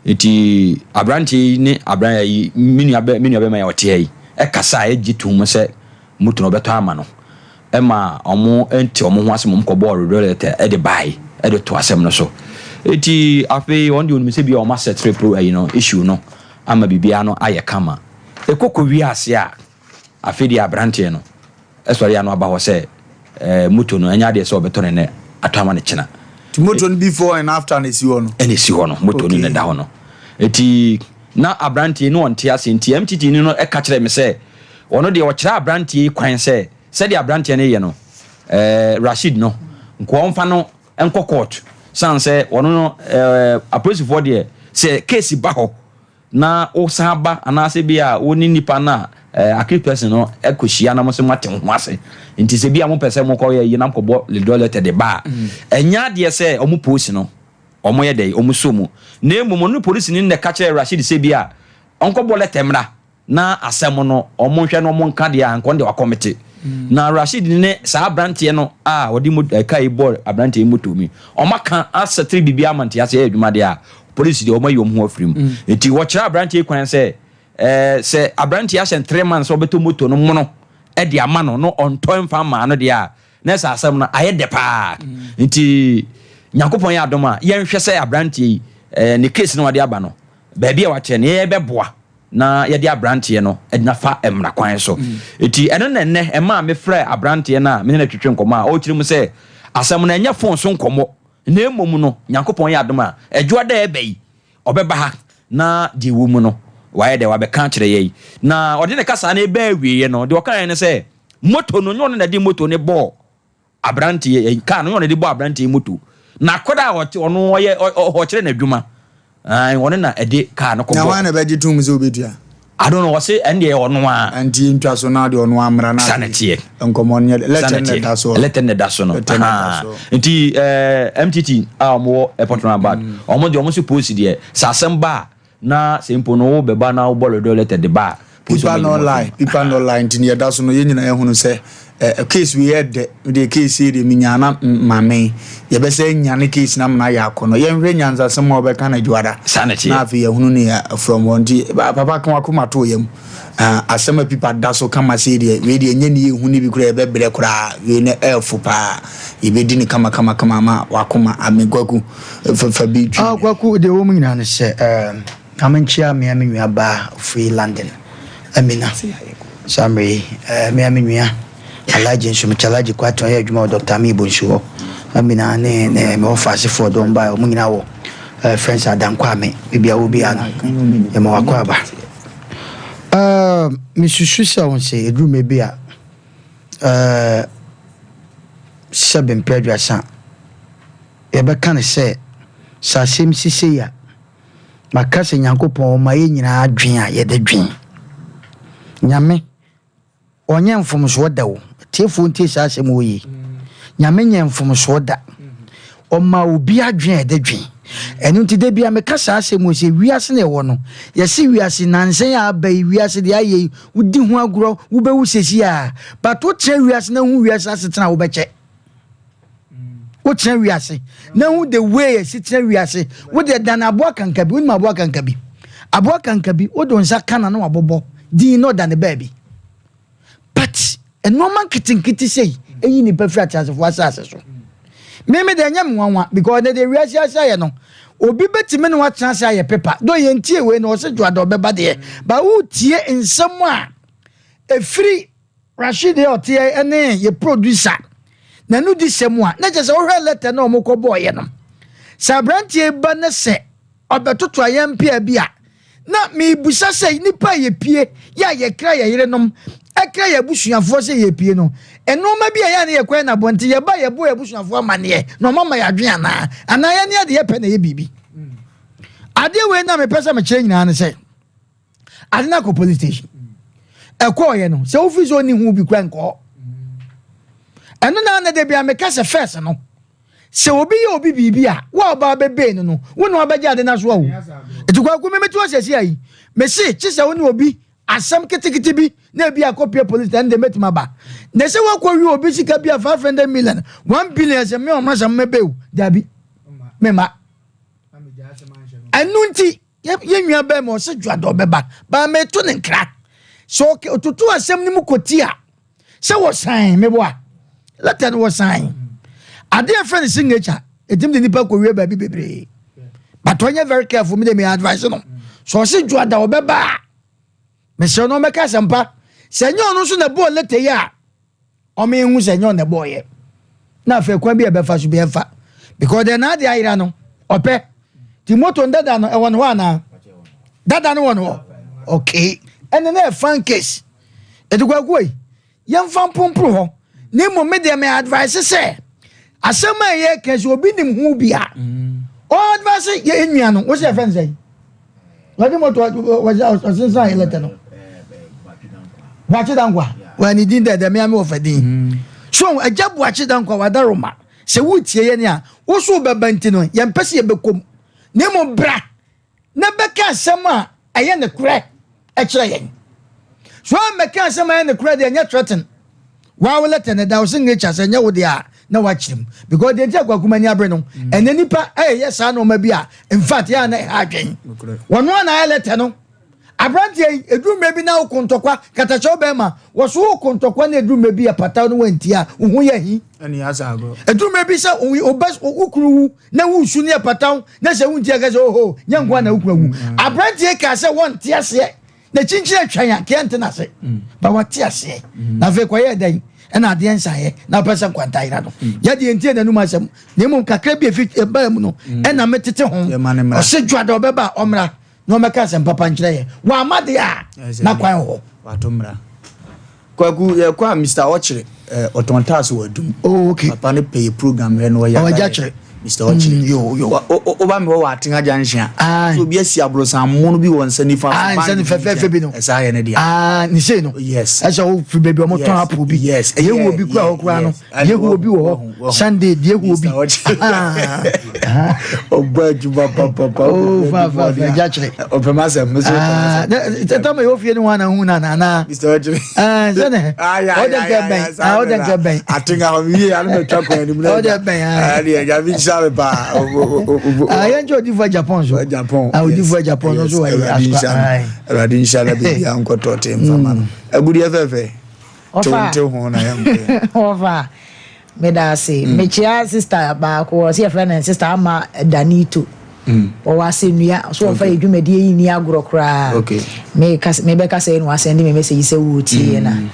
Nti abranteɛ yi ne abran yi me nua bɛ me nua bɛma yi a ɔte ha yi ɛkasae gye toom sɛ moto no ɔbɛtɔ ama no. ma wɔnte wɔn ho ase ma wɔkɔbɔɔ Riddle de bae de to asɛm no so. Enti afei wɔn deɛ wɔnim sɛ bi a wɔn asɛtere pro ayi no issue no ama biribiara no ayɛ kama. Ɛkɔ kɔwie ase a, afei deɛ aberanteɛ no sɔre ano aba hɔ sɛ eh, moto no ɛnyɛ adeɛ sɛ ɔbɛtɔ no nnɛ atɔ ama no kyena. Nti moto no before and after na ɛsi hɔ no? Ɛna ɛsi hɔ no, moto no na ɛda hɔ no. Enti na aberanteɛ no ɔnte ase nti MTT no ka kyerɛɛ me sɛ ɔno deɛ ɔkyerɛ aberanteɛ yi kwan sɛ Sɛdeɛ abranteɛ no yɛ no eh, Rasheed no, nka ɔmfa no nkɔ court sane sɛ ɔno no eh, apolisifoɔ deɛ sɛ case ba hɔ na wosan ba anaasɛ bi a wo ne nipa no a eh, accused person no kɔhyia na mo sɛ moate ho ase nti sɛ bi a mopɛ sɛ mokɔyɛ yi na mokɔbɔ legal letter de ba a mm. ɛnyɛ adeɛ sɛ ɔmo polisi no ɔmo yɛ dɛ ɔmo so mu na mmom ɔno ne polisi no na ɛka kyerɛ Rasheed sɛ bi a ɔnkɔbɔ letter mmra na asɛm no ɔmo nhwɛ na ɔmo nka deɛ a nka ɔno deɛ wakɔmete. Na Rasheed ne saa abranteɛ no a ɔde mo kaa yi bɔɔ abranteɛ yi moto mi ɔmo aka asɛtere biribi ama nteaseɛ yɛ adwuma deɛ a polisi deɛ ɔmo ayi ɔmo ho afiri mu. Nti wɔkyerɛ abranteɛ yi kwan sɛ ɛɛ sɛ abranteɛ ahyɛ no three months sɛ ɔbɛtɔ moto no mono de ama no na ɔntɔ mfa mmaa no deɛ a na ɛsɛ asɛm no ayɛ dɛ paa. Nti Nyankopɔn yɛ adom a yɛnhwɛ sɛ abranteɛ yi ɛɛ ne case no a ɔde aba no baabi a wakyerɛ no yɛbɛboa na yɛde aberanteɛ no afa mmara kwan so. Enti ɛno na ɛnnɛ ɛmaa mefrɛɛ aberanteɛ no a me ne no twetwe nkɔmmɔ a ɔrekyerɛ mu sɛ asɛm no ɛnyɛ fon so nkɔmmɔ na mmom no Nyankopɔn yɛ adom a Adwoada a ɛreba yi ɔbɛba ha na deɛ ɛwɔ mu no wayɛ dɛ wabɛka akyerɛ yɛn. Na ɔde ne kasaa no reba awieɛ no deɛ ɔkaeɛ ne sɛ moto no nyɛ ɔno na ɛde moto no bɔɔ Aberanteɛ yi, kaa no nyɛ ɔno de bɔ aberanteɛ yi moto. Na akwadaa a ɔte ɔno ɔyɛ ɔkyerɛ n'adwuma. Ae, ɔno na ɛde kaa no kɔbɔ. Na hwan na ɛbɛgye tom sɛ obetua? I don't know, ɔse ɛno deɛ ɔno a. Nti ntwa so na deɛ ɔno amra na Sa na teɛ. Nkɔmɔ no nyɛ lɛtɛ na ɛda so. Lɛtɛ na ɛda so no. Lɛtɛ na ɛda so. Nti ɛɛ MTT a wɔn wɔ airport roundabout, wɔn deɛ wɔn se polisi deɛ sɛ asɛm ba a Na sɛ mpo no wo bɛba na wobɔ lɔdɔ letter de ba a, polisi Pipa ɔmo no yi mu lie, atom. pipa no lie nti neɛ ɛda so no yɛn nyinaa yɛhunu sɛ eh, case wei yɛ dɛ, medeɛ case yi deɛ menyaa na mame, yɛbɛsɛ nyane case no amena yɛ akɔnɔ, yɛnhwɛ nyansasɛm a wɔbɛka no adwoada, Saa na ɛteɛ. na afei yɛhunu ne from hɔ nti papa ka wakoma to yam, ah, asɛm a pipa da so kama sei deɛ, wei deɛ ɛnyɛ ne yɛhu ne bi koraa yɛbɛbrɛ koraa, wei no ɛɛfo paa, yɛbɛdi no kama kama kama ama wakoma ame kwaku. Fa bi twi. Ah, Kwaku, deɛ ɛwɔ mu nyinaa ne sɛ, eh, na menkyea me a me nua baa ɔfiri London, Amina, saa mmerɛ yi. Eh, me a me nua Alhaji nso, mekyɛ Alhaji Kwate, ɔyɛ adwuma wɔ Dɔkta Amee Bonsu hɔ. Amina ne ne me wɔfa asefoɔ dɔm baeɛ, wɔn nyinaa wɔ eh, Friends Adankwame, baabi a wɔ biara no, yɛma wakɔ aba. Eh, mesusu sɛ wɔn sɛ ɛduru mmerɛ bi a, eh, Sɛbe mpɛ aduasa, yɛbɛka no sɛ, sɛ asɛm si sei a, maka sɛ Nyankopɔn ɔma yɛn nyinaa adwen a yɛde dwen. Nyame, ɔnyɛ mfomsoɔ da o. Atiefoɔ ntie saa asɛm wɔ yi. Nyame nyɛ mfomsoɔ da. Ɔma obi adwen a yɛde dwen. Ɛno nti da bia meka saa asɛm wɔ sɛ wiase na ɛwɔ no, yɛse wiase nansa yi a aba yi, wiase deɛ ayɛ yi, wodi ho agorɔ, wobɛwu sɛsi a, but wotena wiase na hu wiase asetena a wobɛkyɛ. Wotena wiase na hu the way yɛsi tena wiase, wode dan aboa kanka bi, wonim aboa kanka bi? Aboa kanka bi, wode wo nsa ka na na wabobɔ din na ɔda ne baabi. But nneɛma nketenkete sei eyi nipa firi ateasefoɔ asase so. Mímí deɛ ɛnyɛ me nwanwa because ne deɛ wiase ase ayɛ no obi bɛtumi ne watena ase ayɛ pepa do yɛn tie wei na ɔsɛ dwoada ɔbɛba deɛ ba wotie nsɛm a efiri Rashid yɛ ɔteɛ ɛne yɛ producer na no di sɛm a na kyerɛ sɛ wohwɛ lɛtɛ na wɔn kɔ bɔɔyɛ no sɛ aberanteɛ ba ne sɛ ɔbɛtoto ayɛmpea bi a Na mebisa sɛ, nnipa a yɛpie, yɛ a yɛkra yɛn yerenom, kra yɛn abusuafoɔ sɛ yɛpie no, nnoɔma bi a ɛyɛ a na yɛkɔyɛ no abɔnten, yɛba a yɛbɔ yɛn abusuafoɔ amanneɛ na wɔama yɛn adwene anaa? Anaa yɛne adeɛ yɛpɛ na ɛyɛ biribi? Adeɛ wei na mepɛ sɛ mekyerɛ nyinaa ne sɛ, ade no akɔ police station. Ɛkɔɔyɛ no, sɛ wofi sɛ ɔnni ho bi kora nkɔɔ. Ɛno na na da bi a meka sɛ first no, Sɛ obi yɛ obi biribi a, wo a ɔba abɛbee no no, wo na wabɛgye ade no aso awu. Nti Kwaku, me mete hɔ sɛsi ayi, mese kye sɛ wo ne obi asɛm ketekete bi na ebi akɔpie polisi na ɛno deɛ mɛtumi aba. Na sɛ woakɔwie obi sika bi a 500 million, 1 billion sɛ me ɔma sɛ mɛbɛ o, dabi, memma. Ɛno nti, yɛn nua bɛn ma ɔsɛ dwoada ɔbɛba, baa meto ne nkra. Sɛ ɔtoto asɛm no mu kɔti a, sɛ wɔsan meboa lɛtɛ no wɔsan adeɛ a ɛfrɛ no signature ɛtumi de nipa kɔwie baabi bebree but ɔnyɛ very careful me de me advice no sɛ ɔse dwoada ɔbɛba a mesrɛ no ɔmɛka asɛmpa sɛ ɛnyɛ ɔno nso na ɛbɔɔ lɛtɛ yi a ɔma ɛhu sɛ ɛnyɛ ɔno ɛbɔɔyɛ na afei kwan bi a ɛbɛfa so bi ɛmfa because deɛ n'ade ayera no ɔpɛ ti moto no dada no ɛwɔ ne hɔ anaa dada no wɔ ne hɔ okay ɛne na ɛfan case Ɛti kwaku ei, yɛmfa mpomporo hɔ. Na mmom me deɛ me advice sɛ, asɛm a ɛyɛ ka sɛ obi nim ho bi a, ɔ advice yɛ nua no, wo sɛ yɛfrɛ no sɛ wɔde moto ɔsensan yɛ lɛtɛ no. Boakye Dankwa, wɔn ne din dɛdɛ, me a me wɔ fɛ din. So agya Boakye Dankwa wadaroma, sɛ wotie yɛn a, wo so wobɛba nti no, yɛmpɛ sɛ yɛbɛkɔm. Na mmom bra na bɛka asɛm a ɛyɛ nokorɛ kyerɛ yɛn. So ammɛka asɛm a ɛyɛ nokorɛ deɛ ɛnyɛ threaten. Waa wo letter no ɛda wo signature sɛ ɛnyɛ wo deɛ a na wakyerɛ mu. Because deɛ nti a Kwaku m'ani abere no, ɛnɛ nipa ɛyɛ saa nneɛma bi a in fact yɛ a na ɛha adwen. Wɔn a na ayɛ letter no. Aberanteɛ yi, ɛduru mmerɛ bi na woko ntɔkwa, katakyɛw bɛrima, wɔso woko ntɔkwa na ɛduru mmerɛ bi ɛpata no wantie a, wo ho yɛ ahi. Ɛduru mmerɛ bi sɛ wo kunu wu na woresu ne ɛpata wo na sɛ wontie aka sɛ oho, nyɛ nko na wo kunu awu. Mm. Aberanteɛ kaa sɛ wɔnte aseɛ na kyinkyin atwa yɛn akeɛ nte n'ase. Mm. Ba wate aseɛ. Mm. Na afei kɔyɛɛ dɛn? ɛna adeɛ nsaeɛ na wopɛ sɛ nkwanta yera no. Yɛde yɛntie n'anum asɛm na mmom kakra bi ɛfi ɛbaa mu no ɛna metete ho. Ɔse dwoada ɔbɛba a ɔmmra. na ɔmmɛka asɛm papa nkyerɛ yɛn. Wamma deɛ a, na kwan wɔ hɔ. Wato mmara. Kwaku yɛkɔ a Mr. Ɔkyere eh, ɔtɔn taas wɔ Adum. Oh, okay. Papa no pɛ yɛ program hwɛ no ɔyɛ Ɔwɔ agya kyere. Mr. Ɔkyere. Mm, yo, yo. Woba me hɔ wɔ Atenga Junction a. Aye. So obi asi aborosan mono bi wɔ nsa nifa so. Ah, nsa nifa fɛfɛ bi no. Ɛsaa yɛ ne deɛ. Ah, ne sei no. Yes. Ɛsɛ wo fi baabi ɔmo tɔn apple bi. Yes. Yehu obi kura hɔ kura no. Yehu obi wɔ hɔ. Sunday yehu obi. Ɔbɔ adwuma papapa. Oh, fa fa fa gya kyerɛ. Ɔpɛ ma sɛm. Ah, tɛtɛ ma yɛ ofie ne ho ana hu na na na. Mr. Ɔkyerɛ. Ah, sɛ ne. Ɔde nkɛ bɛn. Ah, ɔde nkɛ bɛn. Atenga hɔ mi yie ano bɛ twa kwan anim na. Ɔde bɛn. Ah, deɛ nyame nhyira me paa. Ah, yɛn nkyɛn odifo Japan so. Japan. Ah, odifo Japan no so wɔ yɛ asukwa. Awurade nhyira na biribi ankɔtɔ te mfama no. Agudeɛ fɛfɛ. Ɔfa. Tew ho na yɛnkɔ. Ɔfa. Meda ase. Mm. Mekyia sister baako ɔsɛ yɛfrɛ no sister Ama Danito. Mm. Wɔwɔ asɛnnua so wɔmfa yɛ dwumadie yi nni agorɔ koraa. Okay. Mebɛka sɛ no asɛnde me message sɛ wɔretie yɛ na mm.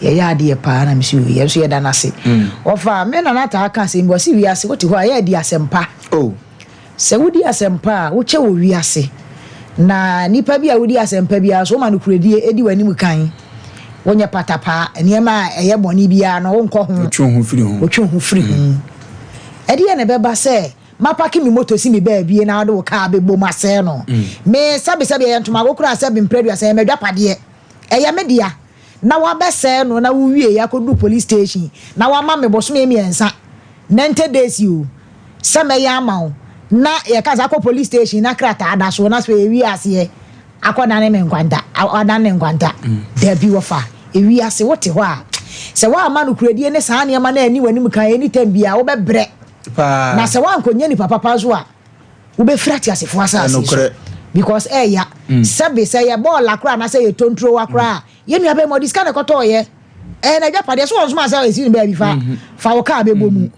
yɛyɛ adeɛ paa na mesi yɛn nso yɛda no ase. Mm. Ɔfa me nana taa ka asɛm bi ɔse wiase wote hɔ a yɛ adi asɛmpa. Oh. Sɛ wodi asɛmpa a, wokyɛ wɔ wiase. Na nipa bi a wodi asɛmpa biara so, woma nokorɛdie di w'anim kan. Wonyɛ patapaa, nneɛma a ɛyɛ bɔne biara no, wonkɔ ho. Wotwe wo ho firi ho. Wotwe wo ho firi ho. Ɛdeɛn na ɛbɛba sɛ mapake me moto si me baabie na wode wo kaa bɛbom asɛe no? Me, sɛbesɛbe, ɛyɛ ntomago koraa sɛbe mprɛduasa, ɛyɛ m'adwapadeɛ. Ɛyɛ me dea. Na woabɛsɛe no na wowieeɛ akɔduru police station na woama me bosome mmiɛnsa, 90 days o, sɛ mɛyɛ ama wo. Na yɛka sɛ akɔ police station na krataa da so na sɛ ɛwie aseɛ. Akɔdane me nkwanta, adane ne nkwanta. Dabi wɔfa, ewiase wote hɔ a, sɛ woamma nokorɛdie ne saa nneɛma no anni w'anim kan any time biara, wobɛbrɛ. Paa. Na sɛ woankɔnya nipa papa nso a, wobɛfiri ateasefoɔ asase so. Ɛnokorɛ. Because ɛɛya. Sɛbe, sɛ ɛyɛ bɔɔla koraa anaasɛ ɛyɛ tonturowa koraa a, yɛn nua bɛrima ɔde sika na ɛkɔtɔɔyɛ. Ɛyɛ n'agyapadeɛ, so wɔnsomaa sɛ ɛsi ne baabi fa, fa wo kaa bɛbɔ mu.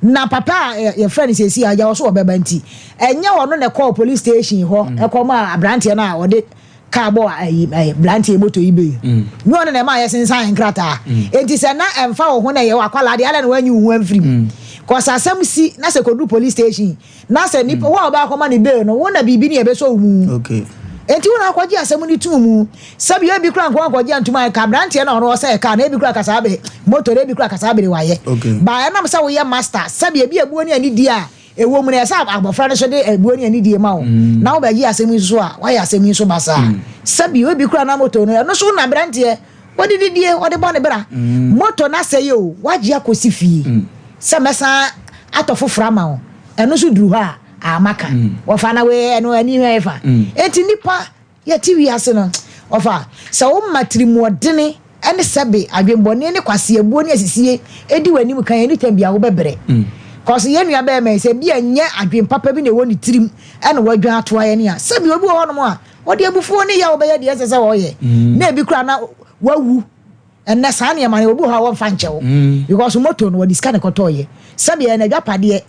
Na papa a yɛfrɛ no seesei a agya wɔ so ɔbɛba nti, ɛnyɛ ɔno na ɛkɔɔ police station hɔ ɛkɔmaa aberanteɛ no a ɔde kaa bɔɔ ayi ɛɛ aberanteɛ moto yi bail. Nyɛ ɔno na ɛmaa yɛsensan nkrataa. Enti sɛ na ɛmfa wo ho na ɛyɛ w'akwadaa deɛ, adɛn na woanyi wo ho amfiri mu? Cause asɛm si na sɛ kɔduru police station Na sɛ nipa, wo a wobɛ akɔma no bail no, wo na biribi ne ɛbɛsɔ wo mu. Okay. Enti wo na akɔgye asɛm no too mu. Sɛbi ebi kura nko ankɔgye antum a, ka abranteɛ na ɔno ɔsɛe car no, ebi kura kasaa bere, motor no, ebi kura kasaa bere wayɛ. Okay. Ba ɛnam sɛ woyɛ master, sɛbi ebi ebuo ne anidie a ɛwɔ mu no, ɛsɛ abɔfra no so de ebuo ne anidie ma wo. Na wobɛgye asɛm yi nso so a, wayɛ asɛm yi nso basaa. Sɛbi ebi kura na motor no, ɛno so wo na abranteɛ, ɔde didie, ɔde bɔ ne bra. Motor no asɛe o, wagye akɔsi fie sɛ mɛsan atɔ foforɔ ama wo. Ɛno nso duru hɔ a, ah maka. Wɔfa na wei ɛno ani hwɛ fa. Enti nnipa yɛte wiase no, wɔfa sɛ woma tirimuɔdene ne sɛbe adwenbɔne ne kwaseabuo ne asisie di w'anim kan any time biara wobɛbrɛ. Cause yɛn nua bɛɛma yi sɛ bi a nyɛ adwen papa bi na ɛwɔ ne tirim ɛna wadwan atoa yɛn a, sɛbe obi wɔ hɔnom a ɔde abufuo ne yaw bɛyɛ deɛ ɛnsɛ sɛ ɔyɛ na ebi koraa na wawu. Ɛnnɛ saa nneɛma no obi wɔ hɔ a wɔmfa nkyɛ wo because moto no wɔde sika na ɛkɔtɔɔyɛ. Sɛdeɛ ɛyɛ no adwapadeɛ,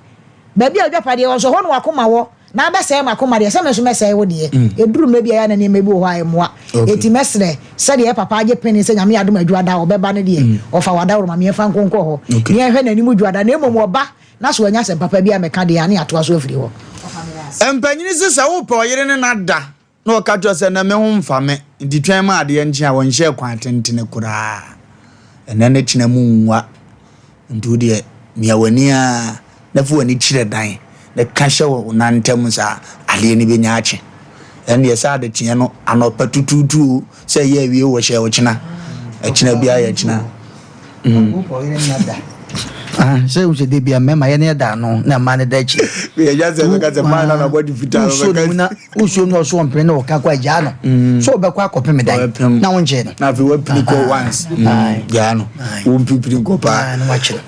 baabi a adwapadeɛ wɔ nso hɔ na wakoma wɔ na abɛsɛe m'akoma deɛ sɛ me nso mɛsɛe wo deɛ. Ɛduru mmerɛ bi a ɛyɛ a na nneɛma bi wɔ hɔ a ɛmmoa. Enti mɛsrɛ sɛdeɛ yɛ papa agye pene sɛ Nyame adom a Dwoada ɔbɛba no deɛ ɔfa w'adaworoma ma yɛmfa nko nkɔ hɔ na yɛnhwɛ n'anim Dwoada na mmom ɔba na sɛ wanya asɛm papa bi a mɛka deɛ a na yɛatoa so afiri hɔ. Mpanyini se sɛ wopɛ ɔyere ne no ada Na ɔka kyerɛ sɛ, Nnɛ me ho mfa me, nti twɛn ma adeɛ nkye a wɔnhyɛɛ kwan tentene koraa. Ɛnnɛ ne kyena mu nwa, nti wo deɛ mia w'ani ara na fa w'ani kyerɛ dan na ka hyɛ wo nan ntam saa, adeɛ no bɛnya akye. Ɛndeɛ sɛ adekyeɛ no anɔpa tutuutu o, sɛ ɛyɛ awie o, wɔhyɛɛ wo kyena. Ɛkyena biara yɛ kyena. Ah, sɛ wo sɛ de bia mmarima yɛ ne yɛda ano na mmaa no da akyi. Yɛgya sɛ bɛka sɛ mmaa na nabɔ de fitaa no bɛka. Na wosuo no ɔso ɔmpene na ɔka kɔ agyaa no. Mm. So ɔbɛkɔ akɔpem dan na wonkyee no. Na afei wapini kɔ once. Mm. Gyaa no. Wompipiri nkɔ paa. Na wakyere.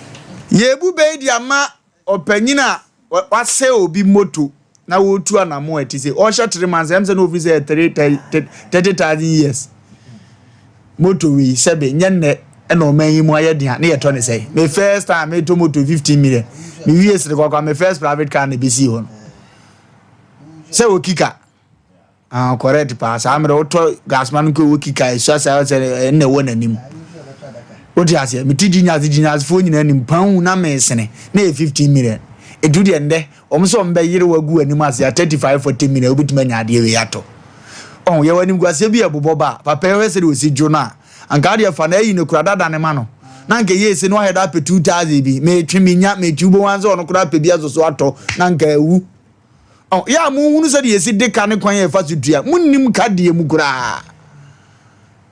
Yɛbu bɛyi de ama Ɔpanyin a wasɛe obi moto na ɔretu anamon a ɛte sei, ɔrehyɛ 3 months, ɛm sɛ na ofiri sɛ ɛyɛ 30,000 years. Moto wei sɛbe nyɛ nnɛ ɛna ɔman yi mu ayɛ den a ne yɛtɔ ne sɛe. Me first time metɔ moto 15 million. Me wie sere kwakwa me first private car na ebesii hɔ no. Sɛ okika. Ah correct paa saa mmerɛ wotɔ gasma no nko ɛwɔ kika ɛsua saa sɛ ɛnna ɛwɔ n'anim wote aseɛ mete gyinyase gyinyasefoɔ nyinaa nim paa na mesene na ɛyɛ 15 million ɛdu deɛ ndɛ wɔn sɛ wɔn bɛyere wagu anim ase a 35 40 million wobɛtumi anya adeɛ wei atɔ ɔho yɛwɔ animguaseɛ bi a ɛbobɔ ba a papa ɛhwɛ sɛdeɛ ɔsi dwo no a anka adeɛ fa no ayi no kora dada ne ma no na anka ɛyɛ ese no ahɛ da apɛ 2000 bi metwe menya metwe wobɛhu ansɛ ɔno koraa apɛ bi asoso atɔ na anka awu Ɔ, yɛ a monhunu sɛdeɛ yɛsi de ka ne kwan a yɛfa so tua. Monnim ka deɛ mu koraa.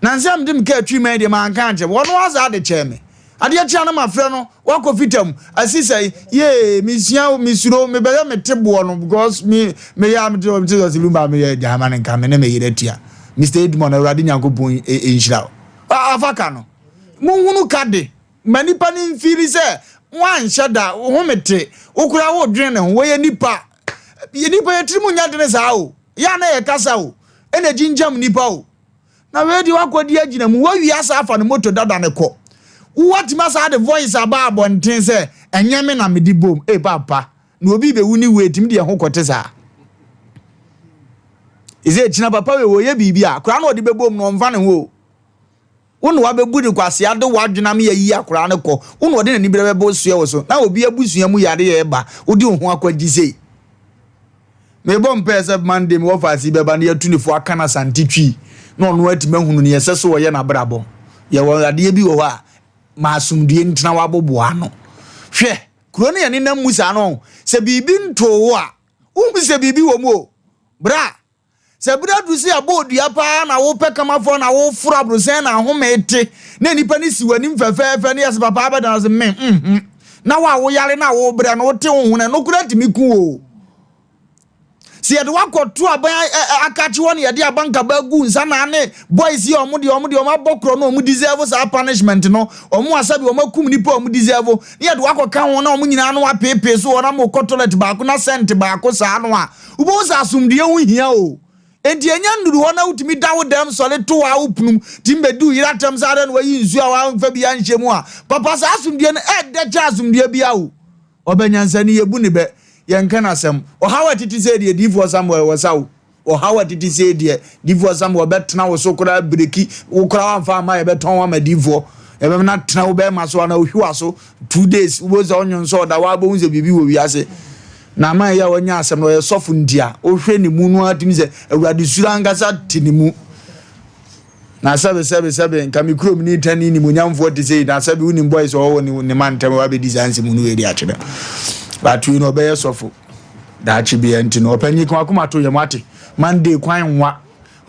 Nansa a mede me kaa twi man deɛ manka ankyerɛ mo. Ɔno ara saa de kyɛɛ me. Adeɛ kye a na mafrɛ no, wakɔ fita mu. Asi sɛe, yee, mesua o, mesuro, mebɛyɛ me te boɔ no because me, meyɛ a mete hɔ, mete sɛ Lumba meyɛ gyaa ma no nka me ne me yere atua. Mister Edmond, Awurade Nyankopɔn nhyira wo. Afa ka no. Monhunu ka de. Ma nipa no mfiili sɛ woanhyɛ da, wo home te, wo koraa wodwene ne ho, wɔyɛ nipa. Yɛ nipa yɛ tirim nyɛ dene saa o. Yɛ a na yɛ kasa o. Ɛna gyingyam nipa o. Na wei deɛ wakɔdi agyina mu, wawie asa afa ne moto dada no kɔ. Wo watumi asa de voice aba abɔnten sɛ ɛnyɛ me na mede bom. Ei papa, na obi bɛwu ne wuo ɛtumi de ɛho kɔte saa. Ɛsɛ ɛkyina papa wei wɔyɛ biribi a, koraa na ɔde bɛbom no ɔmfa ne ho o. Wo na wabɛbu no kwasea de w'adwene ama yɛayi akoraa no kɔ. Wo na ɔde n'aniberɛ bɛbɔ soɛ wo so na obi abusua mu yareɛ reba, wode wo ho akɔgye sei. Mebɔ mpaeɛ sɛ Monday me wɔfaase yi bɛba na yɛatu ne fo aka no Asante Twi na ɔno atumi ahunu nea ɛsɛ sɛ ɔyɛ n'abrabɔ. Yɛwɔ adeɛ bi wɔ hɔ a, ma asomdue ntena w'aboboa ano. Hwɛ, kuro no yɛnenam mu saa no, sɛ biribi ntoo wo a, wonhu sɛ biribi wɔ mu o. Bra, sɛ berɛ aduru sɛ yɛabɔ odua paa na wopɛ kamafoɔ na woforo abrosɛn na ahome te na nnipa no si w'anim fɛfɛɛfɛ ne yɛsɛ papa abɛda no sɛ me mhm na wo a woyare na wobrɛ no wote wo ho no ɛno koraa tumi ku o. Sɛ yɛde wakɔto aban akakye hɔ na yɛde abankaba agu nsa na ne boys yi a wɔn deɛ wɔn deɛ wɔn abɔ korɔ no wɔn deserve saa punishment no wɔn asabi wɔn akum nipa wɔn deserve ne yɛde wakɔka ho na wɔn nyinaa no apeepee so wɔn ama kɔ toilet baako na sɛnt baako saa no a wobɛhu sɛ asomdue ho hia o. Enti enya nnuru hɔ na wotumi da wo dɛm sɔre to a wo punum tumi bɛdi wo yere atɛm saa dɛ na wayi nsuo a wamfa bi anhyɛ mu a papa saa asomdue no ɛɛdɛ kyɛ asomdue bia o. Ɔbɛ nyansani, yɛbu ne bɛ, yɛnka n'asɛm. Ɔhaw a ɛtete sei deɛ, Diyifoɔ Samuel, wɔ sa o. Ɔhaw a ɛtete sei deɛ, Diyifoɔ Samuel, bɛtena wo so koraa breki, wo koraa wamfa amma yɛbɛtɔn wo ama diyifoɔ. Yɛbɛma no atena wo bɛrima so anaa ohwi w'aso two days, wobɛhu sɛ ɔnwon sɛ ɔda hɔ ara bɛhu sɛ biribi wɔ wiase. Na ama ɛyɛ a wanya asɛm no, ɔyɛ sɔfo nti a, wohwɛ ne mu no ara tumi sɛ Awurade suro ankasa te ne mu. Na sɛbe sɛbe sɛbe nka me kurom ni tani nimonyamfoɔ te sei na sɛbe wonim boys ɔwɔ ne ne mantam wabɛdi saa nsɛm no wei de akyerɛ but wei no ɔbɛyɛ sɔfo daakye bia nti no ɔpanyin kan akoma to yɛ mo ate Monday kwan nwa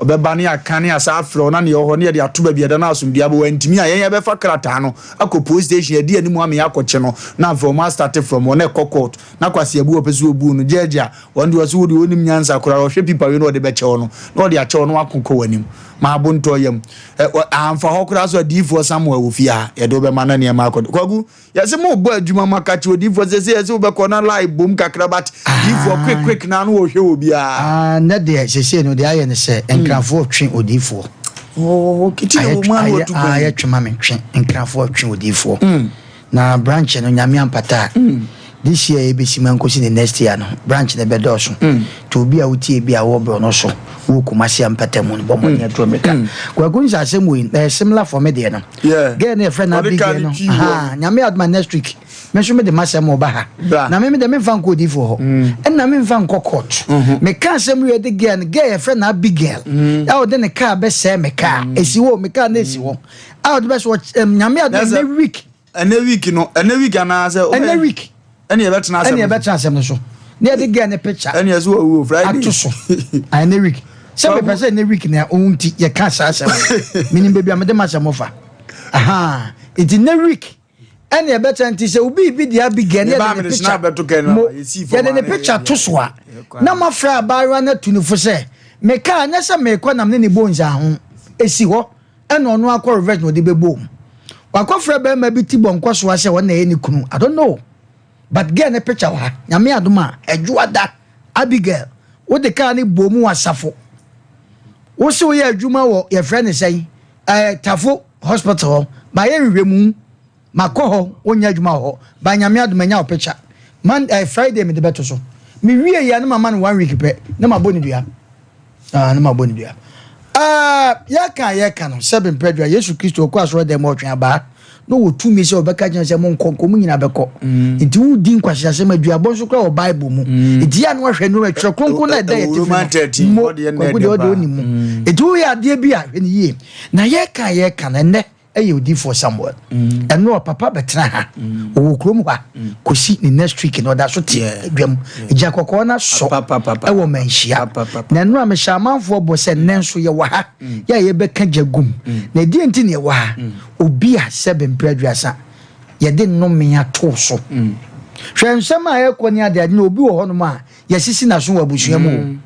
ɔbɛba ne aka ne asa afrɛ ɔna ne ɔhɔ ne yɛde ato baabi ɛda no asomdua bɛ wantumi a yɛn yɛbɛfa krataa no akɔ police station yɛde anim ame akɔkye no na afei ɔmo astate from hɔ na ɛkɔ court na kwasi abu ɔpɛ sɛ obu no gyɛɛgye a wɔn deɛ ɔsɛ wo deɛ ɔnim nyansa koraa ɔhwɛ pipa wei na ɔde bɛkyɛ wo no na ɔde akyɛ wo na wako kɔ w'anim Ma abo ntɔ yam. Ɛ, wɔ, amfa hɔ koraa so adiyifoɔ Samuel wɔ fie ha. Yɛde wo bɛma na nneɛma akɔ do. Kwaku, yɛse mobɔ adwuma ma ka kyerɛ odiyifoɔ sɛ sɛ yɛse wobɛkɔ na lie bom kakra but diyifoɔ quick quick na ano wɔhwɛ wɔ biara. Ah, nnɛ deɛ seesei no deɛ ayɛ ne sɛ Nkrafoɔ twe odiyifoɔ. Oh, okay. Ti na wɔ mu ano Ayɛ, watu kwan. ayɛ twe ma me ntwe. Nkrafoɔ twe odiyifoɔ. Na branch no Nyame ampata a this year yɛbɛsi mu ankosi ne next year no branch no bɛdɔɔso nti obi a wotie bi a wowɔ borɔno so wowɔ Kumasi a mpata mu no bɔ mmɔden atu mmirika Kwaku nsa asɛm wei ɛyɛ similar for me deɛ no girl no yɛfrɛ no Abigail no ahaa Nyame adoma next week me nso mede m'asɛm ɔba ha na me me deɛ memfa nkɔ odiifoɔ hɔ ɛna memfa nkɔ court meka asɛm wei de girl no girl yɛfrɛ no Abigail a ɔde ne car bɛsɛe me car ɛsi hɔ me car no ɛsi hɔ a ɔde bɛ so Nyame adom ɛnɛ week. Ɛnɛ week no ɛnɛ week anaa sɛ. Ɛnɛ week. Ɛne yɛbɛtena asɛm. Ɛne yɛbɛtena asɛm no so. Ne yɛde girl ne picture. Ɛne yɛsɛ wɔwu o Friday. Ato so. Ɛnɛ week. Sɛ mepɛ sɛ ɛnɛ week na ohun ti yɛka saa asɛm no. Menim baabi a mede m'asɛm fa. Aha. Nti nɛ week. Ɛne ɛbɛtena nti sɛ obi bi de Abigail ne yɛde ne picture mo yɛde ne picture to so a na mafrɛ abaayewa no atu no fo sɛ mekaa nyɛ sɛ meekɔ nam ne ne bɔ nsa ho esi hɔ. Ɛna ɔno akɔ reverse na ɔde bɛbɔ mu. Wakɔfrɛ bɛrima bi ti bɔ nkɔsoa sɛ ɔno na ɛyɛ ne kunu. I don't know. But girl ne picture wɔ ha. Nyame adom a, Adwoada, Abigail, wode kaa no bɔɔ mu wɔ asafo. Wo se woyɛ adwuma wɔ yɛfrɛ ne sɛn? Eh, Tafo hospital hɔ. Mayɛ nhwehwɛmu. Makɔ hɔ, wonyɛ adwuma wɔ hɔ. But Nyame adom manya wo picture. Mon eh, Friday mede bɛto so. Mewie yɛ a na mama no one week pɛ na mabɔ ne dua. Ah, na mabɔ ne dua. Ah, yɛka a yɛka no, sɛbe mprɛdua, Yesu Kristo ɔkɔ asɔre dɛm ɔtwe abaa na ɔwɔ tumi sɛ ɔbɛka kyerɛ sɛ monkɔ nkɔ, mo nyinaa bɛkɔ. Mm. Nti wodi nkwaseasɛm aduabɔ nso koraa wɔ Bible mu. Mm. Nti yɛ a na wahwɛ nneɛma twerɛ kronkron na ɛda yɛ tifi no. Mo, kwaku deɛ ɔde ɔnim mu. Mm. Nti woyɛ adeɛ bi a hwɛ ne yie. Na yɛka a yɛka no ɛnnɛ ɛyɛ odiifoɔ Samuel mm. ɛno ɔpapa bɛtena ha mm. ɔwɔ kurom ha mm. kɔsi ne next week na ɔda so te dwam gya kɔkɔɔ no asɔ ɛwɔ manhyia na ɛno a mehyɛ amanfoɔ bɔ sɛ nnɛ nso yɛwɔ ha yɛ a yɛbɛka gya gum na ɛdeɛ nti ne yɛwɔ ha obi a sɛbe mprɛ aduasa yɛde nnome ato so hwɛ nsɛm a ɛkɔ ne adeade na obi wɔ hɔnom a yɛsisi n'aso wɔ abusua mu o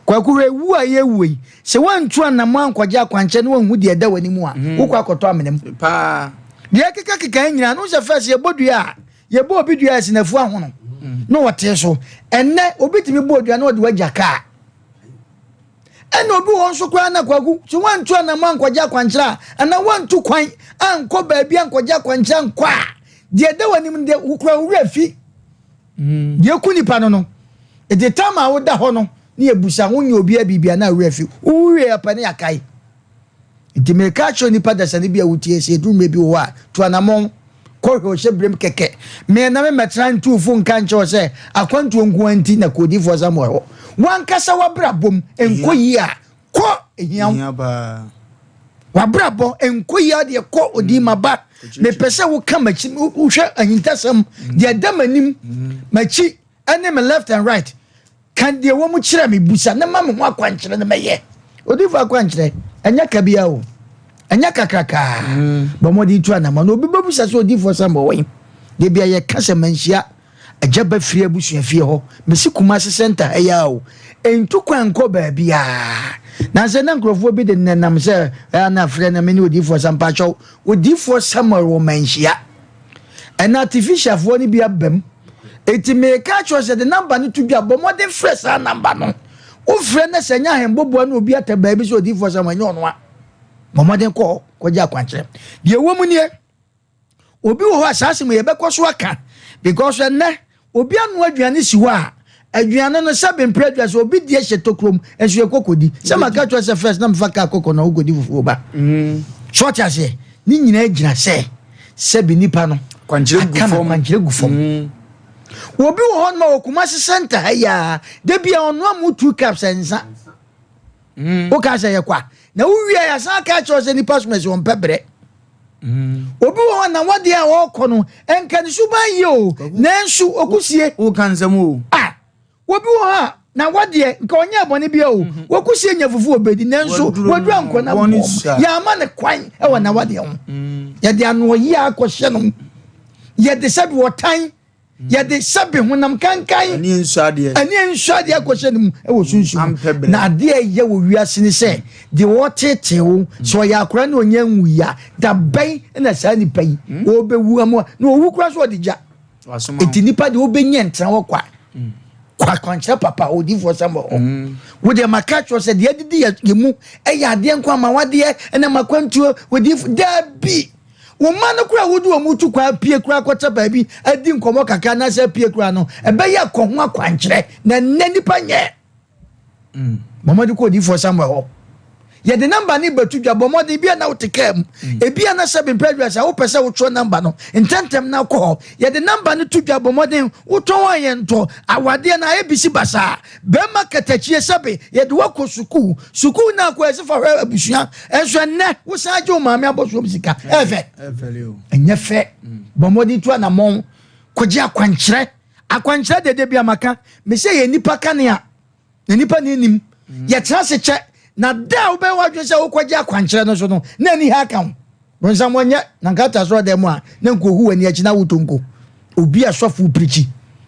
Kwaku hwɛ wu a yɛrewu yi, sɛ woantu anammɔn ankɔgye akwankyerɛ na woanhu deɛ ɛda w'anim a, mhm. wokɔ akɔtɔ amena mu. Paa. Deɛ ɛkekakeka yi nyinaa, no sɛ fɛs yɛbɔ dua a, yɛbɔ obi dua a ɛsinafu ahono mm. na ɔte so. Ɛnnɛ, obi tumi bɔ dua na ɔde wagya kaa. Ɛna obi wɔ nso koraa na kwaku, sɛ woantu anammɔn ankɔgye akwankyerɛ a, anaa woantu kwan ankɔ baabi ankɔgye akwankyerɛ ankɔ a, deɛ ɛda w'anim no deɛ wokura wo werɛ fi. Deɛ ɛku nipa no no, ɛti tam a woda hɔ no ne yɛbusa ho nyɛ obiara biribi a na awerɛ afi. Wowu wie pɛ ne yɛakae. Nti meka akyerɛ nipa dasani bi a wotie sɛ ɛduru mmerɛ bi wɔ hɔ a, tu anamɔn kɔhwɛ ɔhyɛ berɛm kɛkɛ. Me na me mmɛtena ntuufo nka nkyerɛ wo sɛ akwantuo nko ara nti na kɔ odiyifoɔ Samuel hɔ. W'ankasa w'abrabɔ mu nkɔ yie a, kɔ, ɛhia wo. W'abrabɔ nkɔ yie adeɛ kɔ odi ma ba. Mepɛ sɛ woka m'akyi wohwɛ ahintasɛm deɛ ɛda m'anim m'akyi ɛne me left and right ka deɛ wɔ mu kyerɛ me busa ne ma me ho akwankyerɛ ne mɛyɛ. Odifo akwankyerɛ ɛnyɛ ka bia o ɛnyɛ kakrakaa bɔ mmɔden tu anamɔ na obi bɛbusa sɛ odifoɔ sɛ mbɔ wɔn deɛ bia yɛka sɛ manhyia Agya ba firi abusua fie hɔ. Mesi Kumasi center ha yi ara o. Ntu kwan nkɔ baabiara. Nansɛ na nkurɔfoɔ bi de nenam sɛ ɛa na frɛ na me ne odiyifoɔ Sam mpakyɛw. Odiyifoɔ Samuel wɔ manhyia. Ɛna artificialfoɔ no bi aba mu. Enti meka akyerɛ sɛ de number no to dwa bɔ mmɔden frɛ saa number no. Wofrɛ na sɛ ɛnyɛ ahemboboa na obi ata baabi sɛ odiyifoɔ Samuel ɛnyɛ ɔno a. Bɔ mmɔden kɔ hɔ kɔgye akwankyerɛ. Deɛ ɛwɔ mu nie. Obi wɔ hɔ a saa asɛm yɛbɛkɔ so aka because ɛnnɛ obi anoa aduane si hɔ a aduane no sɛ bempere aduane sɛ obi deɛ hyɛ tokurom nso yɛkɔ kɔdi sɛ maka kyerɛ sɛ first na mefa kaa kɔkɔ na wokɔdi fufuo ba mm. so ɔte aseɛ ne nyinaa gyina sɛ sɛbi nipa no aka no kwankyerɛ gu fam mm. obi wɔ hɔ no ma wɔ Kumasi center ha yi a da bi a ɔnoa mu two cups nsa mm. woka sɛ yɛ kwa na wowie a yɛasan aka kyerɛ sɛ nipa somasi wɔmpɛ berɛ Mm. Obi wɔ hɔ na wadeɛ a ɔrekɔ no nka ne suban yie o nanso ɔkusie. Woka nsɛm o. Ah obi wɔ hɔ a na wadeɛ nka ɔnyɛ bɔne bia o mhm. wakusie nya fufu ɔbɛdi nanso waduru ankɔ na bɔm yɛama ne kwan wɔ na wadeɛ ho mm. yɛde anoɔyie akɔhyɛ no yɛde sɛbi ɔtan Yɛde sɛbe honam kankan ɛne nsu adeɛ ɛne nsu adeɛ akɔhyɛ ne mu ɛwɔ sunsum na adeɛ ɛyɛ wɔ wiase ne sɛ deɛ ɔtetee wo sɛ ɔyɛ akora ne ɔnyɛ nwui a da bɛn na saa nipa yi hmm? ɔbɛwu amoa na ɔwu kora so ɔde gya eti nipa deɛ ɔbɛnya ntena hɔ kwa hmm. kwa kwankyerɛ papa odiifoɔ sɛ mɔ hɔ hmm. wo deɛ maka kyerɛ sɛ deɛ adidi yɛ mu ɛyɛ adeɛ nko ama wadeɛ ɛna makwantuo odiifo daabi Wo mma no koraa a wode wɔn tu kwan apue koraa akɔtra baabi adi nkɔmmɔ kakra anaasɛ apue koraa no, ɛbɛyɛ kɔ ho akwankyerɛ. Na nnɛ nnipa nyɛ. Mm. Bɔ mmɔden kɔ odiyifoɔ Samuel hɔ. Yɛde namba no bɛto dwa. Bɔ mmɔden, ebi a na wote kaa mu, mm. ebi a na sɛ bempɛ adwa sɛ wopɛ sɛ wotwerɛ namba no ntɛmntɛm na kɔ hɔ. Yɛde namba no to dwa. Bɔ mmɔden, wotɔn a yɛntɔ. Awadeɛ no ayɛ bisi basaa. Bɛrima katakyie sɛbe yɛde wo akɔ sukuu. Sukuu no akɔ yɛse fa hwɛ abusua. Ɛnso ɛnnɛ wosan gye wo maame abɔsoɔm sika. Ɛyɛ fɛ? Ɛnyɛ fɛ. Bɔ mmɔden tu anammɔn kɔgye akwankyerɛ. Akwankyerɛ deɛ da bi a maka, mese yɛ nnipa kanea na nnipa na ɛnim. Yɛtena ase kyɛ na da a wobɛyɛ w'adwene sɛ wokɔgye akwankyerɛ no so no na ani ha aka wo. Bonsam ɔnyɛ na nka ata asɔrɔdan mu a na nka ohu w'ani akyi na wotɔ nko. Obi a sɔfo pirikyi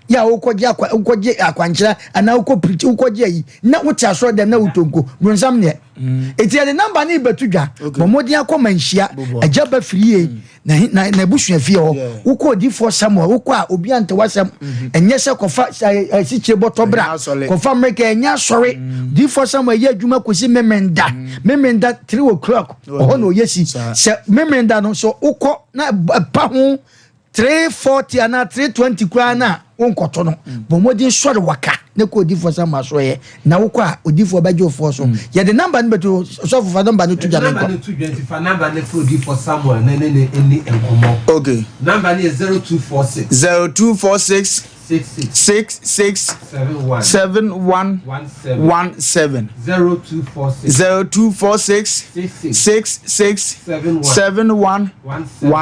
yɛ a wokɔgye akwa wokɔgye akwankyerɛ anaa wokɔ pirikyi wokɔgye ayi na wote asɔrɔdan na wotɔ nko. Bonsam neɛ. Mm. Eti yɛde namba no rebɛto dwa. Bɔ mmɔden akɔ manhyia. Agya ba firi yie. Mm. Na na na abusua fie hɔ. Wokɔ odifoɔ Samuel wokɔ a obi ante w'asɛm. Mm-hmm. Ɛnyɛ sɛ kɔfa asikyire bɔtɔ bra. Kɔfa mmerika ɛnyɛ asɔre. Mm. Difoɔ Samuel yɛ adwuma kɔsi memenda. Memenda 3 o'clock. Ɔhɔ na ɔyɛ si. Sɛ Memenda no sɛ wokɔ na ɛpa ho 3:40 anaa 3:20 koraa no a wonkɔto no. Mm. Bɔ mmɔden sɔre waka ne kɔ odifoɔ sɛ ma so yɛ na wokɔ a odifoɔ bɛgye wofoɔ so. Mm. Yɛde namba no bɛto sɔfo fa namba no to dwa menkɔ. Namba no to dwa nti fa namba no frɛ odifoɔ Samuel na ne ne ɛni nkɔmmɔ. Okay. Namba no yɛ 0246. 0246. 66. 66. 71. 71. 17. 17. 0246. 0246. 66. 66. 71. 71.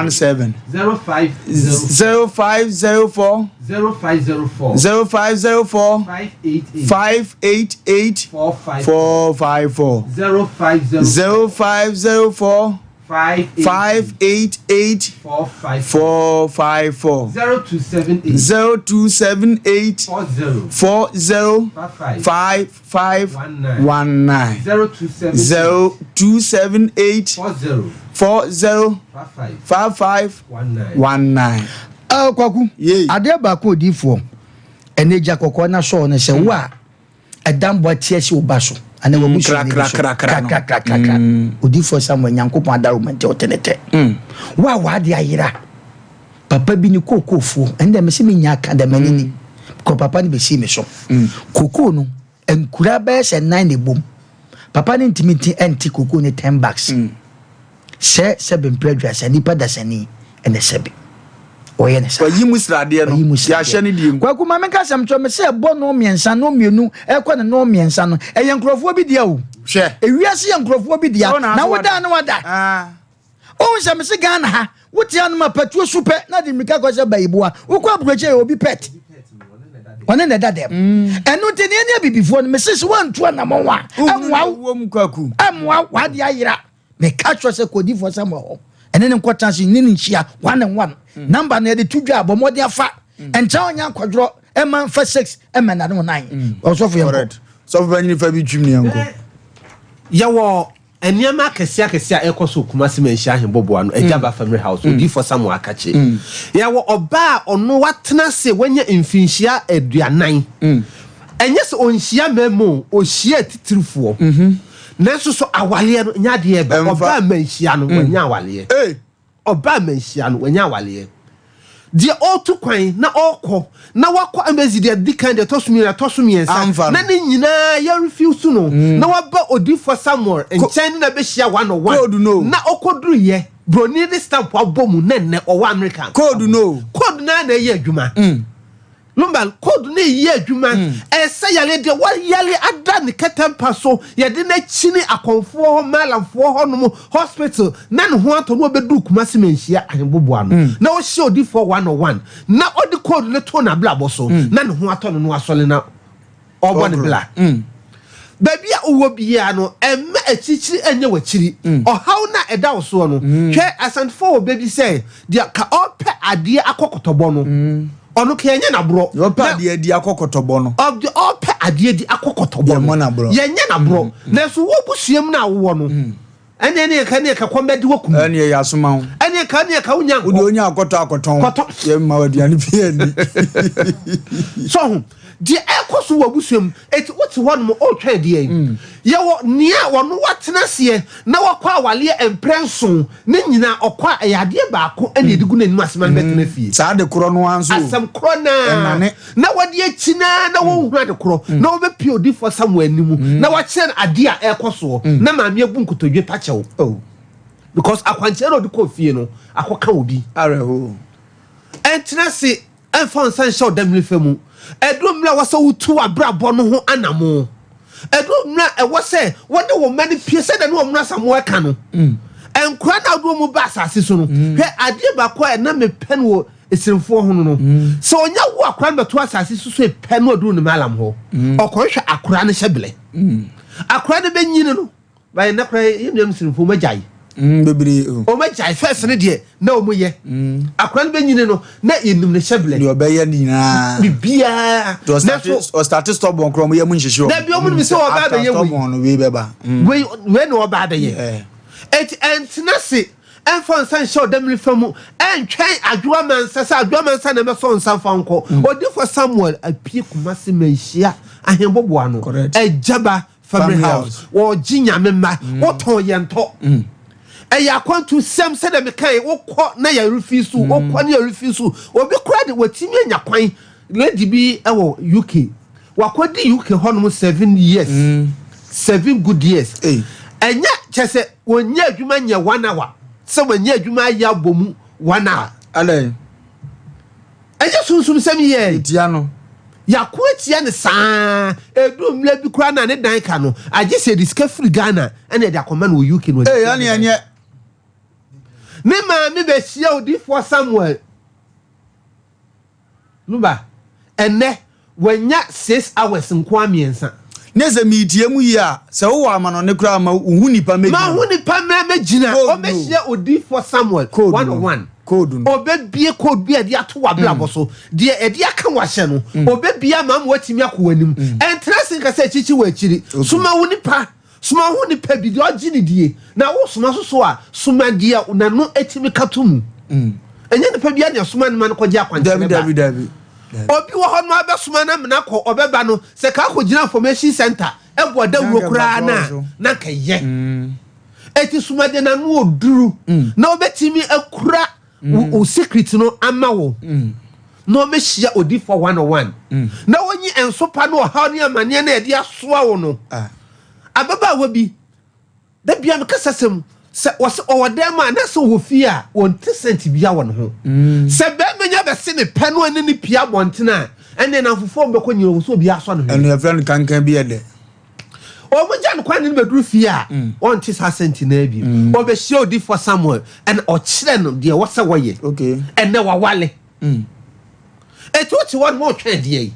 17. 17. 0504. 0504. 0504. 0504. 588. 588. 454. 454. 0504. 0504. 588. 588. 454. 454. 0278. 0278. 40. 40. 55. 55. 19. 19. 0278. 0278. 40. 40. 55. 55. 19. 19. Ah, Kwaku, Yei. adeɛ baako odiifoɔ ɛne gya kɔkɔɔ na sɔɔ no sɛ wo a ɛdambɔ ate asi wo ba so anaa mm, w'abusuani bi so krakrakrakra mm. odiifoɔ Samuel Nyankopɔn adaroma nti ɔte ne tɛ mm. wo a w'ade ayera papa bi ne kookoofuo ɛne dɛ mese menya aka dɛ m'ani ni kɔ papa no bɛsii me so kookoo no nkura bɛyɛ sɛ nan na ɛbom papa no ntumi nti ɛnte kookoo no ten bags sɛ sɛbe mprɛ aduasa nipa dasani ɛna sɛbe. Wɔyɛ ne saa. Wayi mu sradeɛ no. Wayi mu sradeɛ. Yɛahyɛ ne deɛ mu. Kwaku ma menka asɛm kyerɛ me sɛ ɛbɔ nnɔn mmiɛnsa nnɔn mmienu ɛkɔ ne nnɔn mmiɛnsa no ɛyɛ nkurɔfoɔ bi dea o. Hwɛ. Ewiase yɛ nkurɔfoɔ bi dea Sɛ wo na na aso woda wada. ne wada. Ah. Wohu sɛ mese Ghana ha wote anom a patuo su pɛ na de mmirika kɔ sɛ bayiboa wokɔ aburokyire yɛ obi pet ɔne na ɛda dɛm Mm. ɛno nti neɛ ne abibifoɔ no mese sɛ woantu anamɔn a ɛmmoa wo ɛmmoa wo w'adeɛ ayera Meka kyerɛ sɛ kɔ odiyifoɔ Samuel hɔ, ɛne no nkɔtena ase, ne no nhyia one and one. Mm. Number no yɛde to dwa a, bɔ mmɔden afa. Ɛnkyɛn ɔnyɛ akwadworɔ ɛma nfa six ɛma nane wo nine. Mm. Ɔsɔfo yɛn kɔ. Sɔfo bɛnyini fa bi twim ne yɛn kɔ. Yɛwɔ nneɛma akɛseɛ akɛseɛ a ɛrekɔ so wɔ Kumasi Manhyia Ahemboboa no, Agya Ba Family House, mm. Odiyifoɔ Samuel Akakye. Mm. Yɛwɔ ɔbaa a ɔno watena ase wanya mfinhyia 40. Ɛnyɛ sɛ ɔnhyia mmarima o, ɔhyia atitirifoɔ. Mm-hmm. Nanso so awaleɛ no nyɛ adeɛ ɛba. Ɔbaa mmanhyia no, wanya awaleɛ. Ɔbaa mmanhyia no, wanya awaleɛ. Deɛ ɔretu kwan na ɔrekɔ na wakɔ embassy deɛ di kan deɛ ɛtɔ so mmienu ɛtɔ so mmiɛnsa na ne nyinaa yɛ refuse no mm. na waba odiifoɔ Samuel nkyɛn ne na bɛhyia one on one na ɔkɔduru yɛ broni de stamp abɔ mu na nnɛ ɔwɔ America. Code no. Code naa na ɛyɛ adwuma. Mm. Lumban, code no reyɛ adwuma. Ɛsɛ yare deɛ wayare ada ne kɛtɛ mpa so, yɛde no akyini akɔmfoɔ hɔ, Malamfoɔ hɔ nom, hospital, na ne ho atɔ no ɔbɛduru Kumasi Manhyia Ahemboboa no, na ɔhyia odifoɔ one on one, na ɔde code no to n'abrabɔ so, na ne ho atɔ no na wasɔre na ɔrebɔ ne bra. Baabi a wowɔ biara no, mma akyirikyiri nyɛ w'akyiri. Ɔhaw no a ɛda wo soɔ no, hwɛ, Asantefoɔ wɔ bɛ bi sɛ, deɛ ka ɔrepɛ adeɛ akɔ kɔtɔbɔ no, ɔno ka yɛnyɛ no aborɔ. Deɛ ɔpɛ adeɛ adi akɔ kɔtɔbɔ no. Deɛ ɔrepɛ adeɛ adi akɔ kɔtɔbɔ no, Yɛmmɔ no aborɔ. yɛnyɛ no aborɔ. Nanso wo abusua mu no a wowɔ no, Ɛne ɛne ɛka ne ɛka kɔm bɛde wakum. Ɛne ɛyɛ asoma wo. Ɛne ɛka ne ɛka wonya nkɔ. Wode onya akɔtɔ akɔtɔn. Kɔtɔ. Yɛ mma aduane bi ani. So ho deɛ ɛkɔ so wɔ abusua mu eti wote hɔ nom ɔretwɛn deɛ yi. Mm. Yɛwɔ nea wɔn watena aseɛ na wakɔ awaleɛ mprɛ nson ne nyinaa ɔkɔ a ɛyɛ adeɛ baako ɛna ɛde gu n'anim ase ma no bɛtena mm. fie. Saa de korɔ no ara nso. Asɛm korɔ naa. Ɛnane. Na wɔde akyi no ara na wɔnhunu ade korɔ, na wɔbɛpue odiyifoɔ Samuel anim, na wɔakyerɛ no adeɛ a ɛrekɔ soɔ, na maame abu nkotodwe pa kyɛw. Oh. Because akwankyerɛ na ɔde kɔɔ fie no, akɔka obi. Awerɛhoɔ. Ɛntena ase ɛmfa wo nsa nhyɛ ɔdamiri fa mu. Ɛduru mmerɛ a ɛwɔ sɛ wotu w'abrabɔ no ho anamo. Ɛduru mmerɛ a ɛwɔ sɛ wɔde wo mma no pue sɛdeɛ ne wɔn Asamoah ka no. Nkwadaa no a wode wɔn ba asase so no, hwɛ adeɛ baako a na mepɛ no wɔ Esiremfoɔ ho no no, sɛ ɔnya wo akora no bɛto asase so so pɛ na ɔduru ne malam hɔ, ɔkɔhwehwɛ akora no hyɛ belɛ. Akora no bɛnyini no, bayɛ nnɛ koraa yɛn nuanom Esiremfoɔ wɔn agyae. Bebree o. Wɔn agyae, fɛs no deɛ na wɔn yɛ. Akora no bɛnyini no, na yɛnim ne hyɛ belɛ. Deɛ ɔbɛyɛ ne nyinaa. Biribiara. Nanso ɔstate stubborn koraa wɔn yɛ mu nhyehye wɔn. Dabi wɔn nim sɛ ɔba abɛyɛ wei. Stubborn no wei bɛba. Wei wei na ɔba abɛyɛ. Eti ɛntena se Ɛmfa nsa nhyɛ ɔdamiri fa mu, ɛntwɛn Adwoa Mansa sɛ Adwoa Mansa na ɛmɛsɔ nsa mfa nkɔ. Mm. Odifoɔ Samuel apue Kumasi Manhyia ahemboboa no. Agyaba Family House. Wɔgye nyame mma. Mm. Wotɔn yɛn tɔ. Mm. Ɛyɛ akwantu sɛm sɛdeɛ mekae wokɔ na yɛrefi so wokɔ na yɛrefi so. Obi koraa de watumi anya kwan Lady bi wɔ UK, wakɔdi UK hɔnom 7 years, 7 good years. Ɛnyɛ kyɛ sɛ wɔnyɛ adwuma nyɛ one hour, sɛ wɔnyɛ adwuma ayɛ abɔ mu one hour. Alɛ. Ɛnyɛ sunsum sɛm yɛ. Etia no. Yako atia no saa, ɛduru mmerɛ bi koraa na ne dan ka no, agye sɛ yɛde sika firi Ghana ɛna yɛde akɔma no wɔ UK no. Ee, ɛne ɛnyɛ. Ne maame bɛhyia odiyifoɔ Samuel. Lumba, ɛnnɛ wanya 6 hours nkoa mmiɛnsa. Ne sɛ meretie mu yie a, sɛ wowɔ amanɔne koraa ma wohu nipa mɛgyina. Ma ho nipa mmerɛ mɛgyina. Ɔmɛhyia odiyifoɔ Samuel one on one. Code no. Ɔbɛbie code bi a ɛde ato w'abrabɔ so. Deɛ ɛde aka w'ahyɛ no, ɔbɛbie ama ama watumi akɔ w'anim. Ɛntena ase nka sɛ akyikyi wɔ akyiri. Soma wo nipa. Soma wo nipa bi deɛ ɔgye ne die. Na wo soma so so a, soma deɛ n'ano atumi ka to mu. Ɛnyɛ nipa bi a na ɛsoma no ma no kɔgye akwankyerɛ ba. Dabi, dabi, Obi wɔ hɔ no abɛsoma no amena kɔ ɔbɛba no sɛ ka akɔgyina information center ɛbɔ dawuro koraa no a na nka ɛyɛ. Eti soma deɛ n'ano ɔduru na ɔbɛtumi akura wo secret no ama wo na ɔbɛhyia odifoɔ one on one na wɔnyi nsopa ne ɔhaw ne amaneɛ na yɛde asoa wo no. Ababaawa bi da bia mekasa sɛm sɛ wɔsɛ ɔwɔ dan mu a na sɛ ɔwɔ fie a wɔnte sɛnti bia wɔ ne ho. Sɛ bɛrima Bɛrima nya bɛse ne pɛ no ɛne ne pie abɔnten a, ɛnneɛ nnamfofoɔ bɛkɔ nyina wɔn sɛ obiara asɔ ne hwene. Ɛno yɛfrɛ no kankan bi yɛ dɛ. Wɔn gya no kwan ne no bɛduru fie a, ɔnte saa sɛnti no ara bio. Ɔbɛhyia odiyifoɔ Samuel ɛna ɔkyerɛ no deɛ ɛwɔ sɛ wɔyɛ. Ɛnɛ wawale. Eti wote hɔ nom wotwɛn deɛ yi?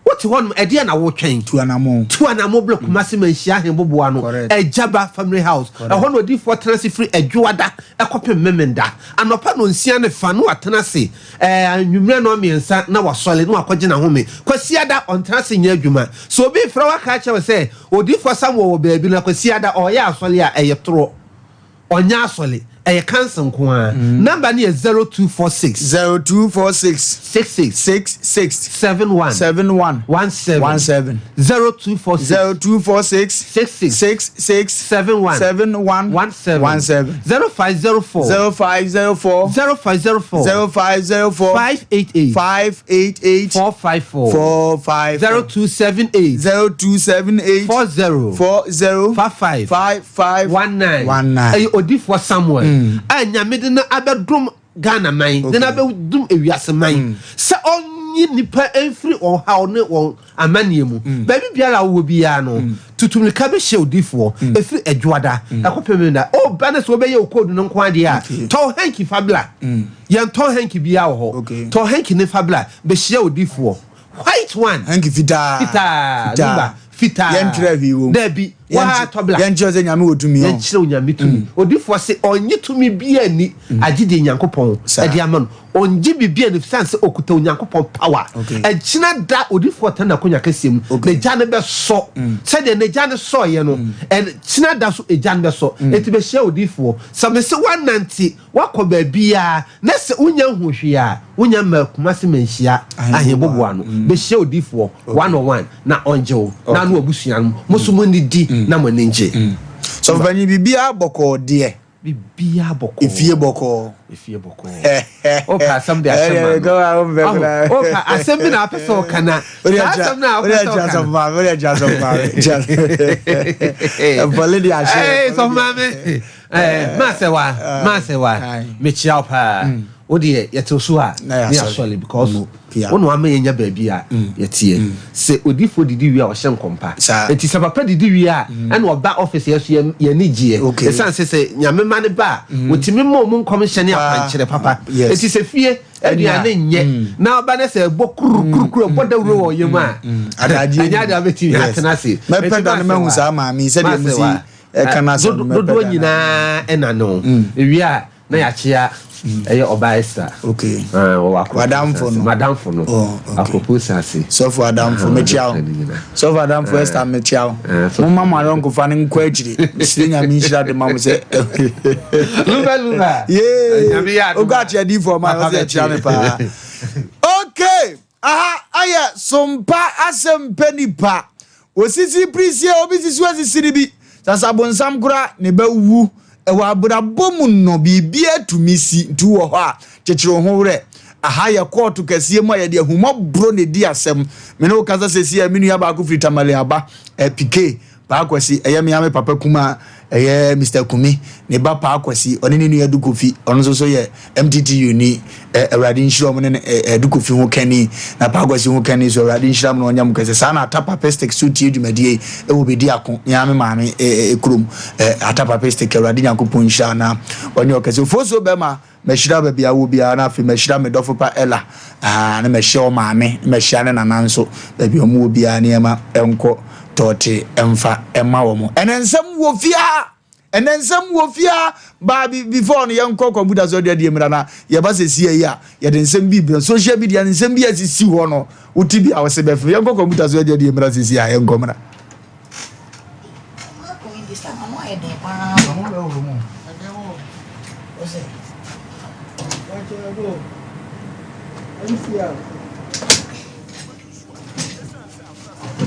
Wote hɔ nom ɛdeɛ na wotwɛn? Tu anamɔn. Tu anamɔn bla Kumasi Manhyia Ahenboboa no, Agyaba Family House. Ɛhɔ na odiyifoɔ tena ase firi Adwoada kɔpem Memenda. Anɔpa nɔnsia ne fa na watena ase, ɛɛ anwummerɛ nɔnmiɛnsa na wasɔre na wakɔgye n'ahome. Kwasiada ɔntena ase nyɛ adwuma. Sɛ obi refrɛ wo aka akyerɛ wo sɛ odiyifoɔ Samuel wɔ baabi na Kwasiada ɔreyɛ asɔre a, ɛyɛ torɔ. Ɔnyɛ asɔre, ɛyɛ council nko ara. Number no yɛ 0246. 0246. 66. 66. 71. 71. 17. 17. 0246. 0246. 66. 66. 71. 71. 17. 17. 0504. 0504. 0504. 0504. 588. 588. 454. 454. 0278. 0278. 40. 40. 55. 55. 19. 19. Ɛyɛ odifoɔ Samuel a Nyame de no abɛdom Ghana man, de no abɛdom ewiase man sɛ ɔnyi nnipa mfiri wɔn haw ne wɔn amanneɛ mu. Baabi biara a wowɔ biara no, tutu mmirika bɛhyia odifoɔ ɛfiri Adwoada ɛkɔpem Memenda. Woba no sɛ wobɛyɛ wo koodu no nko ara deɛ a, tɔ wo hanky fa bra. Yɛntɔn hanky biara wɔ hɔ. Tɔ hanky no fa bra bɛhyia odifoɔ. White one. Hanky fitaa. Fitaa. Lumba. Fitaa. Yɛntwerɛ hwee wɔ mu. Dabi. Waa tɔbla. Yɛnkyerɛ sɛ Nyame wɔ tumi. Yɛnkyerɛ Onyame tumi. Odifoɔ se ɔnnye tumi biaa nni agye deɛ Nyankopɔn de ama no. Ɔngye biribiaa nni sane sɛ ɔkuta Onyankopɔn power. Ɛkyena da odifoɔ tena n'akonwa kɛseɛ mu, n'agya no bɛsɔ. Sɛdeɛ n'agya no sɔeɛ no, ɛkyena da nso agya no bɛsɔ. Enti bɛhyia odifoɔ. Sɛ mese woanante Woakɔ baabiara na sɛ wonnya nhuu hwee a, wonnya mmaa Kumasi Manhyia Ahenboboa no. Bɛhyia odiyifoɔ one on one na ɔngye wo na ne w'abusua no, mo nso monnidi na mo ani ngye. Sɔfopanyin, biribiara bɔkɔɔ deɛ? Biribiara bɔkɔɔ. Efie bɔkɔɔ. Efie bɔkɔɔ. Woka asɛm de ahyɛ ma no. Woka asɛm bi na apɛ sɛ ɔka na saa asɛm na apɛ sɛ ɔka no. Wode akyerɛ asɔfo maame. Mpɔle de ahyɛ. Ee sɔfo maame. Eh, Masewa, Masewa, mekyia wo paa. Wo deɛ yɛte so a ne yɛasɔre because wo na wama yɛnya baabi a yɛteɛ. Sɛ odifoɔ didi wie a ɔhyɛ nkɔmpa. Nti sɛ papa didi wie a ɛna ɔba office yɛ so yɛn gyeɛ. Ɛsiane sɛ sɛ nyame ma ne ba a ɔtumi ma ɔmu nkɔmhyɛ ne akwankyerɛ papa. Nti sɛ fie aduane nyɛ na ɔba ne sɛ ɛbɔ kurukuru ɛbɔ dawuro wɔ yam a ɛnyɛ adeɛ a wobɛtumi atena ase. Mɛpɛ da no mahu saa maame yi sɛdeɛ musi ɛka no asɛm no dodoɔ nyinaa ɛna no ewie a na yɛakyea ɛyɛ ɔbaa Esther okay wɔwɔ akropos wadamfo no madamfo no oh, okay. akropos ase sɔfo adamfo mekyia wo sɔfo adamfo Esther mekyia wo momma mo ayɔnkofa no nkɔ akyiri mesrɛ nyame nhyira de ma mo sɛ luba luba yee okɔ akyea difoɔ ma ɔsɛ ɛkyia me paa okay Aha ayɛ sompa asɛm pɛ nipa osisi pirisie obi sisi osisi ne bi sasa bonsam kora ne bɛ wu ɛwɔ abrabɔ mu no biribi atumi si nti wɔ hɔ a kyekyere wo ho werɛ aha yɛ kɔɔto kɛseɛ mu a yɛde ahummɔborɔ na ɛdi asɛm me ne wo kasa sɛsi a me nua baako firi Tamale aba eh, Pike Paa Kwasi, ɛyɛ me ara me papa kumaa, ɛyɛ Mister Kumi, ne ba Paa Kwasi, ɔne ne nua Adu Kofi, ɔno nso so yɛ MTTU ni, ɛ, Awurade nhyira wɔn ne ne, ɛ, Adu Kofi ho kani, na Paa Kwasi ho kani so, Awurade nhyira mo na ɔnyɛ mo kɛse. Saa na Ata Papistic so tie dwumadie yi ɛwɔ Bediako, me ara me maame ɛ, ɛ, kurom, ɛ, Ata Papistic, Awurade Nyankopɔn nhyira na ɔnyɛ ɔkɛse. Ofosuo bɛma. Mahyira baabi a wowɔ biara, na afei mahyira me dɔfo pa Ella, ah, na mahyira wo maame, na mahyira ne nana nso, baabi a wɔwɔ biara, nneɛma nkɔ tɔɔte mfa mma wɔn. Ɛnɛ nsɛm wɔ fie ha! Ɛnɛ nsɛm wɔ fie ha! Baa bi before no yɛnkɔ kɔmputa so aduadie mmra na yɛba sɛsi yi a yɛde nsɛm bi brɛ social media nsɛm bi a esisi hɔ no wote bi a wɔse bɛfem yɛnkɔ kɔmputa so aduadie mmra sɛsi a yɛnkɔ mmra.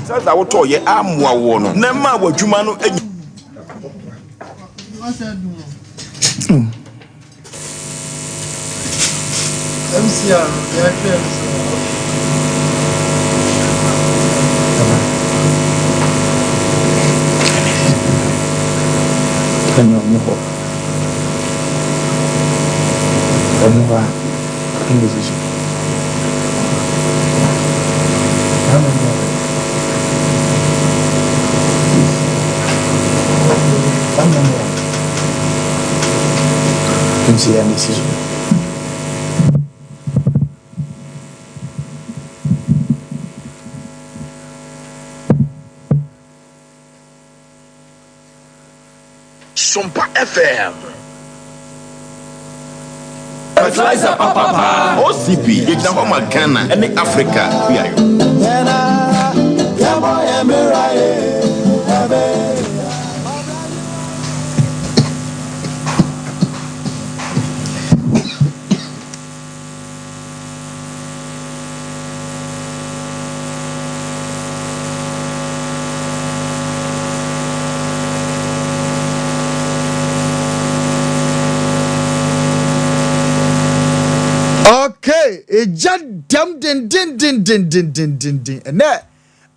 Sɛ dza wotɔɔ yɛ ammoa woɔ no, na ɛmaa w'adwuma no nya. Ɛne ɔmo hɔ. Ɔmo hɔ a. Ɛna ɛsi so. Nti ɛna ɛsi so. Sompa FM. Fertilizer papa paa. OCP yɛgyina hɔ ma Ghana ne Africa kuayɔ. Okay, egya dɛm dendendendendendenden ɛnɛ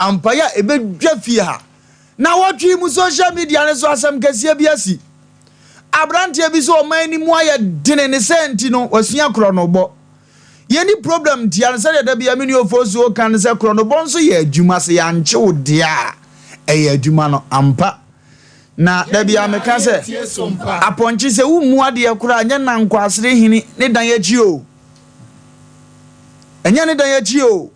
ampaeɛ a ɛbɛdwa fie ha na wɔtwe mu social media no so asɛm kɛseɛ bi asi aberanteɛ bi sɛ ɔman no mu ayɛ dene ne sɛ nti no wasua korɔ no bɔ Yɛnni problem ntia no sɛdeɛ da biara me nua Ofosuo ka no sɛ korɔnobɔ nso yɛ adwuma sɛ yɛankye wo deɛ a ɛyɛ adwuma no ampa. Na da biara meka sɛ apɔnkye sɛ wommu adeɛ koraa nyɛ nankwasere hene ne dan akyi o. Ɛnyɛ ne dan akyi o.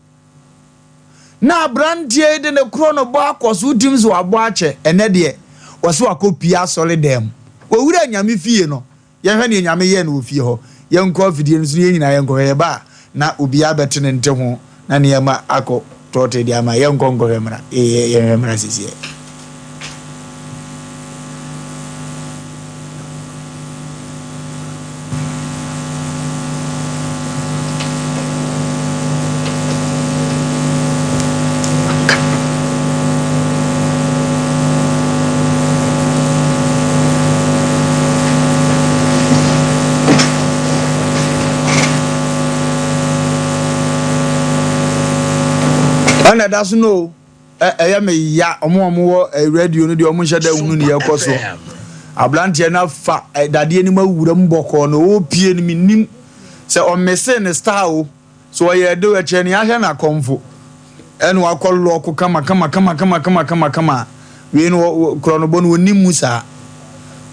Na aberanteɛ yi de ne korɔnobɔ akɔ so wotim sɛ wabɔ akyɛ ɛnɛ deɛ wɔsɛ wakɔ pie asɔre dan mu. Wɔwura nyame fie no Yɛnhwɛ nea Nyame yɛɛ no wɔ fie hɔ. Yɛnkɔ afidie no so na yɛn nyinaa yɛnkɔhwɛ. Yɛba a, na obiara bɛte ne nte ho na nneɛma akɔ tɔɔtee de ama. Yɛnkɔ nkɔhwɛ mmra. Yɛnhwɛ mmra sisiɛ. Ɛna ɛda so no o ɛyɛ me ya ɔmo a ɔmo wɔ radio no deɛ ɔmo nhyɛ da hunu ne ɛkɔ so aberanteɛ no afa dadeɛ no mu awura mu bɔkɔɔ na ɔrepie no menim sɛ ɔmese ne star o So ɔyɛ de ɛkyɛ nea ahwɛ no akɔmfo ɛna wakɔ lɔɔko kama kama kama kama kama kama kama a wei no korɔnobɔ no ɔnim mu saa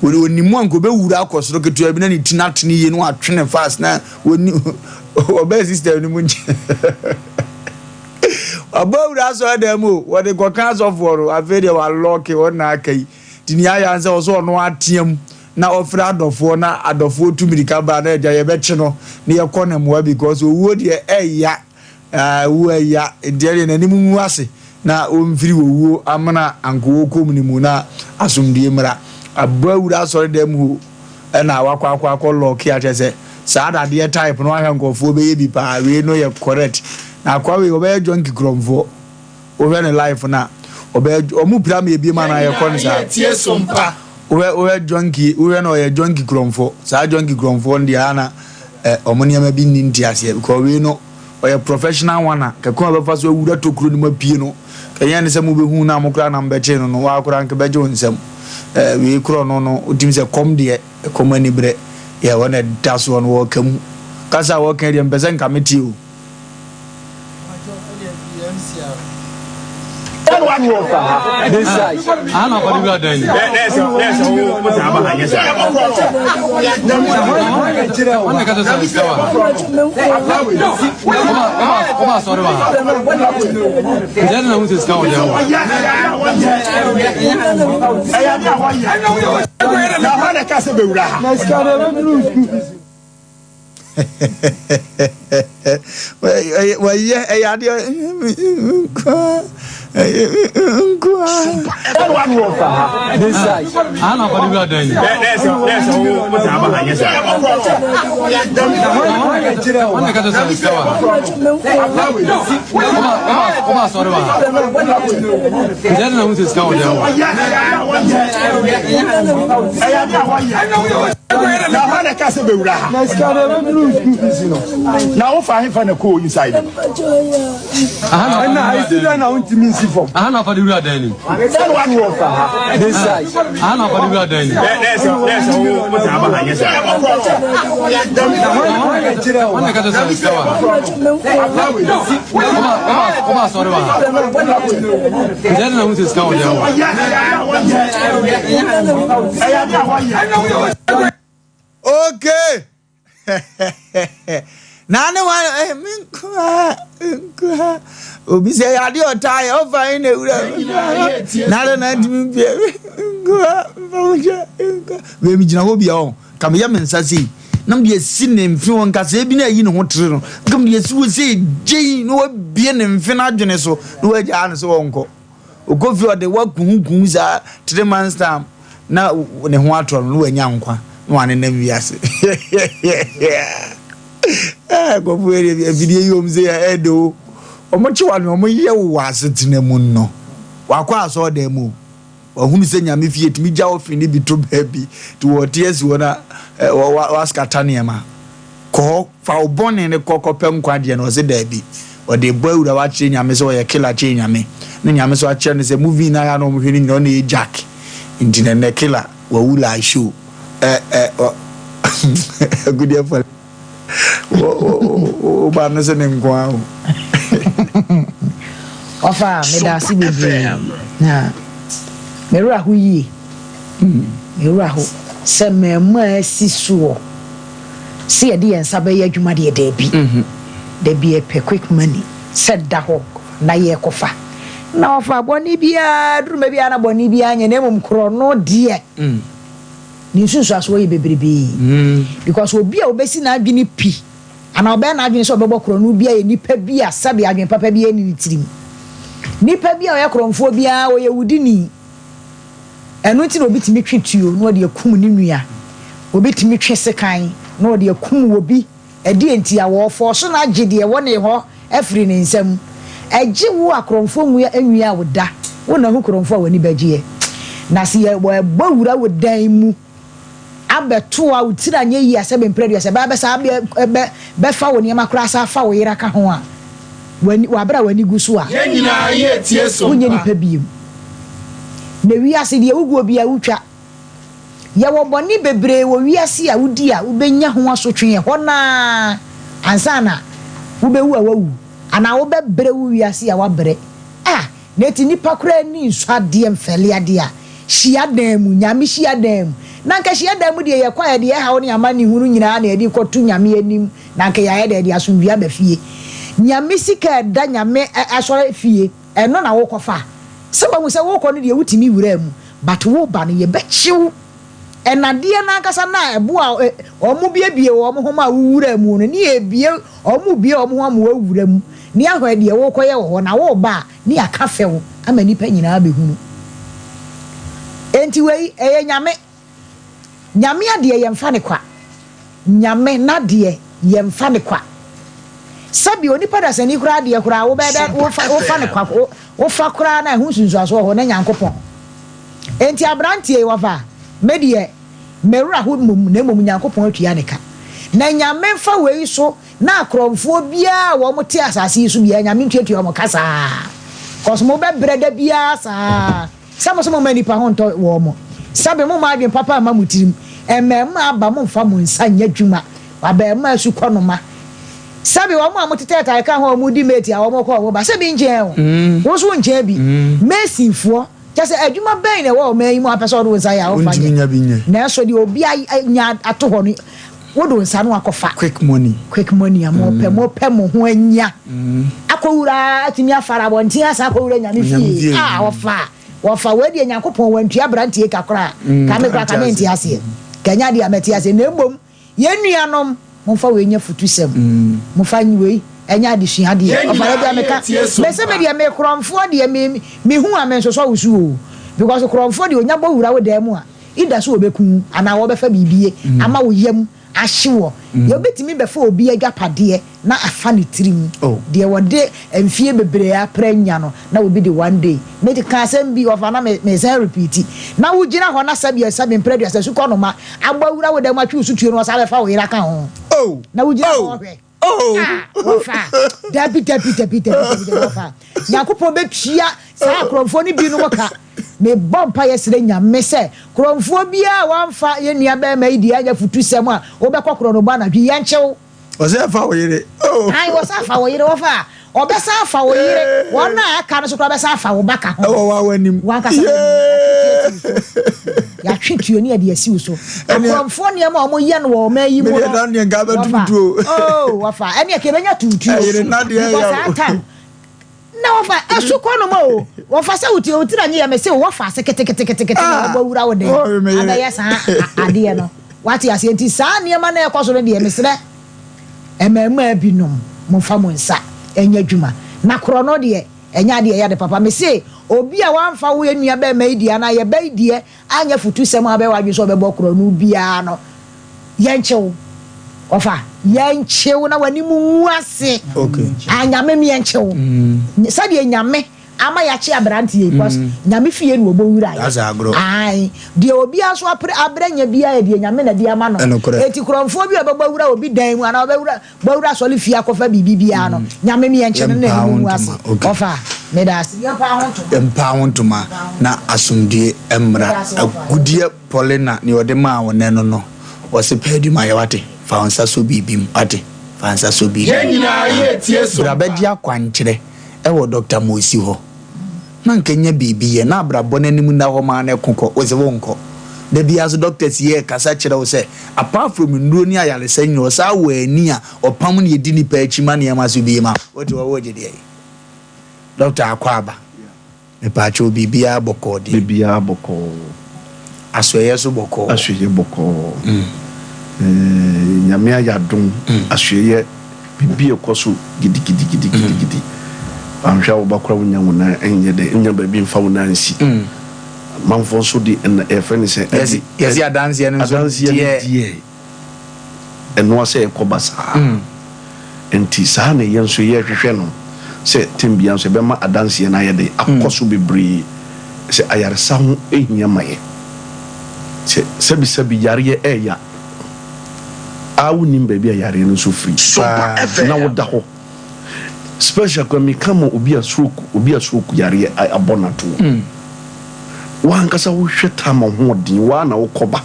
ɔnim mu a nka ɔbɛwura akɔ soro ketewa bi na ne ti no atene yie na watwe ne fast na ɔni ɔbɛɛ system no mu nkyɛn wabɔ awura asɔre dan mu o wɔde kɔka asɔfoɔ no afei deɛ walɔɔke wɔn na aka yi nti nea ayɛ ansɛ ɔsɛ ɔno ateam na ɔfrɛ adɔfoɔ na adɔfoɔ tu mirika ba na agya yɛbɛkye no na yɛkɔ ne mmoa because owuo deɛ ɛya owuo ɛya nti ɛdeɛ n'anim ngu ase na ɔmfiri owuo amena anka ɔkɔ mu no mu na asomdue mmra abɔ awura asɔre dɛm hɔ ɛna wakɔ akɔ akɔ lɔɔke akyɛ sɛ saa dadeɛ type no ahwɛ nkurɔfoɔ bɛyɛ bi paa wei no yɛ correct na akoa wei ɔbɛyɛ junkie kurɔmfoɔ Wohwɛ ne life no a, ɔbɛyɛ ɔmo pira ma ebiem anaa yɛkɔ no saa. Wohwɛ wohwɛ junkie wohwɛ no ɔyɛ junkie kurɔmfoɔ. Saa junkie kurɔmfoɔ no deɛ ana ɛ ɔmo nneɛma bi nni nteaseɛ because wei no ɔyɛ professional one a kɛkɛ a ɔbɛfa so awura tokuro no mu apue no kɛnyɛ ne sɛ mobɛhu no a mo koraa na mobɛkyee no no waa koraa nka bɛgye wo nsam. Ɛ wei korɔ no no wotim sɛ kɔm deɛ ɛkɔm aniberɛ yɛ hɔ na ɛda soɔ no wɔka mu kasa a wɔka deɛ mpɛ sɛ nka mete o. Wɔyɛ ɛyɛ adeɛ nkoa nkoa. Na hɔ na ɛka sɛ bɛwura ha. Na sika no ɛbɛduru school fees no. Na wofa hefa na kɔɔ inside? Ɛna ɛsi dɛn na wontumi. Mentumi nsi fam. Aha na afa de wura dan nim. Sɛ na watu wɔ fa ha. This size. Aha na afa de wura dan nim. Nɛ sɛ nɛ sɛ wo wo san ba ha nyɛ sɛ. Wɔn na kɛtɛ sɛ sika wa. Wɔba asɔre wa ha. Nti ɛna ho sɛ sika wɔ dan wɔ. Okay. na ne wa eh, me nkoa nkoa obi sɛ yɛ adeɛ ɔtaa yɛ ɔfa yi na ewura na adɛ na ntumi mpie nkoa mfa wo kyɛ nkoa bɛɛ mi gyina hɔ bia ɔ ka meyɛ me nsa sei na mede asi ne mfe wɔ nkasɛɛ bi na ayi ne ho tere no nka mede asi wɔ sei gyei na wabie ne mfe no adwene so na wagyaa no sɛ ɔnkɔ Ɔkɔ fie ɔde wakuhukuhu saa three months time na ne ho atɔ no na wanya nkwa na wanenam wiase. Nkurɔfoɔ yɛ deɛ afidie yi wɔn sɛ ɛde o. Wɔn kye wa no wɔn yɛ wo wɔ asetena mu no. Wakɔ asɔɔdan mu o. Wahunu sɛ nyame fie tumi gya ɔfin no bi to baabi nti wɔte asi hɔ na waskata nneɛma. Kɔ hɔ, fa wo bɔne no kɔ kɔpɛ nkwagyeɛ no. Ɔse daabi. Ɔde bɔ awura wakyerɛ Nyame sɛ ɔyɛ killer kyɛn Nyame. Na Nyame nso akyerɛ no sɛ movie no ayɛ a na wɔhwɛ no nyinaa ɔna ɛyɛ Jack. Nti na ɛnɛ killer wawu live show. Ɛ ɛ ɔ agudeɛ fɔle. Wo wo wo ba no se ne nko ara o. Ɔfa meda ase bebree na me werɛ aho yie. Me werɛ aho sɛ mmaamua asi soɔ. Sɛ yɛde yɛn nsa bɛyɛ adwuma deɛ daabi. Dabi yɛpɛ quick money sɛ da hɔ na yɛkɔfa. Na ɔfa bɔne biara duru mɛ biara na bɔne biara nyɛ na mmom korɔno deɛ ne nsunsuansoɔ yɛ bebrebee because obi a ɔbɛsi n'adwene pi anaa ɔbɛyɛ n'adwene sɛ ɔbɛbɔ korɔno biara yɛ nipa bi a sɛbe adwene papa biara nni ne tirim. Nipa bi a ɔyɛ korɔmfoɔ biara ɔyɛ wudini. Ɛno nti na obi tumi twe tuo na ɔde akum ne nua. Obi tumi twe sekan na ɔde akum obi. Ɛdeɛn ntia? Wɔrefɔɔso no agye deɛ ɛwɔ ne hɔ afiri ne nsam. Ɛgye wo a korɔmfoɔ nwia nwia wo da. Wo na hu korɔmfoɔ a w'ani bɛgyeɛ. Na sɛ yɛ wɔbɔ wura wo dan mu abɛto a wo tiri anyɛ yie a sɛbe mprɛ aduasa ɛbɛba bɛsa abɛ bɛ bɛfa wo nneɛma koraa san afa wo yere aka ho a, w'ani wɔ aberɛ a w'ani gu so a, Yɛn nyinaa yɛ tie so wonyɛ mpa. nipa biom. Na wiase deɛ woguo biara wotwa. Yɛwɔ bɔne bebree wɔ wiase a wodi a wobɛnya ho asotwe ɛhɔ no ara ansa na wobɛwu a woawu anaa wobɛbrɛ wo wiase a woabrɛ. Ah! Na eti nnipa koraa ani nsɔ adeɛ mfɛle adeɛ a, hyiadan mu, Nyame hyiadan mu. Na anka hyiadan mu deɛ yɛkɔ a yɛde yɛn haw ne amanehunu nyinaa na yɛde rekɔto Nyame anim na anka yɛayɛ dɛn? Yɛde asomdwie aba fie. Nyame sika a ɛda Nyame asɔre fie, ɛno na wokɔfa? Sɛ wahu sɛ wokɔ no deɛ wotumi wuraa mu, but woba no yɛbɛkye wo. Ɛnadeɛ no ankasa no a ɛboa wɔn buebue wɔn ho ma wowuraa mu no, ne yɛbue wɔn bue wɔn ho ama woawura mu, ne ahwɛ deɛ worekɔyɛ wɔ hɔ, na woreba a, ne yɛaka fɛw ama nnipa nyinaa abɛhunu. Enti wei, ɛyɛ Nyame. Nyame adeɛ yɛmfa no kwa. Nyame n'adeɛ yɛmfa no kwa. Sɛbi onipa dasani koraa adeɛ koraa wobɛyɛ dɛ wofa wofa no kwa wofa koraa na ɛho nsunsuansoɔ wɔ hɔ na Nyankopɔn. Enti abranteɛ yi wɔfa, me deɛ me werɛ aho mmom na mmom Nyankopɔn atua ne ka. Na Nyame mfa wei so na akorɔmfoɔ biara a wɔn te asase yi so biara Nyame ntuatua wɔn ka saa. Cos mo bɛ brɛ da biara saa. Sɛ mo se mo mma nnipa ho ntɔ wɔn mo. Sɛbe mo mma adwene papa mma mo tirim. Mmarimaa aba mo mfa mo nsa nyɛ adwuma. Abarimaa su kɔ noma. Sɛbe wɔn a mo tetɛɛtae ka ho a wɔn di mate a wɔn kɔ wɔn ba sɛbe nkyɛn o. Wo nso wo nkyɛn bi. Mason foɔ. Kyɛ sɛ adwuma bɛn na ɛwɔ ɔman yi mu a wopɛ sɛ wode wo nsa yɛ a womfa nyɛ. Nanso deɛ obi anya ato hɔ no wode wo nsa no akɔfa. Quick money. Quick money a mopɛ mopɛ mo ho anya. Akɔwura atumi afara abɔnten asan akɔwura Nyame fie. A wɔfa wɔfa wei deɛ Nyankopɔn wantua aberanteɛ ka koraa. Ka me koraa ka mente aseɛ. Ka ɛnyɛ adeɛ a mɛte aseɛ na mmom Yɛn nuanom, momfa wei nyɛ afutusɛm, momfa wei nyɛ adesua adeɛ. Yɛn Ɔfa nyinaa da bi a yɛ meka, tie so mese me mpa. deɛ me korɔmfoɔ deɛ me mehu a mensosɔ wo so o. Because korɔmfoɔ deɛ onya bɔ wura wo dan mu a, either sɛ ɔbɛku wo anaa ɔbɛfa biribie ama wo yam ahye wɔ. Yɛbɛtumi bɛfa obi agyapadeɛ na afa ne tirim. Deɛ wɔde mfie bebree apra anya no, na obi de one day. Me ka asɛm bi, ɔfa na me mesan repeat. Na wo gyina hɔ na sɛbi sɛbi mpere aduasa sukɔ noma abɔ awura wo dan mu atwe wo sutuo no ɔsan bɛfa wo yere aka ho. Na wo gyina hɔ hwɛ. Oh! Ah, wɔfa. Dabi, dabi, dabi, dabi, dabi, dabi, wɔfa. Nyankopɔn bɛtua saa akorɔmfoɔ no binom ka. Mebɔ mpaeɛ srɛ Nyame sɛ, korɔmfoɔ biara a wamfa yɛn nua barima yi deɛ anyɛ afutusɛm a, wobɛkɔ korɔnobɔ anadwo yi, yɛnkye wo. Ɔsɛ fa wo yere. Oh. Ae, wɔsan fa wo yere, wɔfa a, ɔbɛsan afa wo yere, wɔn a aka no nso koraa bɛsan afa wo ba ka ho. Ɛwɔ wa w'anim. W'ankasa w'anim. Yɛatwe tuo asi wo so. Yɛatwe tuo ne yɛde asi wo so. Akorɔmfoɔ nneɛma a wɔyɛ no wɔ ɔman yi mu no. Medeɛ na neɛ nka bɛtum tuo. Oh, wɔfa. Ɛneɛ ka yɛbɛnya tuo. Ɛyere na deɛ Because saa time, Na wɔfa ɛso kɔ nom o wɔfa sɛ wotie wo tiri anyi yɛ me se wɔfa ase keteketekete na wɔbɔ wura wo den abɛyɛ saa adeɛ no wate aseɛ nti saa nneɛma na ɛkɔ so no deɛ mesrɛ mmaamaa bi nom momfa mo nsa ɛnyɛ adwuma na korɔ no deɛ ɛnyɛ adeɛ ɛyɛ ade papa me se obi a wamfa wo nua bɛɛma yi deɛ anaa yɛ ba yi deɛ anyɛ futusɛm a wobɛyɛ w'adwene sɛ ɔbɛbɔ korɔno biara no, yɛnkye wo. Ɔfa, yɛnkye wo na w'anim ngu ase. Ah, Nyame me yɛnkye wo. Mm. Sɛdeɛ Nyame ama yɛakye aberanteɛ yi, because mm. Nyame fie na ɔbɔ wura yɛ. Ae, deɛ obiara nso apere abrɛ nya biara yɛ deɛ Nyame na de ama no. Eti korɔmfoɔ bi a ɔbɛbɔ wura obi dan mu anaa ɔbɛwura Bɔwura asɔre fie akɔfa biribi biara no, Nyame me yɛnkyɛ no na anim ngu ase. Ɔfa, meda ase. Yɛmpa ho ntoma. Yɛmpa ho ntoma na asomdue mmra. Agudeɛ Paulina nea ɔde maa wo nɛ no no, ɔse pɛ adwuma yɛ wate, fa wo nsa sɔ biribi mu wate, fa nsa sɔ biribi Yɛn nyinaa yɛretie mu. so Bra mpa. bɛgye akwankyerɛ wɔ Doctor Mosi hɔ. Na anka nya biribi yɛ na abrabɔ no anim nna hɔ maa no ɛko kɔ, wose wonkɔ. Da biara nso doctors yi ɛkasa kyerɛ wo sɛ apart from nnuro ne ayaresa nyina ɔsaa wɔ ani a ɔpam ne ɛdi nipa akyi ma nneɛma so bie ma wote hɔ wogye deɛ Doctor akɔ aba mepaakyɛw biribiara bɔkɔɔ deɛ. Biribiara bɔkɔɔ. Asoɛeɛ so bɔkɔɔ. Asoɛeɛ bɔkɔɔ. Nyame ayɛ adom asoɛeɛ biribi ɛkɔ so gidigidigidigidi. Anhwɛ a wo ba koraa wonya wo nan nyɛ dɛ nnya baabi mfa wo nan nsi. Amanfoɔ nso de ɛna yɛfrɛ no sɛ ɛde. Yɛsi adanseɛ no nso deɛ. Adanseɛ no deɛ ɛnoa sɛ ɛkɔ ba saa. Nti saa na yɛn nso yɛhwehwɛ no sɛ tem biara nso yɛbɛma adanseɛ no ayɛ dɛn akɔ so bebree sɛ ayaresa ho hia ma yɛ. Sɛ sɛbisɛbi yareɛ ɛɛya a wonim baabi a yareɛ no nso firi na woda hɔ special kora meka ma obi a stroke obi a stroke yareɛ abɔ no atoɔ wankasa wohwɛ time ahoɔden waa na wokɔba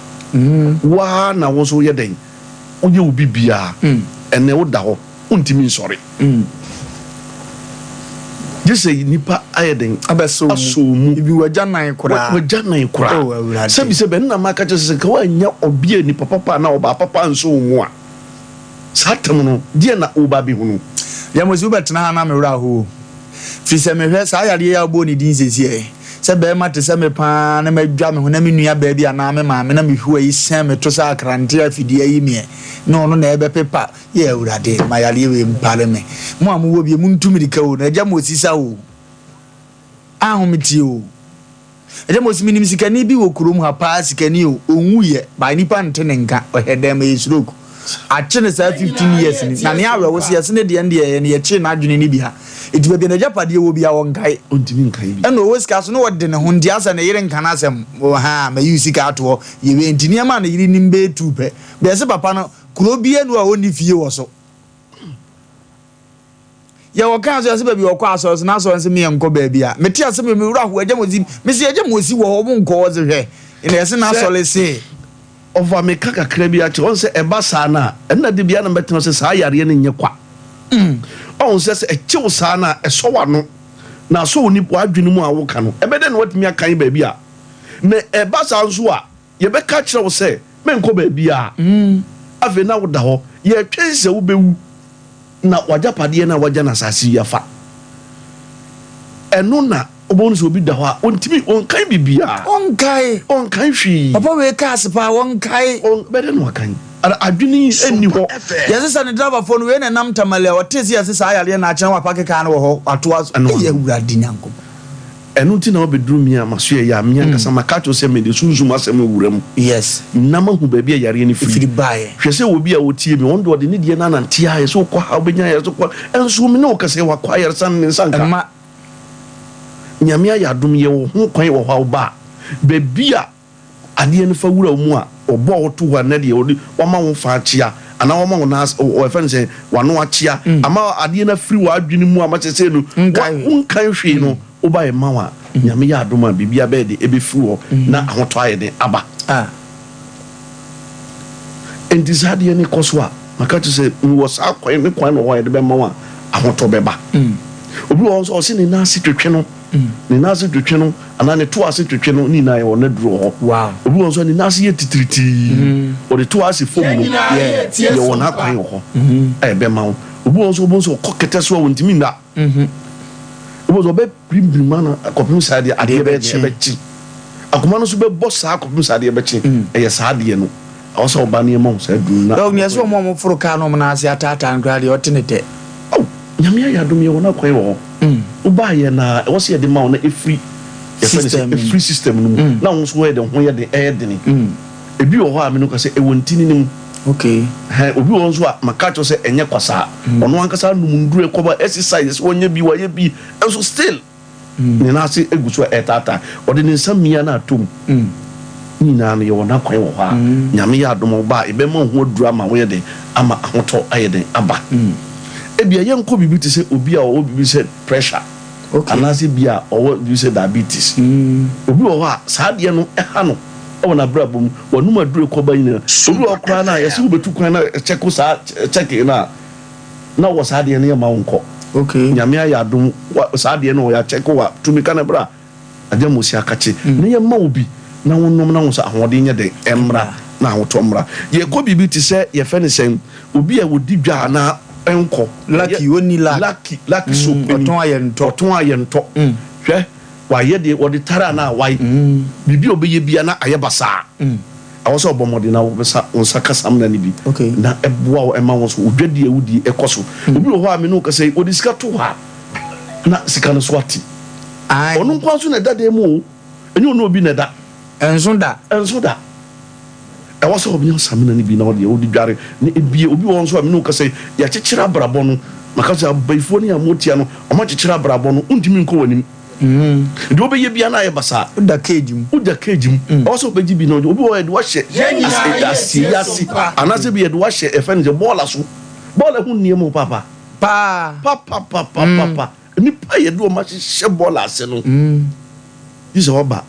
waa na wo nso woyɛ dɛn Woyɛ wo biribiara, ɛnnɛ woda hɔ, wontumi nsɔre. Gye sɛ nnipa ayɛ dɛn? Abɛsɔ wo mu. Ibi wagya nan koraa. Wagya nan koraa. Oh, Awurade. Sɛbi sɛbi, ɛno na maka kyerɛ sɛ, sɛ nka woannya ɔbea nipa papa anaa ɔbaa papa ansɔ wo mu a, saa tam no, deɛ na woreba abɛhunu? Yɛmose wobɛtena ha na me werɛ ahow o. Firi sɛ mehwɛ saa yareɛ yi a wobɔɔ ne din seesei yi, sɛ barima te sɛ me pa ara na madwa me ho na me nua baa bi anaa me maame na me hua yi sɛn me to sɛ akrante afidie ayi meɛ na ɔno na ɛbɛpepa, yɛ Awurade ma yareɛ wei mpare me. Mo a mowɔ bie montu mirika o, na agya Mosisa o, ahometeɛ o. Agya Mose menim sikani bi wɔ kurom ha paa sikani o ɔnwuiɛ by nipa nte ne nka ɔhɛ dɛn ma yɛ stroke akye no saa 15 years ni na ne awerɛho se yɛse ne deɛ no deɛ ɛyɛ no yɛkyee n'adwene no bi ha ɛti baabi a n'agyapadeɛ wɔ bia ɔnkae Ɔntumi nkae bi. ɛna ɔwɔ sika so na ɔde ne ho nti asɛ ne yere nka n'asɛm haa mayi wo sika ato hɔ yɛ wei nti nneɛma a ne yere nim bɛyɛ tuu pɛ bɛyɛ se papa no kuro bia ni hɔ a ɔnni fie wɔ so. Yɛ wɔ kaa so yɛsɛ baabi ɔkɔ asɔre so n'asɔre nso meyɛ nkɔ baabi a mete asɛm yɛ mewura ho agya mosi mesi agya mosi wɔ hɔ mo nkɔ hɔ se hwɛ na yɛsɛ n'asɔre se. Ɔfa me ka kakra bi akyɛ ɔn sɛ ɛba saa no a ɛna de bia na mɛtena sɛ saa yareɛ no nyɛ kwa ɔn sɛ sɛ ɛkyew saa no a ɛsɔ w'ano na asɔ wo nipa w'adwene mu a woka no ɛbɛdɛn na watumi akan baabi a na ɛba saa nso a Yɛbɛka akyerɛ wo sɛ, 'Menkɔ baabiara. Afei na woda hɔ. Yɛretwɛn sɛ wobɛwu na w'agyapadeɛ no a woagya no asase yi afa. Ɛno na wobɛhunu sɛ obi da hɔ a, ɔntumi, ɔnkae biribiara. Ɔnkae. Ɔnkae hwee. Papa wei kaa ase paa, ɔnkae. Ɔn, bɛyɛ dɛn na wakan? Ara adwene yi nni hɔ. Yɛse sɛ ne driverfoɔ no, wei na ɛnam Tamale a, ɔtee sɛ yɛse saa yareɛ no akyɛ na wapake kaa no wɔ hɔ, watoa so. Ɛno Ei ano. Awurade Nyankopɔn. Ɛno nti na wabɛduru me a maso ɛyɛ a me ankasa maka akyerɛ wo sɛ mede sunsum asɛm rewura mu na mahu baabi a yareɛ no firi. Hwɛ sɛ obi a ɔtie me, ɔno deɛ ɔde ne deɛ no anante ara, yɛsɛ wokɔ ha wobɛnya ayaresa, wokɔ ha, nso me ne wo kasa yi wakɔ ayaresa no ne nsa nka. Nyame ayɛ adom yɛwɔ ho kwan wɔ hɔ a woba a, baabi a adeɛ no fa wura wo mu a, ɔbɔ a woto hɔ a na deɛ ɔde wama wo fa akyea. Anaa wɔma wo nan ase, wɔfrɛ no sɛ w'ano akyea, ama adeɛ no afiri w'adwene mu ama sɛsei no wonkae hwee no, woba yɛ ma wo a, Nyame yɛ adom a, biribiara bɛyɛ den, ɛbɛfiri hɔ na ahotɔ ayɛ den aba. Enti saa adeɛ no kɔ so a, maka kyerɛ sɛ mewɔ saa kwan ne kwan wɔ hɔ a yɛde bɛma wo a, ahotɔ bɛba. Obi wɔ hɔ nso a, ɔse ne nan ase twetwe no. Ne nan ase twetwe no anaa ne to ase twetwe no ne nyinaa yɛwɔ n'aduro wɔ hɔ. Obi wɔ hɔ nso a ne nan ase yɛ titiritii, ɔde to ase fam no, yɛwɔ n'akwan wɔ hɔ a ɛbɛma wo. Obi wɔ hɔ nso wobɛhu sɛ ɔkɔ kɛtɛ so a ɔntumi nna. Wobɛhu sɛ ɔbɛpirimpirim ano kɔpem saa adeɛ adeɛ bɛyɛ den ɛbɛkye. Akoma no nso bɛbɔ saa kɔpem saa adeɛ bɛkye. Ɛyɛ saa adeɛ no. Ɛwɔ sɛ ɔba no yɛma wo saa aduro no na. Dɔg, nea ɛsɛ wɔn a wɔforo kaa no wɔn nan ase ataataa no koraa deɛ ɔte ne tɛ. Ao Nyame ayɛ adom yɛwɔ n'akwan wɔ hɔ. Wobaayɛ na ɛwɔ sɛ yɛde ma wo na ɛfiri yɛfrɛ no sɛ ɛfiri system no mu na wo nso woyɛ den ho yɛ den ɛyɛ dene. Ebi wɔ hɔ a me no ka sɛ ɛwɔ ntini no mu. Okay. Hɛn obi wɔ hɔ nso a maka akyerɛ wo sɛ ɛnyɛ kwa saa. Ɔno ankasa anom nnuru ɛkɔba exercise sɛ ɔnyɛ bi wayɛ bi nso still. Ne nan ase gu so a ɛretaataa. Ɔde ne nsa mia no atɔ mu. Ne nyinaa no, yɛwɔ n'akwan wɔ hɔ a, Nyame yɛ adom a woba a, yɛbɛma wo ho aduru ama woyɛ den, ama ahotɔ ayɛ den aba. Ebia yɛnkɔ biribi te sɛ obi a ɔwɔ biribi sɛ pressure, anaasɛ bi a ɔwɔ biribi sɛ diabetes. Obi wɔ hɔ a, saa adeɛ no ha no wɔ n'abrabɔ mu. Wanom aduru ɛkɔ ba nyinaa. Obi wɔ hɔ koraa no a, yɛse wobɛtu kwan na kyɛko saa kyɛke no a, na wɔ saa adeɛ no yɛ ma wo nkɔ. Okay. Nyame ayɛ adom wa saa adeɛ no ɔyɛ akyɛke wa tumi ka no bra agya mosi akakye na yɛ ma wo bi na wo nom na wo sɛ ahoɔden nyɛ dɛn ɛmmra na ahotɔ mmra. Yɛ kɔ biribi te sɛ yɛ fɛ no sɛn obi a ɔdi dwa anaa ɛnkɔ. Lucky ɔnni luck. Lucky lucky soap ni. Ɔtɔn ayɛ ntɔ. Ɔtɔn ayɛ ntɔ. Hwɛ wayɛ deɛ wɔde tare anaa awae. Biribi a ɔbɛyɛ bia na ayɛ basaa. Ɛwɔ sɛ ɔbɔ mmɔden na wobisa wo nsa ka samina no bi na ɛboa wo ɛma wo nso wo dwadie a wodie ɛkɔ so. Obi wɔ hɔ a me ne wo kasa yi ɔde sika to hɔ a na sika no so ate. Ɔno nko ara nso na ɛda dan mu o, ɛnyɛ ɔne obi na ɛda. Ɛnso da. Ɛnso da. Ɛwɔ sɛ ɔnya samina no bi na ɔde ɔde dware na ebie. Obi wɔ hɔ nso a me ne wo kasa yi yɛakyekyere abrabɔ no. Maka sɛ abayifoɔ ne amotia no wɔakyekyere abrabɔ no wontumi nkɔ w'anim. Deɛ wobɛyɛ biara na ayɛ basaa. Woda cage mu. Woda cage mu. Ɛwɔ sɛ wobɛgye bi na obi wɔ hɔ yɛde wahyɛ asieyi ase anaasɛ bi yɛde wahyɛ ɛfɛ no sɛ bɔɔla so. Bɔɔla ho nneɛma o paapa. Paa. Papapapapa. Nnipa yɛde wɔn ahyehyɛ bɔɔla ase no. Gye sɛ waba.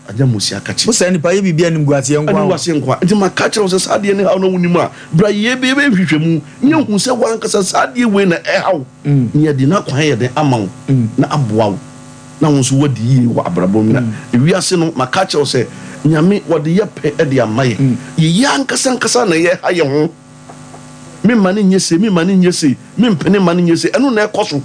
Agya Mosi akakye. Wo saa nipa yɛ biribi animguaseɛ nkoa o. Animguaseɛ nkoa. Nti maka akyerɛ wo sɛ saa adeɛ no haw na wonim a, bra yɛ bɛyɛ nhwehwɛmu na yɛhu sɛ w'ankasa saa adeɛ wei na ɛha wo na yɛde n'akwan ayɛ dɛn ama wo na aboa wo na wo nso woadi yie wɔ abrabɔ mu. Na ewiase no maka akyerɛ wo sɛ Nyame wɔde yɛ pɛ de ama yɛ. Yɛyɛ ankasa ankasa na yɛha yɛn ho. Memma no nyɛ sei, memma no nyɛ sei, mempene mma no nyɛ sei. Ɛno na ɛkɔ so.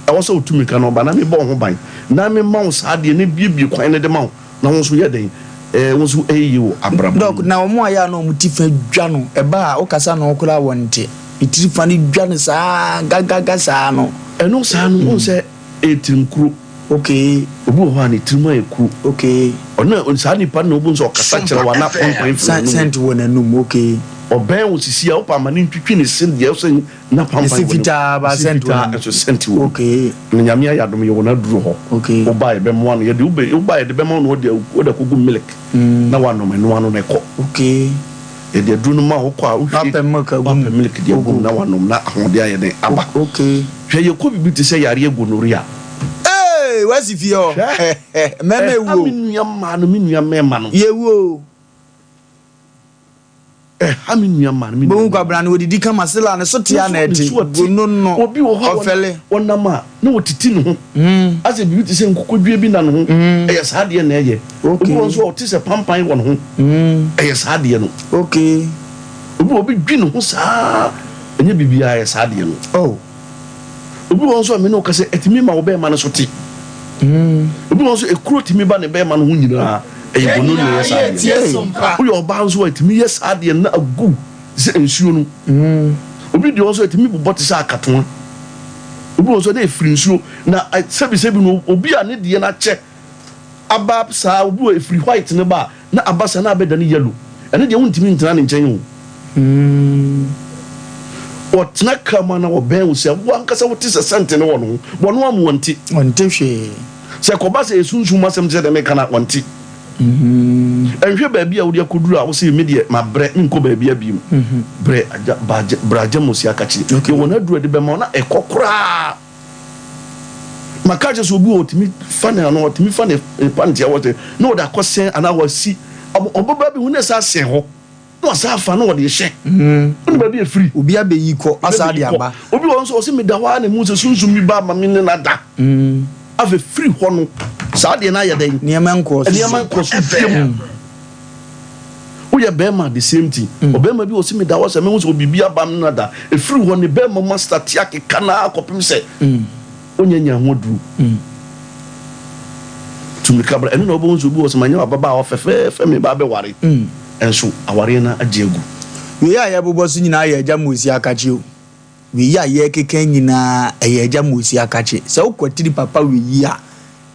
Ɛwɔ sɛ wotu mmirika na ɔba na mebɔ wo ho ban na mema wo saa adeɛ na ebiebie kwan no de ma wo na wo nso yɛ dɛn? Ɛɛ, wo nso ɛyɛ yie wɔ abrabɔ Dɔk, mu. na wɔn a ɛyɛ a na wɔn ti fa dwa no, ɛba a wokasa ne ho koraa a wɔnte. Ne tiri fa no dwa no saa gagaga saa no. Ɛno saa no, wohu sɛ ɛyɛ tirimkuro. Okay. Obi wɔ hɔ a ne tirim ayɛ kuro. Okay. Ɔno saa nipa no na wobɛhu sɛ ɔkasa kyerɛ wo a na pɔnpɔn firi n'anum. Scent wɔ n'anum, okay. Ɔbɛn wo sisi a wopɛ ama no ntwitwi ne se deɛ sɛ na pampan Ne se wɔ ne fitaa ba ne se scent wɔ fitaa n'anum. nso scent wɔ mu. Okay. Na Nyame ayɛ adom yɛwɔ n'aduro hɔ. Okay. Woba a yɛbɛmoa no yɛde wobɛ woba a yɛde bɛma wo na wode wode akɔgu milk na woanom ɛno ano na ɛkɔ. Okay. Yɛde aduro no ma wo kɔ a wohwie Wapɛ milk agu mu. wapɛ milk de agu mu na wanom na ahoɔden ayɛ dɛn aba. Okay. Hwɛ yɛkɔ biribi te sɛ yareɛ gonorrhea. Ee wasi fie hɔ. Hwɛ Mɛma ɛha ewu o. me nua mmaa no me nua mmarima no. Yɛwu o. Ɛha me nua mmaa no me nua Bohu mmarima. kwabena no odidi kama sila ne so te a na Ne ɛte. so ɔte. Gono no Obi wɔ hɔ a ɔfɛle. ɔnam a na ɔtiti ne ho. Asɛ biribi te sɛ nkokɔdua bi na ne ho. Ɛyɛ saa adeɛ na ɛyɛ. Obi wɔ hɔ nso a ɔte sɛ pampan wɔ ne ho. Ɛyɛ saa adeɛ no. Okay. Obi wɔ hɔ obi dwi ne ho saa ɛnyɛ biribiara ɛyɛ saa adeɛ no. Oh. Obi wɔ hɔ nso a me ne wo ka sɛ ɛtumi ma wo bɛrima no so te. Obi wɔ hɔ nso ekuro tumi ba ne bɛrima no ho nyinaa ɛyɛ gonorrhea na ɛyɛ saa adeɛ no. Woyɛ ɔbaa nso a ɛtumi yɛ saa adeɛ no na agu te sɛ nsuo no. Obi deɛ nso ɛtumi bobɔ te sɛ akatoa. Obi wɔ nso na ɛfiri nsuo na sɛbisɛbi no obi a ne deɛ no akyɛ aba saa obi wɔ ɛfiri white no ba a na aba saa na abɛdane yellow ɛno deɛ wontumi ntena ne nkyɛn o. Ɔtena kaa mu a na ɔbɛn wo sɛ wo ankasa wote sɛ sɛnte no wɔ ne ho bɔno amu ɔnte. Ɔnte hwee. Sɛ ɛkɔba sɛ ɛyɛ sunsum mu asɛm te sɛ deɛ meka no a ɔnte. Ɛnhwɛ baabi a wode akɔduru a wose me deɛ mabrɛ menkɔ baabi a biom. Brɛ agya ba brɛ agya Mosi akakye. Yɛwɔ n'aduru a ɛde bɛma wo na ɛkɔ koraa. Maka akyerɛ sɛ obi wɔ ɔtumi fa ne ano ɔtumi fa ne panty a wɔte na ɔde akɔsɛn anaa wasi ɔbɛba bi ho na ɛsɛ asɛn hɔ. Na wasan afa na ɔde rehyɛ. Wone baabi a ɛfiri. Obi abɛyi kɔ asan de aba. Obi wɔ hɔ nso ɔse meda hɔ ara na mehu sɛ sunsum bi ba ma me ne no ada. Afei firi hɔ no saa adeɛ no ayɛ dɛn? Nneɛma nkɔɔ so. Nneɛma nkɔɔ so biom. Woyɛ bɛrima the same thing. Ɔbɛrima bi ɔse meda hɔ sɛ mehu sɛ biribi aba me ne no ada. Ɛfiri hɔ ne bɛrima mu astate akeka no ara kɔpem sɛ ɔnya nya ho aduro. Tu mmirika bra. Ɛno na wobɛhu sɛ obi wɔ hɔ sɛ manya ababaawa fɛfɛɛfɛ meba abɛware. Nso awareɛ no agye agu. Wei a yɛbobɔ so nyinaa yɛ Agya Mosi akakye o. Wei a yɛrekeka nyinaa ɛyɛ Agya Mosi akakye. Sɛ wokwatiri papa wei yi a,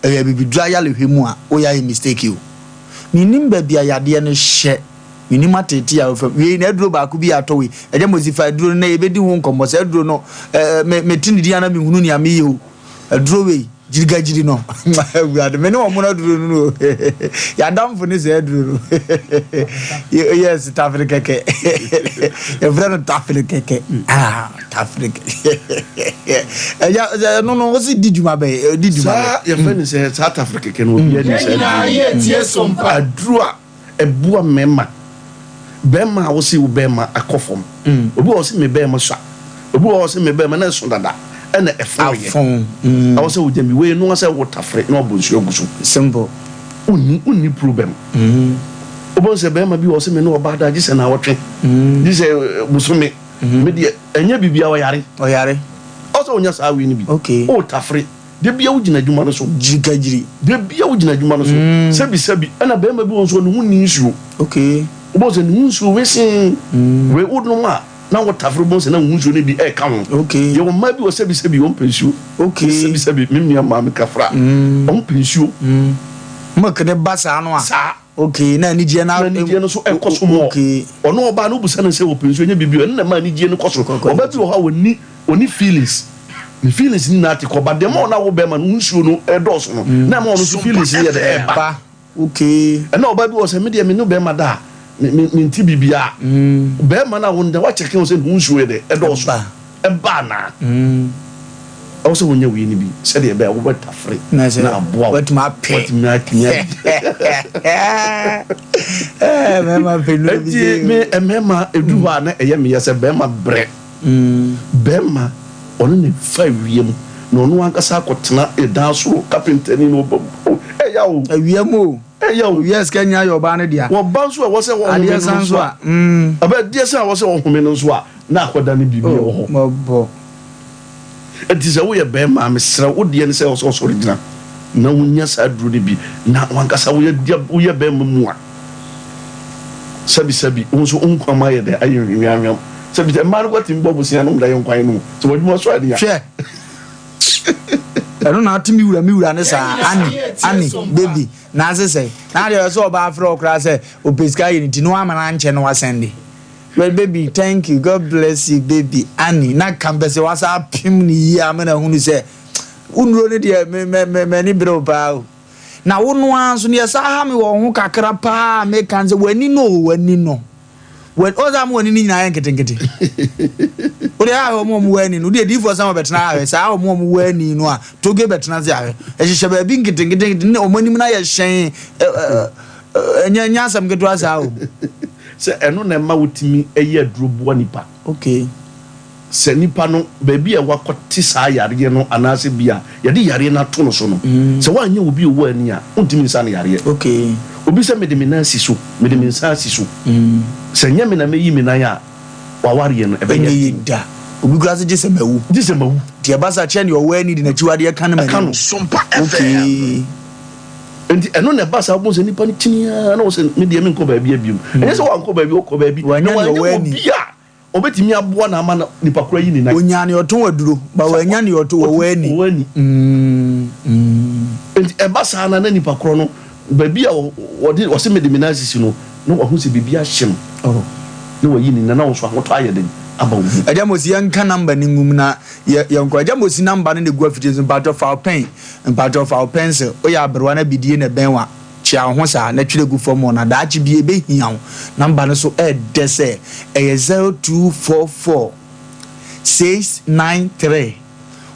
ɛyɛ abibiduro ayarehwɛ mu a, woyɛ ayɛ mistake o. Mennim baabi a yadeɛ no hyɛ, mennim ateetee a wofa mu. Wei na aduro baako bi a atɔ wei. Agya Mosi fa aduro no na yɛbɛdi ho nkɔmmɔ. Saa aduro no, eh, me, mete ne din a na menhunu nea meyɛ o. Aduro wei, gyirigagyiri no, Awurade, me ne wɔn no aduro no no. Yɛadamfo ne saa aduro no. Yes, tafere kɛkɛ. Yɛfrɛ no tafere kɛkɛ. Ah, tafere kɛkɛ. Ɛyɛ ɛno no, wosi di dwuma bɛyɛ, di dwuma bɛyɛ. Saa yɛfrɛ no sɛ saa tafere kɛkɛ no, obiara nim saa aduro no. Aduro a ɛboa mmarima. Barima a wose wo barima akɔ fam. Obi wɔ hɔ ɔse me barima sua. Obi wɔ hɔ ɔse me barima na ɛso dada ɛna ɛfon yɛ. Ɛwɔ sɛ wogya mi wei noa sɛ wo tafere na wabɔ nsuo agu so. Simple. Wonni wonni problem. Wobɛhu sɛ barima bi wɔ hɔ ɔse me ne ɔbaa da gye sɛ naawɔtwe. Gye sɛ bosome. Me deɛ ɛnyɛ biribiara ɔyare. Ɔyare. Ɔwɔ sɛ wonya saa wei no bi. Okay. Wotafere. Da biara wogyina adwuma no so. Gyirikagyiri. Da biara wogyina adwuma no so. Sɛbi sɛbi, ɛna barima bi wɔ hɔ nso ne ho nni nsuo. Okay. Wobɛhu sɛ ne ho nsuo wesee. Wei wonom a na wotafere wobɛhu sɛ na wo ho nsuo no bi ɛreka ho. Okay. Yɛwɔ mmaa bi wɔ sɛbi sɛbi wɔn pɛ nsuo. Okay. Sɛbi sɛbi me nua maa me kafra. Wɔn pɛ nsuo. Milk ne ba saa no a. Saa. Okay, na anigyeɛ no. Na anigyeɛ no nso ɛkɔ so more. Okay. Ɔno ɔbaa no wobusa no sɛ ɔpɛ nsuo ɛnyɛ biribi o, ɛno na ɛma anigyeɛ no kɔ so. Ɔbaa bi wɔ hɔ a ɔnni ɔnni feelings, ne feelings no nyinaa te kɔ, but the more na wo bɛrima no wo nsuo no ɛredɔɔso no, na ɛma ɔno nso feelings no yɛ dɛ ɛreba. Okay. Ɛna ɔbaa bi wɔ hɔ sɛ me deɛ me ne bɛrima da a, me me mente biribiara. Bɛrima no a wo ne da woakyɛke ho sɛ ne ho nsuo yɛ dɛ ɛdɔɔso. Ɛba anaa? Ɛwɔ sɛ wonya wei no bi sɛdeɛ ɛbɛyɛ a wobɛtafere na aboa wo. Watumi apɛ. Watumi atumi Mmarima pɛ nnuro bi sɛ. Me mmarima ɛduru hɔ a na ɛyɛ meyɛ sɛ barima brɛ. Barima ɔno na ɛfa wiem na ɔno ankasa akɔtena ɛdan soro kapentani na ɔba ɛya o. Awia mu o. Ɛya o. Owia sika nyinaa yɛ ɔbaa no dea. Wɔba nso a ɛwɔ sɛ wɔhome no nso a. Ɛbɛ deɛ sɛ ɛwɔ sɛ wɔhome no nso a. Na akɔda ne biribi wɔ hɔ. Mɔbɔ. Enti sɛ woyɛ barima a, mesrɛ wo, wo deɛ ne sɛ ɛwɔ sɛ wosɔre gyina na wonya saa aduro no bi na w'ankasa woyɛ woyɛ barima mu a, sɛbisɛbi, wo nso wo nkwa mu ayɛ dɛn ayɛ hwamhwam. Sɛbisɛ mmaa no koraa tumi bɔ bosea nom da yɛ nkwan no mu. Sɛ w'adwuma so ani a. Hwɛ! Ɛno na ate me wura me wura ne saa Annie Annie baby na ase sɛn na adeɛ ɔsɛ ɔbaa frɛ wo koraa sɛ ɔpɛ sika ayɛ ne ti na wama no ankyɛ na wasɛnde. Well baby thank you God bless you baby Annie na ka mpɛ sɛ wasa apem ne yie ama no ahunu sɛ wo nnuro no deɛ me me me m'ani bere wo paa o na wo no ara nso no yɛsa ha me wɔ ho kakra paa meka sɛ w'ani no o w'ani no w'ani ɔsɛ ama w'ani no nyinaa yɛ nketenkete wode ahwɛ wɔn a wɔwɔ ani no wode adiyifoɔ sɛ wɔbɛtena ahwɛ saa wɔn a wɔwɔ ani no a toge bɛtena se ahwɛ ɛhyehyɛ baabi nketenkete ne wɔn anim no ayɛ hyɛn ɛnyɛ ɛnyɛ asɛm ketewa saa o. Sɛ ɛno na ɛma wotumi yɛ aduro boa nipa. Okay. Sɛ nipa no baabi a wakɔte saa yareɛ no anaasɛ bi a yɛde yareɛ no ato no so no, sɛ woanyɛ obi a ɔwɔ ani a, wontumi nsa no yareɛ. Okay. Obi sɛ mede me nan asi so, mede me nsa asi so. Sɛ nyɛ me na mɛyi me nan a, w'awareɛ no ɛbɛyɛ Ɛnyɛ yie den. da. Obi koraa sɛ gye sɛ mawu. Gye sɛ mawu. Nti ɛba saa kyerɛ deɛ ɔwɔ ani de n'akyiwadeɛ ka no Ɛka m'anim. no. Sompa Okay. FM. Enti ɛno na ɛba saa, wobɛhu sɛ nipa no kyini ara na ɔsɛ me deɛ menkɔ baabi biom. Ɛnyɛ sɛ wankɔ baabi, ɔkɔ baabi. Na Wanya nea wanya ɔwɔ ani. obi a ɔbɛtumi aboa no ama no nipa korɔ ayi ne nan. Ɔnyaa nea ɔtɔn aduro, but wannya nea ɔtɔ wɔwɔ ani. Wɔwɔ ani. Enti ɛba saa no a na nipa korɔ no, baabi a ɔde ɔsɛ mede me nan asisi no, na wahu sɛ biribi ahye no. Na wayi ne nan na wo nso ahotɔ ayɛ den aba wo mu. Agya Mosi yɛnka number no ngum na yɛnkɔ. Agya Mosi number no na egu afidie so, mpakyɛw fa wo pen Mpakyɛw fa wo pencil, woyɛ aberewa na bidie na ɛbɛn wo a, Kyea wo ho saa na twerɛ gu fam hɔ na daakye bi ɛbɛhia wo. Number no so ɛɛdɛ sɛ ɛyɛ 0244 693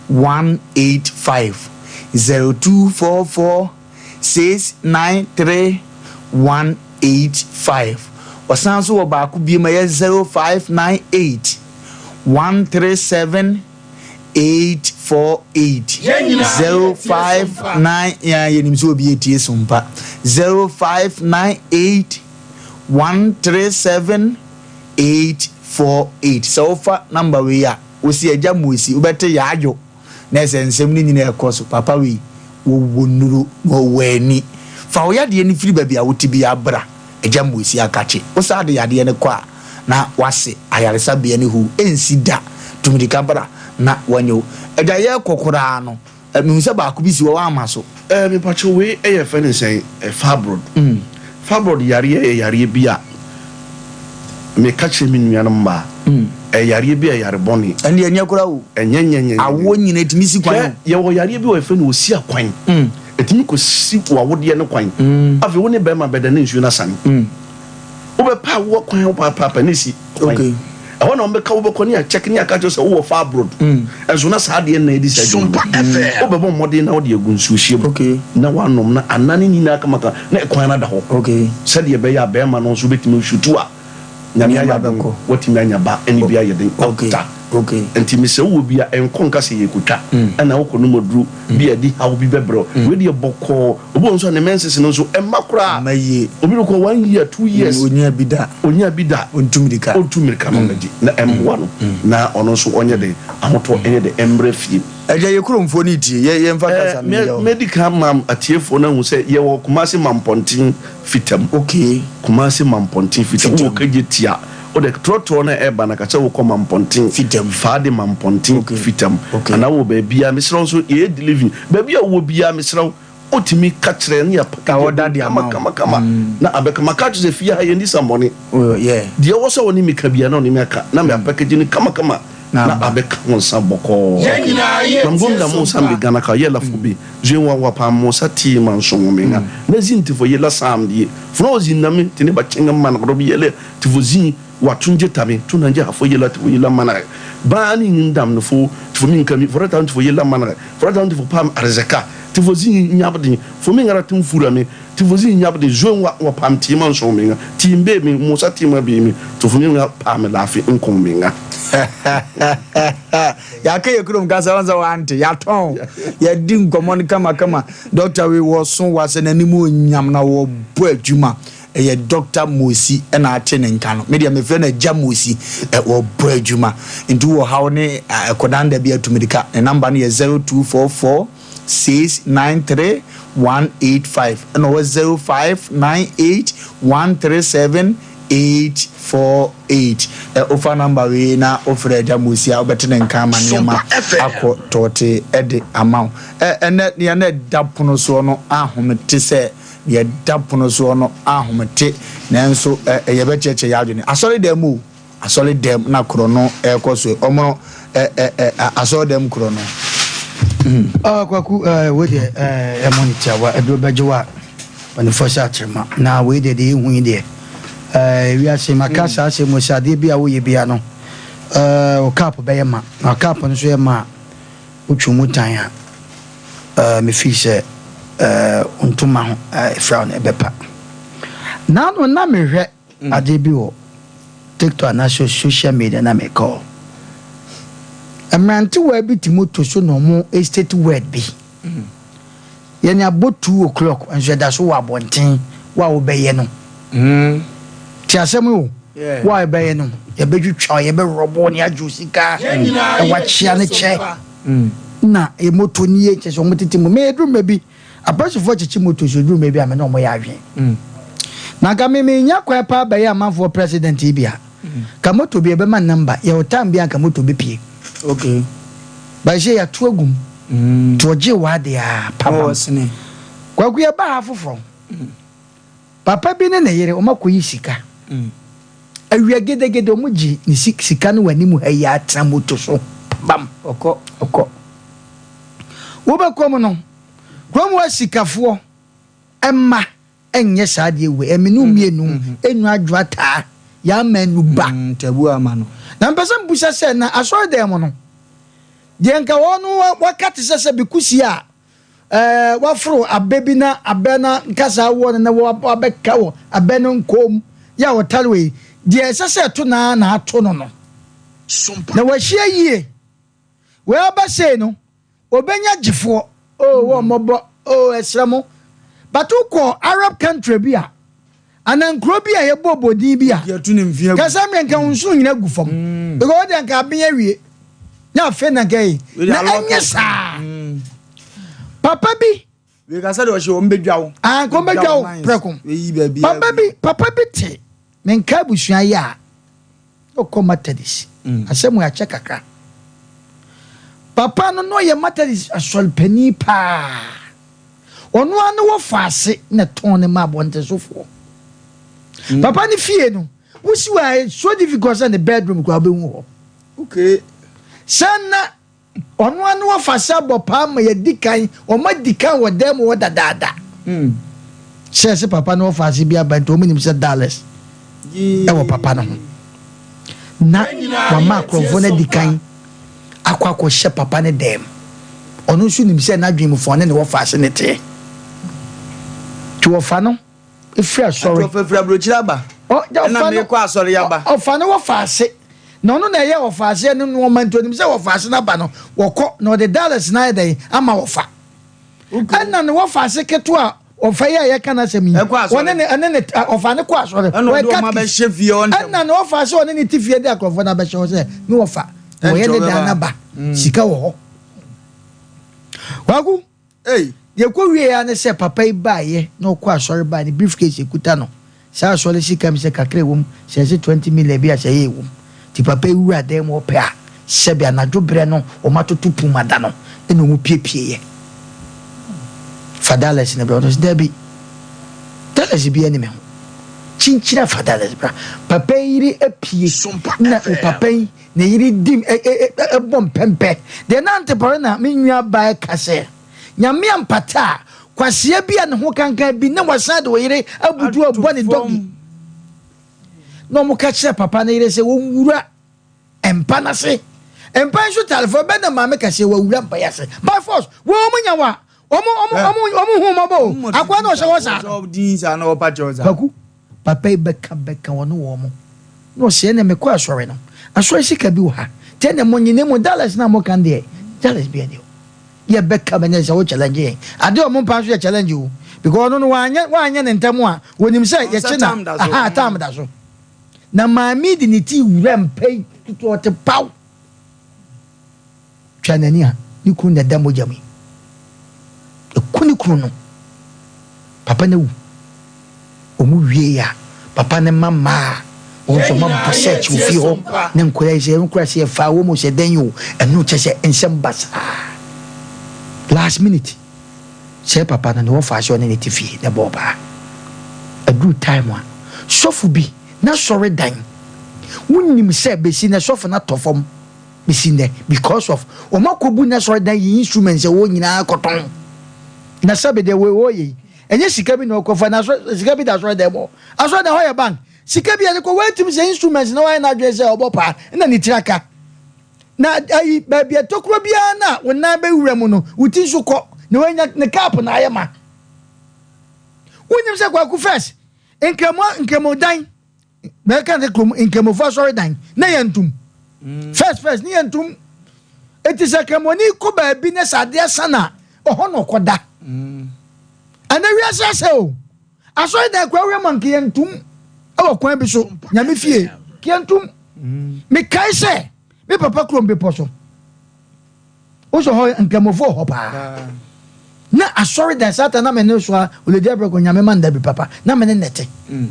185. 0244 693 185. Ɔsan nso wɔ baako biom ɛyɛ 0598 137 848 059 yɛn yɛnim sɛ obi etie sompa 0598 137 848 sɛ wofa namba wei a wosi agya muosi wobɛte yaadwo na ɛsɛ nsɛm no nyinaa ɛkɔ so papa wei wɔwɔ nnuro na ɔwɔ ani fa wo yadeɛ no firi baabi a wote bi abra Agya Mmoasi Akakye, wo saa de yadeɛ no kɔ a na wase ayaresabea no huu ɛnsi da, tu mirika bra na wɔnyɛ wo. Agya yɛrekɔ koraa no, mehu sɛ baako bi si hɔ woamma so. Eh mepakyɛw wei yɛ fɛ ne sɛn eh fibroid fibroid yareɛ yɛ yareɛ bi a meka kyerɛ me nuanom mmaa ɛyɛ yareɛ bi a ɛyɛ yare bɔne. Ɛndeɛ ɛnyɛ koraa o. Ɛnyɛ nyɛ nyɛ nyɛ. Awoɔ nyina ɛtumi si kwan o. Hwɛ yɛwɔ yareɛ bi wɔ yɛfrɛ no osi akwan. Ɛtumi kɔsi w'awodeɛ no kwan. Afei wo ne barima bɛda ne nsuo no asane. Wobɛpɛ awoɔ kwan wopaapaapa ne si kwan. Ɛhɔ na wɔbɛka wobɛkɔ ne akyɛke ne aka kyerɛ sɛ wowɔ fibroid. Ɛnso na saa adeɛ no na ɛdi saa adwuma no. Wobɛbɔ mmɔden na wode agu nsuohyeɛ mu na woanom na anane nyinaa kamakama na ɛkwan no ada hɔ. Sɛdeɛ ɛbɛyɛ a barima no nso bɛtumi ahutu a Nyame ayɛ adom watumi anya ba ɛne bi ayɛ den ɔta nti mesɛ wowɔ bi a ɛnkɔ nka sɛ yɛkɔtwa ɛna wokɔ nom aduro bi a ɛde haw bi bɛbrɛ wo wei deɛ bɔkɔɔ obi wɔ nso a ne menses no nso ɛmma koraa obi rekɔ one year two years onya bi da onya bi da ɔntu mirika ɔntu mirika no ɔmɛgye na ɛmmoa no na ɔno nso ɔnyɛ den ahotɔ ɛnyɛ den ɛmbrɛ fie. Agya yɛ kuromfoɔ no tie yɛ yɛmfa kasa no nyɛ hɔ. Mɛdi kan ma atiefoɔ no ahu sɛ yɛwɔ Kumasi Mampɔnten Fitam. Okay. Kumasi Mampɔnten Fitam. Wowɔ Kejetia. Wode trɔtrɔ no a ɛreba no ka sɛ wokɔ Mampɔnten. Fitam. Faade Mampɔnten Okay. Fitam. Okay. Anaa wowɔ baabiara mesrɛ wo nso yɛyɛ delivery. Baabi a wowɔ biara mesrɛ wo wotumi ka kyerɛ ne yɛ Na package wɔda de ama kama wo. kama kama na abɛka. Maka akyerɛ sɛ fie ha yɛnni sammɔne. Oh, yeah. Deɛ ɛwɔ sɛ ɔne me ka biara na ɔne me aka na me apackage no kama kama. na na a bɛ ka ho nsa bɔkɔɔ. Mam gomda mo nsa mbe Ghana ka yɛ la fo be zue wa wa paa mo sa tii ma nso me nga na zin ti fo ye la saam die fo na o zin na me ti ne ba cheng man rob ye le ti fo zin wa tun je ta me tun na je ha fo ye la ti fo ye la manage ba ni ngin dam ne fo ti fo min ka mi fo ra ta ti fo ye la manage fo ra ta ti fo paam arzeka ti fo zin nyab din fo min ra tin fura me Tɩ fo zĩ yãbdẽ zoe wa wa paam tɩɩmã n sõg mẽŋa, tɩ m bee mẽ, moosã tɩɩmã bee mẽ, tɩ fo mẽŋa paam laafɩ n kõ mẽŋa. Yɛaka yɛ kurom kasa wɔn sɛ wante yɛatɔn yɛdi nkɔmmɔ no kamakama dɔkta wei wɔso wasɛ n'anim onyam na wɔbɔ adwuma ɛyɛ dɔkta Mosi ɛna ate ne nka no medeɛ mefrɛ no agya Mosi wɔbɔ adwuma nti wɔ haw ne ɛkɔdanda bi atumidika ne namba no yɛ 0244 693 185 ɛna ɔwɔ 0598 137 848 ɛ wofa namba wei na wofrɛ agya Mosi a wobɛte ne nka ama nneɛma akɔ tɔɔte ɛde ama wo ɛ ɛnɛ nea na ɛda pono soɔ no ahomete sɛ nea ɛda pono soɔ no ahomete nanso ɛ yɛbɛkyerɛkyerɛ yɛ adwene asɔre dan mu o Asɔre dɛm na korɔ no ɛkɔ so ɔmo no ɛ ɛ ɛ asɔre dɛm korɔ no. Ah Kwaku eh, wei deɛ eh, ɛmɔ ne tiawa aduro bɛgye wo a mpanyinfoɔ sɛ akyerema na wei deɛ deɛ ehu yi deɛ eh, wiase maka saa asɛm mu sɛ adeɛ bi a woyɛ bia no eh, wo cup bɛyɛ ma na cup no nso yɛ ma a wotwe mu tan a eh, me fii sɛ eh, ntoma ho eh, efira wo no ɛbɛpa na no na mehwɛ Adeɛ bi wɔ TikTok anaasɛ social media na mekɔ hɔ. Mmerantewaa bi te moto so na ɔmo state word bi. Yɛne abɔ 2:00 nso yɛda so wɔ abɔnten wo a wobɛyɛ no. Te asɛm yi o, wo a wobɛyɛ no yɛbɛtwitwa wo, yɛbɛrɔbɔ ne agye wo sika, na wakyea ne kyɛ. Na moto nie kyɛ sɛ ɔmo tete mu. Me ɛduru mmerɛ bi Apolisifoɔ kyekye moto so duru baabi a me ne wɔn yɛ adwene. Na nka me menya kwan paa bɛyɛ amanfoɔ president yi bi a, nka moto bi ɛbɛma number, yɛwɔ time bi a nka moto bɛpie. Okay. But sɛ yɛato agu mu, nti ɔgyee w'adeɛ a, pabam. Kwaku yɛbaa ha foforɔ, papa bi ne ne yere wɔn akɔyi sika. Awia gedegede wɔn gye ne sika no wɔ anim ha yi atena moto so, pabam. Ɔkɔ. Ɔkɔ. Wobɛkɔ mu no, kurom hɔ asikafoɔ mma. Ɛnyɛ saa adeɛ wei. Ɛme no mmienu ɛnu adwo ataa. Yɛama nu ba. Tabu ama no. Na mpɛ sɛ mbusa sɛ na asɔredan mu no deɛ nka wɔn no waka te sɛ sɛ bekusi a ɛɛ waforo abɛ bi na abɛ na nkasa wɔ no na wabɛka wɔ abɛ no nkɔn mu yɛ a ɔtare wei deɛ ɛsɛ sɛ ɛto naa na ato no no na wahyia yie wei aba sei no Obenya gyefoɔ oh wɔ mmɔbɔ oh ɛsrɛ mo but wokɔ Arab country bi a anaa nkuro bi a yɛbɔ bɔ din bi a ka sɛ mmerɛ nka wo nsono nyina gu fam mm. because wode anka aben awie na afei na nka yi na ɛnyɛ saa mm. papa bi wei ka sɛ deɛ ɔhyɛ wɔn bɛdwa wo ah nka wɔn bɛdwa wo prɛko papa bi papa bi te menka abusua yi a Ɔkɔ Methodist. Asɛm wei akyɛ kakra. Papa no na ɔyɛ Methodist asɔre panin paa. Ɔno ara ne wɔfa ase na tɔn ne ma abɔntensofoɔ. Papa no fie no, wosi wɔ a it's so difficult sɛ ne bedroom koraa wobɛhu hɔ. Okay. Sɛ na Ɔno ara ne wɔfa sɛ abɔ paa ma yɛadi kan, wɔadi kan wɔ dan mu hɔ dadaada. Sɛ ɛsɛ papa ne wɔfa ase bi aba nti wɔn nim sɛ dollars ɛwɔ papa no ho. Na wama akorɔmfoɔ no adi kan akɔ akɔhyɛ papa no dan mu. Ɔno nso nim sɛ n'adwene mu fɔn ne ne wɔfa ase ne teɛ. Nti wɔfa no firi asɔre. Ati ɔfa firi aburokyire aba. Ɛna mekɔ asɔre aba. Ɔfa no wɔfa ase. Na ɔno na ɛyɛ wɔfa aseɛ no nnoɔma nti ɔnim sɛ wɔfa ase no aba no wɔkɔ na ɔde dollars no ayɛ dɛn ama wɔfa. Ɛna ne wɔfa ase ketewa a ɔfa yi a yɛka n'asɛm yi ɔne ne ɛne ne ɔfa ne kɔ asɔre ɔyɛ katkis ɛna ne wɔfa ase ɔne ne ti fie de akorɔfoɔ no abɛhyɛ hɔ sɛ ne wɔfa wɔyɛ ne dan n'aba sika wɔ hɔ. Kwaku. Ei! Deɛ ɛkɔ wieɛ ara ne sɛ papa yi baeɛ na ɔkɔ asɔre baeɛ ne briefcase ɛkuta no, saa asɔre sika mi sɛ kakra ɛwɔ mu, sɛ ɛsɛ 20 million bi a sɛ ɛyɛ ɛwɔ mu. Nti papa yi wura dan mu ɔpɛ a, sɛbe anadwo berɛ no wɔn atoto pum ada no ɛna wɔn piepieɛ. Fa dollars no bra, ɔno sɛ dabi, dollars biara ni me ho. Kyinkyina fa dollars bra. Papa yi yere apue na papa yi Ne yere di bɔ mpɛmpɛ. Deɛ na Antepɔre na me nua baa ka sɛ, Nyame ampata a, kwasea bi a ne ho kankan bi na wasan de ɔyere abutu abɔ ne dɔgi. Na wɔn ka kyerɛ papa ne yere sɛ wɔnwura mpa no ase. Mpa nso talefoɔ bɛ na maame ka sɛ wɔawura mpa yi ase. By force, wɔn wɔn nya wa, wɔn wɔn wɔn wɔn hu mmɔbɔ o. Akoa na ɔhyɛ hɔ saa no. Kwaku. Papa yi bɛka bɛka ɔne wɔn na ɔse ɛnɛ mekɔ asɔre no asɔre sika bi wɔ ha nti ɛnɛ monye na mmom dollars no a moka no deɛ dollars bia ni hɔ yɛ bɛka bɛnyɛ sɛ wo challenge yɛn adeɛ ɔmo mpa nso yɛ challenge o because ɔno no wanyɛ wanyɛ ne ntɛm a wɔnim sɛ yɛkye na aha tam da so na maame de ne ti wura mpa yi tutu ɔte paw Twa n'ani a, ne kunu na ɛda mogya mu yi. Ɛku ne kunu no. Papa no awu. Wɔn wie a, papa no mma mmaa a, wɔn nso wɔabɔ search wɔ fie hɔ ne nkwadaa yi sɛ nkwadaa sɛ yɛfaa wɔn o sɛ dɛn o, ɛno kyɛ sɛ nsɛm basaa. Last minute, sɛ papa no ne wɔfaa sɛ ɔne ne te fie na ɛbɔɔ paa. Aduru time a, sɔfo bi n'asɔredan, wonim sɛ bɛsi nnɛ sɔfo no atɔ fam. Besi nnɛ because of wɔn akɔbu n'asɔredan yi instruments ɛwɔ nyinaa kɔtɔn na sɛbe deɛ wei ɔyɛ yi ɛnyɛ sika bi na ɔkɔfa na asɔ sika bi da asɔredan mu hɔ asɔredan hɔ yɛ bank sika bi yɛde kɔ wɔatumi sɛ instruments na wɔayɛ n'adwene sɛ ɔbɔ paa na ne tiri aka na ayi baabi ɛtɔkuro biara na wo nan bɛwura mu no wo ti nso kɔ na wɔanya ne cup na ayɛ ma wonim sɛ kwaku first nkramo nkramodan Bɛka sɛ kurom nkramofo asɔredan na yɛ ntom. Mm. First first ne yɛ ntom. Eti sɛ kramoni kɔ baabi na sɛ adeɛ sa na ɔhɔ na ɔkɔda. Mm. Ɛnɛ wiase asɛ o. Asɔredan kura wura mu nka yɛ ntom ɛwɔ kwan bi so nyame fie ka yɛ ntom. Mm. Mekae sɛ me papa kurom bepɔ so. Wosɔ hɔ nkramofo wɔ hɔ paa. Na asɔre dan satan na me ne so a oledi abrɛkɔ nyame ma nda bi papa na me ne nɛte. Mm.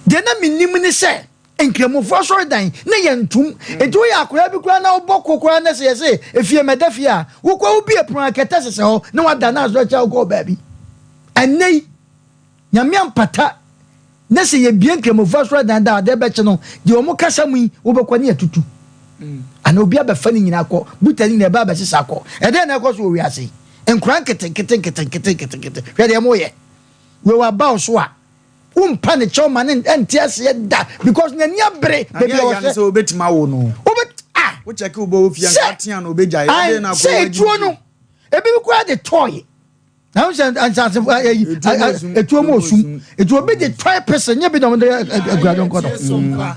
Deɛ na menim ne sɛ nkramofo asɔre dan na yɛ ntom. Mm. Enti woyɛ akwadaa bi koraa na wobɔ ko koraa na sɛ yɛse efie mɛda fie a wokɔ wobie pono akɛtɛ sesɛ hɔ na wada na asɔre kyɛ wokɔ baabi. Ɛnnɛ yi Nyame ampata na sɛ yɛbue Nkramofo asɔredan da a adeɛ bɛkye no, deɛ wɔn kasa mu yi wobɛkɔ ne yɛatutu. Anaa obi abɛfa ne nyinaa akɔ, buta ne nyinaa ɛbɛ abɛsesa akɔ. Ɛdɛn na ɛkɔ so wɔ wiase yi? Nkora nketenkete nketenkete nketenkete, hwɛ deɛ moyɛ. Wei waba wo so a, Wompa ne kyɛw ma ne nte aseɛ da because n'ani abere baabi a wɔhyɛ. Sɛ wobɛtumi awo no. Wobɛ ah. Wo kyɛke wo bɔ wo fie nka atea no wobɛgya yɛ. Sɛ etuo no ebi bi koraa de tɔɔye. Na wo sɛ nsase ɛyi etuo mu osum. Etu obi de tɔe pese nye bi na wɔn de agurado nkɔ no.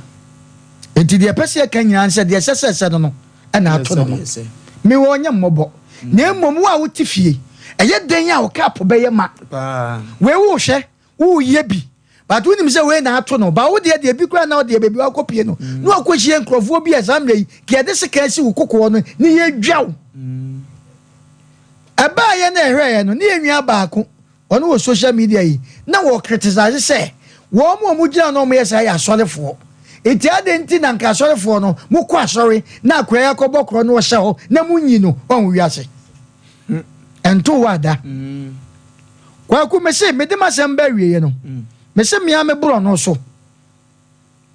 Nti deɛ ɛpɛ sɛ yɛka nyinaa sɛ deɛ ɛsɛ sɛ ɛsɛ no no ɛna ato no no. Mewɔ ɔnyɛ mmɔbɔ. Na mmom wo a wote fie ɛyɛ den a wo cup bɛyɛ ma. Wei wohwɛ Woreyɛ bi but wonim sɛ wei na ato no ba wo deɛ deɛ bi koraa na ɔdeɛ baabi wakɔ pie no mm. na wakɔhyia nkurɔfoɔ bi a saa mmerɛ yi ka yɛde sekan si wo kokoɔ no ne yɛdwa wo mm. ɛbaayɛ na ɛhwɛeɛ no ne yɛnwia baako ɔno wɔ social media yi na wɔ criticize sɛ wɔn mu a wɔn gyina na wɔn yɛ saa yɛ asɔrefoɔ nti adi nti na nka asɔrefoɔ no mo kɔ asɔre na akora yi akɔbɔ korɔ no ɔhyɛ hɔ na mo nyi no wɔn wiase ɛnto wɔ ada. Mm. Kwaku mese mede m'asɛm ba awieɛ no mese mea me borɔno so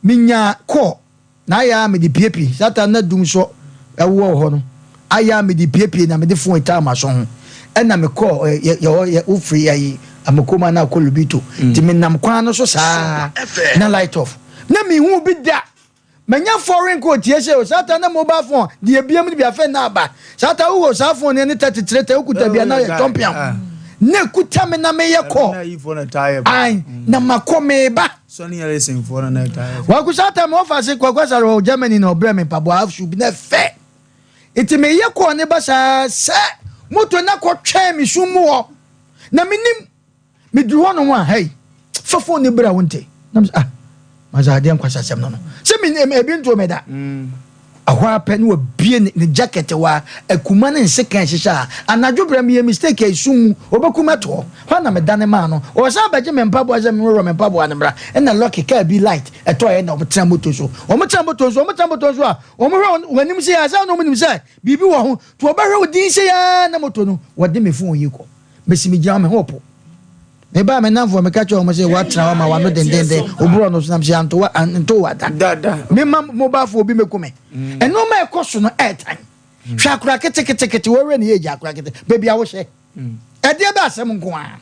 menyaa kɔɔ na ayɛ a mede piepie satan na dum so ɛwoɔ wɔ hɔ no ayɛ a mede piepie na mede fon ɛtaa maso ho ɛna mekɔɔ yɛhɔ yɛ wofiri ayi amakoma na akɔ lubito nti menam kwan no so saa na light off na mehu bi da Manya foreign code tie sɛ o saa ta na mobile phone deɛ ebiem no bi afei na aba saa ta wowɔ saa phone ne 33 ta wokuta bi na yɛ tɔmpiam na ekuta me na meyɛ kɔ ai na makɔ meba waku saa ta me wɔfa se kwaku asare wɔ Germany na ɔbrɛ me mpaboa half shoe bi na ɛfɛ nti meyɛ kɔɔ ne ba saa sɛ moto na kɔtwɛn me sum mu hɔ na menim Meduru hɔ nom a, hey, fa phone no bra wonte. Na me sɛ, ah, masa adeɛ nkwasasɛm no no. Sɛ me ebi nto me da. Ɛhɔ ara pɛ na wabie ne, ne jacket wɔ a akuma ne nsekan hyehyɛ a anadwo berɛ meyɛ mistake a esum mu ɔbɛku mɛto hɔ. Hɔ a na medane maa no. Ɔsan bɛgye me mpaboa sɛ menworɔ me mpaboa no mmra. Ɛna Lucky kaa bi light ɛtɔeɛ na wɔtena moto so. Wɔtena moto so, wɔtena moto so a wɔhwɛ wɔn anim sei a sɛ na wɔnim sɛ biribi wɔ ho. Nti wɔbɛhwɛ wo din sei ara na moto no wɔde me phone yi kɔ. Mesi megyina hɔ me ho po. Mebaa me nnamfoɔ meka kyerɛ wɔn sɛ woatena hɔ ma w'ano dendenden oborɔ no so nam sɛ anto wa anto wa da. Mema mobile phone obi mɛku me. Mm. Nneɛma a ɛkɔ so no ɛɛtan. Mm. Hwɛ akora ketekete wɔwerɛ ne yɛ agya akora kete baabi a wohyɛ. Mm. Ɛdeɛ bɛ asɛm nko ara.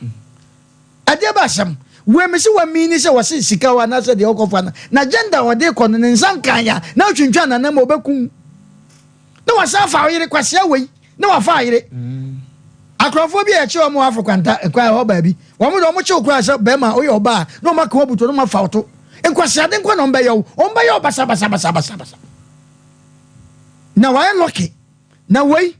Ɛdeɛ bɛ asɛm. Wei me se wamini sɛ wɔse sika hɔ anaasɛ deɛ ɔkɔfa no na agenda a ɔde kɔ no ne nsa nkan ya na ɔtwintwan nanam ɔbɛkum na wasan afa ɔyere kwasea wei na wafa ayere akorɔmfoɔ bi a yɛkye wɔn wɔ afro kwanta kwan hɔ baabi wɔn de wɔn kyew koraa sɛ bɛrima oyɛ ɔbaa na wɔn aka wɔn butu na wɔn afa ɔto nkwaseade nkwa na wɔn bɛyɛ wo wɔn bɛyɛ wo basa basa basa basa basa na wayɛ lɔki na wei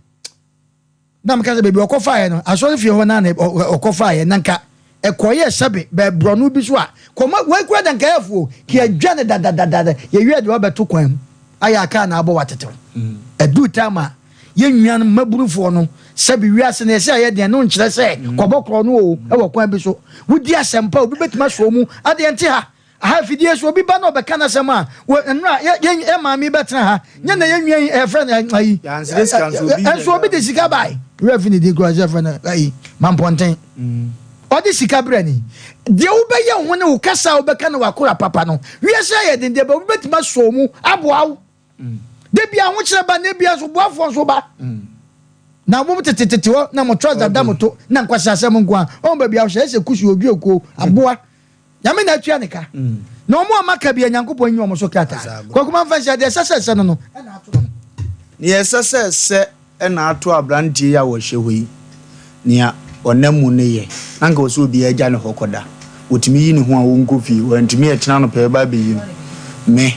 Na meka sɛ baabi ɔkɔfaeɛ no, asɔrefie hɔ no na ɔkɔfaeɛ, na nka ɛkɔyɛɛ sɛbe bɛ borɔno bi so a, kɔma wei kura da nka ɛfuo, ka yɛdwa no dadadada, yɛwie de wabɛto kwan mu, ayɛ a kaa na abɔ watetew. Ɛduu time a, yɛn nuanom mmabunufoɔ no, sɛbe wiase no yɛsɛ ayɛ deɛn no nkyerɛ sɛ kɔbɔ korɔ no o, ɛwɔ kwan bi so. Wodi asɛmpa a, obi bɛtumi asɔ mu, adeɛ nte ha, Aha afidie so obi ba na ɔbɛka n'asɛm a wɔ nnora yɛ yɛ yɛ maame yi bɛtena ha nyɛ na yɛ nua yi ɛfrɛ no ayi ɛnso obi de sika bae wura fi ne din kura sɛ ɛfrɛ no ayi mampɔnten ɔde sika brɛ ni deɛ wobɛyɛ ho ne wo kasa a wobɛka no wakora papa no wiase ayɛ den deɛ bɛ obi bɛtumi asɔ mu aboa wo da bi ahokyerɛ ba na ebia nso boafoɔ nso ba na mo tetetete hɔ na mo trouser da mo to na nkwasi asɛm nko a ɔn baabi ahohyɛ ɛsɛ kusi odwi okuo aboa Nyame na atua ne ka. Na wɔn a maka bia Nyankopɔn nyi wɔn so krataa. Kwaku Manfa nhyira deɛ ɛsɛ sɛ ɛsɛ no no ɛna ato no no. Nea ɛsɛ sɛ ɛsɛ na ato aberanteɛ yi a ɔhyɛ hɔ yi, nea ɔnam mu no yɛ. Na anka ɔsɛ obiara gya ne hɔ kɔda. Ɔtumi yi ne ho a ɔnkɔ fie. Wantumi a ɛkyena anɔpa yɛba abɛyi no. Me,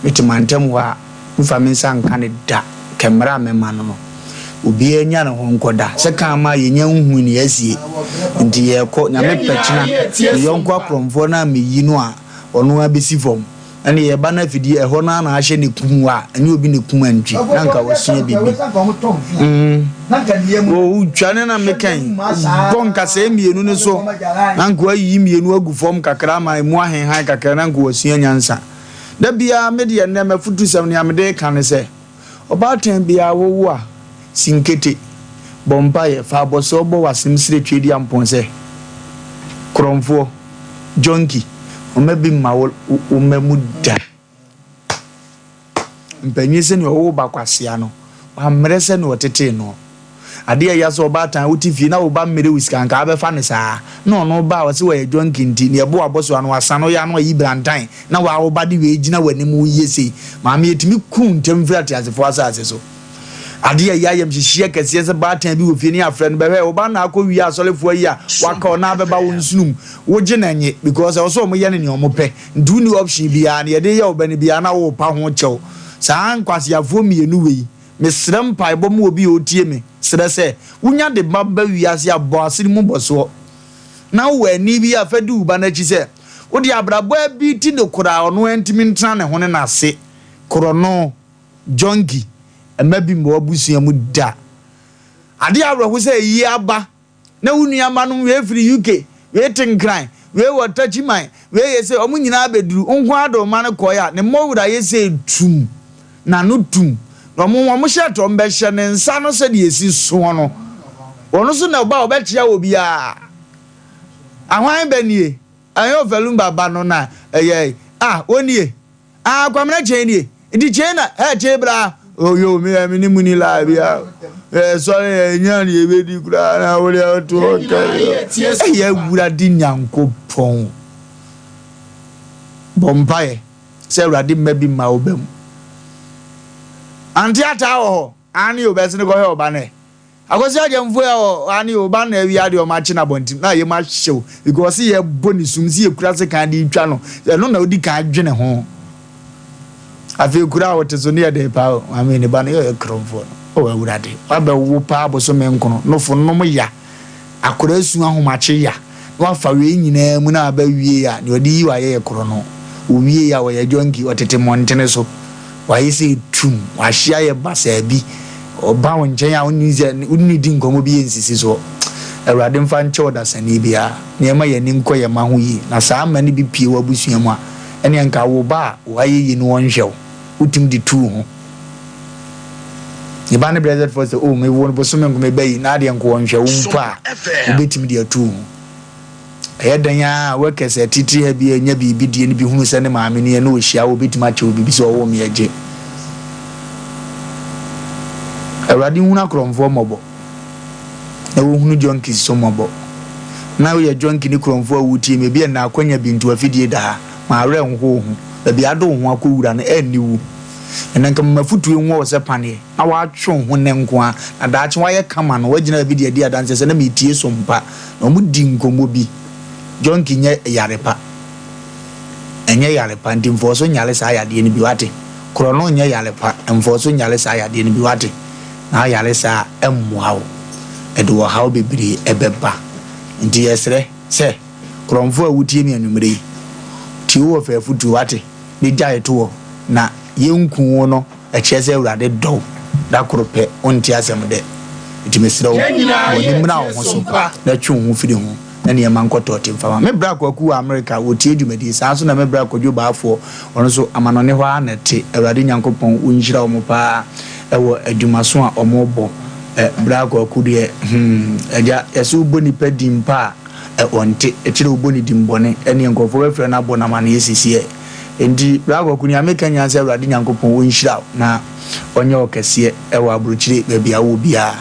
mete mantam hɔ a, Memfa me nsa nka no da, kɛ mmerɛ a mɛma no no, obiara nya ne ho nkɔda. Sɛ kan ma yɛnya nhui no yɛasie, nti yɛrekɔ. Nyame pɛ kyena, me yɔnko akorɔmfoɔ no a meyi no a, ɔno ara bɛsi fam. Ɛne yɛba no afidie, ɛhɔ no ara na ahyɛ ne kum a, ɛnyɛ obi na kum antwi, na anka wasua biribi. Mm. Wotwa ne na meka yi, bɔ nkasɛɛ mmienu no so, na anka wayiyi mmienu agu fam kakra ama emu ahenhan kakra, na anka wasua nyansa. Da biara me deɛ nnɛ m'afutusɛm nea mede reka ne sɛ, ɔbaatan biara wowo a, si nkete, bɔ mpaeɛ, fa abɔsoɔ bɔ w'asem srɛ Tweediampɔn sɛ, korɔmfoɔ, junkie, ɔmma bi mma wo wo mma mu da. Mpanyin sɛ nea ɔwoo ba kwasea no, wammrɛ sɛ nea ɔtetee noɔ. Adeɛ a ɛya sɛ ɔbaatan a wote fie na wo ba mmere wo sika anka wobɛfa no saa na ɔno ba a ɔse ɔyɛ junkie nti nea ɛbɔ w'abɔso ano wasa no yɛ ano ayi brantan na waa wo ba de wei gyina w'anim woyɛ sei maame yɛtumi ku ntɛm firi ateasefoɔ asase so. Adeɛ a ɛyɛ ayamhyehyeɛ kɛseɛ sɛ baatan bi wɔ fie ne yɛafrɛ no bɛhwɛ wo ba na akɔ wie asɔrefoɔ ayi a waka ɔno abɛba wo nsono mu wogye no nye because ɛwɔ sɛ wɔyɛ no nea wɔpɛ nti wonni option biara nea yɛde yɛ wo ba no biara na worepa ho kyɛw saa nkwaseafoɔ mmienu wei Mesrɛ mpaebɔ ma obi a ɔretie me srɛ sɛ wonya de ba ba wiase a bɔ asene mu bɔsoɔ na wowɔ ani bi a fa di wo ba no akyi sɛ wode abrabɔ abi ti no koraa ɔno ara ntumi ntena ne ho ne n'ase korɔno junkie mma bi mma w'abusua mu da adeɛ awerɛho sɛ ayie aba Na wo nua mma nom wei firi UK, wei te Nkran, wei wɔ Takyiman, wei yɛ sei, wɔn nyinaa abɛduru, wo nko ara de wo mma no kɔeɛ a, ne mmɔwerɛ ayɛ sei tumm, n'ano tumm, na wɔn wɔn shirt a wɔbɛhyɛ, ne nsa no sɛdeɛ ɛsi soɔ no, wɔn nso na ɔba a ɔbɛkyea obiara. Ahwan bɛ nie? Ɛnyɛ Ofelumba ba no na ɛyɛ, ah, wɔn nie? Ah Kwamina kyɛn nie nti kyɛn na ɛ kyɛn bra oh yo me ɛ me ne mu ni laa bi a ɛ sɔre ɛ nya ne ebe di koraa na wode ato ɔka ɛyɛ awurade nyankopɔn bɔ mpaeɛ sɛ awurade mma bi mma wo ba mu ante ataa wɔ hɔ ane obɛsene kɔhwɛ ɔba no ɛ Akwasi Agyamfo yɛ wɔ ane o ba na awia deɛ ɔmo akye no abɔnten na yɛm ahyew because ɔse yɛ bɔ ne sum se yɛ kura sekan de twa no ɛno na odi kan dwene ho afei kura a ɔte so ne yɛ dɛ paa o maame ne ba no yɛ ɔyɛ krɔmfoɔ no o awurade wabɛ wo paa bosome nkono nofo nom ya akora esu ahomakye ya na wafa wei nyinaa mu na aba wie a nea ɔde yi wayɛ yɛ korɔ no owie a ɔyɛ junkie ɔtete mmɔntene so. Wayɛ sɛ tumm, wahye ayɛ basaa bi. Ɔba wo nkyɛn a, wonni sɛ wone no di nkɔmmɔ bi nsisi soɔ. Awurade mfa nkyɛ ɔdasani biara, na yɛmma yɛn ani nkɔ yɛn mma ho yie. Na saa mma no bi pue w'abusua mu a, ɛnneɛ nka wo ba a wayɛ yie no ɔnhwɛ wo. Wotumi de tu wo ho. Ne ba no brɛ sɛ sɛ, oh, mewo no bosome nko meba yi, na adeɛ nko ɔnhwɛ wo mpo a, wobɛtumi de atu wo ho. Ɛyɛ dɛn ara a, workers a ɛtitiri ha bi a anya biribi die no bi hunu sɛ ne maame ni a, na ɔhyia wo, ɔbɛtumi akyɛ wo biribi sɛ ɔwoo me agye. Awurade nhunu akorɔmfoɔ mmɔbɔ, na wɔnhunu junkies so mmɔbɔ. Na woyɛ junkie ne korɔmfoɔ a wotie me, ebia nnɛ akwanya bi nti w'afidie da ha, ma awerɛ nho wo ho. Baabi a ade wo ho akɔwura no, ɛnni wu. Ɛnnɛ nka ma m'afotuo nwɔ wo sɛ paneɛ. na woatwe wo ho nnɛ nko ara, na daakye woayɛ kama no, woagyina baabi de adi adanseɛ sɛ na metie so mpa. Na wɔdi nkɔmmɔ bi. Junkie nyɛ yare pa. Ɛnyɛ yare pa, nti mfɔɔso nyare saa yadeɛ no bi, woate? Korɔno nyɛ yare pa, mfɔɔso nyare saa yadeɛ no bi, woate? Na woyare saa a, ɛmmoa wo. Ɛde ɔhaw bebree ɛbɛba. Nti yɛsrɛ sɛ, korɔmfoɔ a wotie me anwummerɛ yi, tie wo wɔfa afotuo, woate? Na gyae to hɔ, na yɛnku wo no Ɛkyerɛ sɛ Awurade dɔ wo. Da koro pɛ, wonte asɛm dɛ. Enti mesrɛ wo, ma w'ani mmra wo ho so na twe wo ho firi ho na nneɛma nkɔ tɔɔte mfa ma. Me bra Kwaku wɔ Amerika, ɔtie dwumadie. Saa nso na me bra Kwadwo Baafoɔ, ɔno nso amanɔne hɔ ara na ɛte. Awurade Nyankopɔn ɔnhyira wɔn paa wɔ adwumaso a wɔrebɔ. Bra Kwaku deɛ, hmm, agya, yɛse wobɔ nipa din pa a, ɔnte. Ɛkyerɛ wobɔ no din bɔne, ɛneɛ nkurɔfoɔ bɛfrɛ no abɔ no amaneɛ sisiɛ. Enti bra Kwaku nea meka nyinaa ne sɛ Awurade Nyankopɔn ɔnhyira wo na ɔnyɛ wo kɛseɛ wɔ abrokyire baabi a wowɔ biara.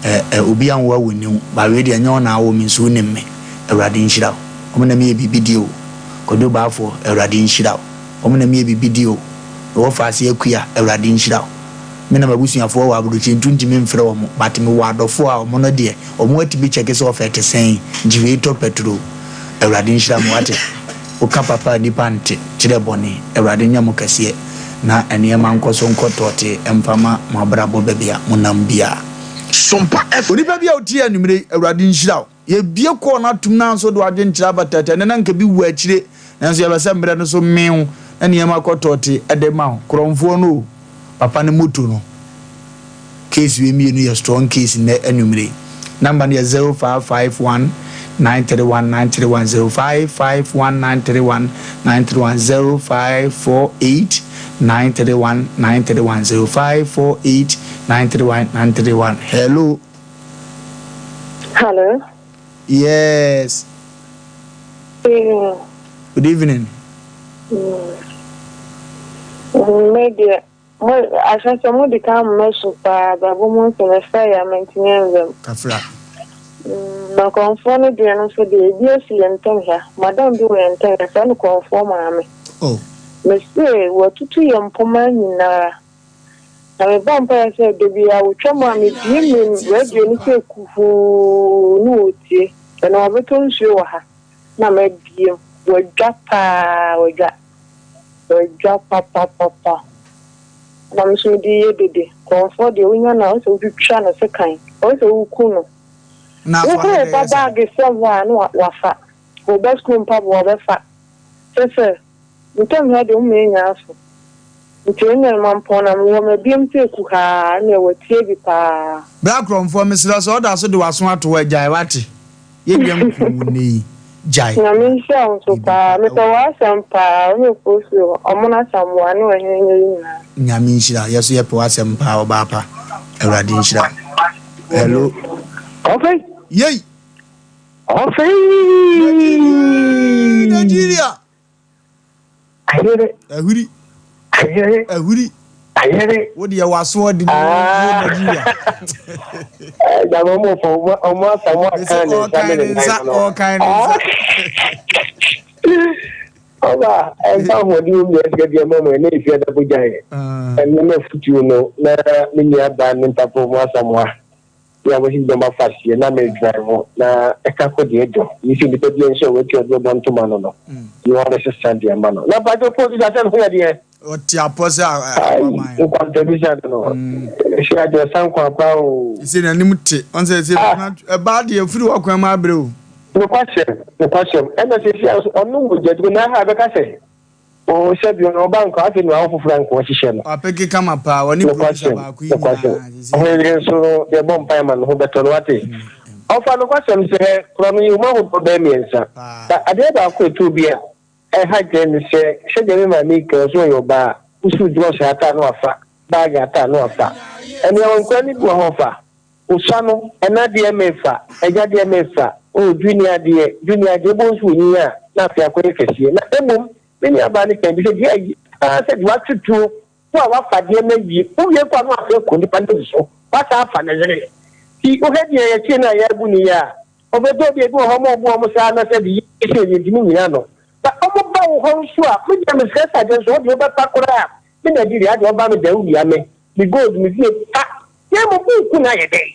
Ɛ ɛ obi anwo a wɔnni wo but wei deɛ ɛnyɛ wo na awo me nso wonim me. Awurade nhyira wo. Wɔn na meyɛ biribi die o. Kwadwo Baafoɔ Awurade nhyira wo. Wɔn na meyɛ biribi die o. Mewɔ Faase Akua Awurade nhyira wo. Me na m'abusuafoɔ wɔ abrokyire nti wontumi mfrɛ wɔn but mewɔ adɔfoɔ a wɔn no deɛ wɔn atumi kyɛke sɛ ɔfɛ te sɛn nti wei tɔ pɛtro. Awurade nhyira mo wate. Woka papa a nnipa nte, kyerɛ bɔne. Awurade nyɛ mo kɛseɛ na nneɛma nkɔ so nkɔ tɔɔtee mfa ma mo abrabɔ baabi a monam biara. Onipa bi a wotie anwumerɛ yi, Awurade nhyira wo. Yɛbue kɔɔ no atom nanso wode w'adwenkyerɛ aba tɛɛtɛɛ. Ɛnnɛ na anka bi wɔ akyire nanso yɛpɛ sɛ mmerɛ no so mee wo na nneɛma kɔ tɔɔtee de ma wo. Korɔmfoɔ no o, papa no moto no. Case wei mmienu yɛ strong case nnɛ anwummere yi. Number no yɛ 0551 931 931 0551 931 931 0548 931 931 0548 931 931 Hello. Hello. Yes. Good evening. Good evening. Mm. Me deɛ. Mo ahwɛ sɛ mo di kan mma su paa abrabɔ mu nsɛm ɛfɛ yɛ a mantumi anwura mu. Kafra. Mm, na kɔnfoɔ no deɛ no nso deɛ ebi asi yɛn ntam ha. Madam bi wɔ yɛn ntam yɛfrɛ no kɔnfoɔ maame. Oh. Mese watutu yɛn mpoma nyinara. Na mebɔ mpaeɛ sɛ da biara wotwa mu a mebue me radio no sɛ kuhuu ne wɔtie. Ɛna wabɛtɔ nsuo wɔ ha na mabue mu. Wadwa paa wadwa. Wadwa papapapa. Na me nso mede yɛ dede. Korɔmfoɔ deɛ wonya no a wosɛ wotwitwa no sekan. Wosɛ woku no. Na afa Wohu no wo deɛ ba yɛ saa. baage sɛ hɔ a na wafa. Wo ba sukuu mpaboa ɔbɛfa. Kyerɛ sɛ ntam ha deɛ woma yɛnya aso. Nti ɛnneɛ no mampɔn na mewɔ m'abiem sɛ kuhaa ɛnneɛ watie bi paa. Bra korɔmfoɔ mesrɛ wo sɛ woda so de w'aso ato hɔ a gyae wate. Yɛnnya nku wo nnɛ yi. Gyae. Nyame nhyira wo nso paa. Mepɛ w'asɛm paa. Wo ne Ofosuo, Ɔmono Asamoah ne Ɔhene Nyɛ yi nyinaa. Nyame nhyira. Yɛ so yɛpɛ w'asɛm paa ɔbaa pa. Awurade nhyira wo. Hello. Ɔfei. Yei. Ɔfei. Nigeria. Nigeria. Ayere. Ahuri. Ayere. Ahuri. Ayere. Wo deɛ w'aso ɔde ne wo Nigeria. Ɛdàmú ọmọ fọ ọmọ asamu akan ne nsa ne ne nan no. Ɔkan ne nsa. Ọba ɛnfa ahoɔden mu nyɛ sika bi ɛma mu ɛna efi ɛdako gya yɛ. Ɛno na futuo no na me nua ba ne ntafo mu asamoa. Yɛ a wɔsi dɔm afa seɛ na me drive na ɛka kɔ deɛ dɔ. Yi sɛ nipa bi nso a wɔati ɔde ɔbɔ ntoma no no. Yi wɔn bɛsesa deɛ ma no. Na mpatsɔ pɔ bisa sɛ ne ho yɛ deɛ. Ɔte apɔ sɛ akwaban. Nkwanta bisa no no. Ɛhyɛ adeɛ ɔsan kwan paa o. Sɛ n'anim te ɔn sɛ sɛ ɛbaa deɛ firi wakwan mu abrɛ o. Nokwasɛm nokwasɛm ɛna sɛsi a ɔno wɔ gyaduro na aha bɛka sɛ o sɛbi ɔno ɔba nka afei na awo foforɔ anka ɔhyehyɛ no. Wapeke kama paa ɔne producer baako yi nyinaa sɛsi. Ɔhene yere nso no yɛbɔ mpae ma ne ho bɛtɔ no wate. Ɔfa nokwasɛm sɛ korɔ no yɛ mu ahodoɔ bɛyɛ mmiɛnsa. Na adeɛ baako ɛtɔ bi a ɛha dwene ne sɛ sɛdeɛ me maame yi ka ɔsɛ ɔyɛ ɔbaa wosi drɔs ataa no afa baage ataa no afa ɛnea wɔn nkura no bi wɔ hɔ fa Osua no, ɛna deɛ mefa, agya deɛ mefa, oh junior deɛ, junior deɛ, wobɛhu sɛ ɔnyin a na afei akɔyɛ kɛseɛ. Na mmom me nuabaa no kaa bi sɛ, deɛ ayi paa sɛ deɛ watwe tuo, wo a wafa deɛ no awie, wowie nko a na afei akɔ nipa no ani so, wasan afa ne yere. Nti wohwɛ deɛ yɛkyee no a yɛabu no yi a, ɔbɛdɔ obi, ebi wɔ hɔ wɔn bu wɔn saa na sɛ de yɛ sɛ yɛntumi nnyina ano. Na wɔba wo hɔ nso a, me deɛ mesrɛ sɛ adeɛ nso wo deɛ wobɛfa koraa, me Nigeria adeɛ wɔba me dan wowia me, me gold me fie fa na mmom wo ku no ayɛ dɛn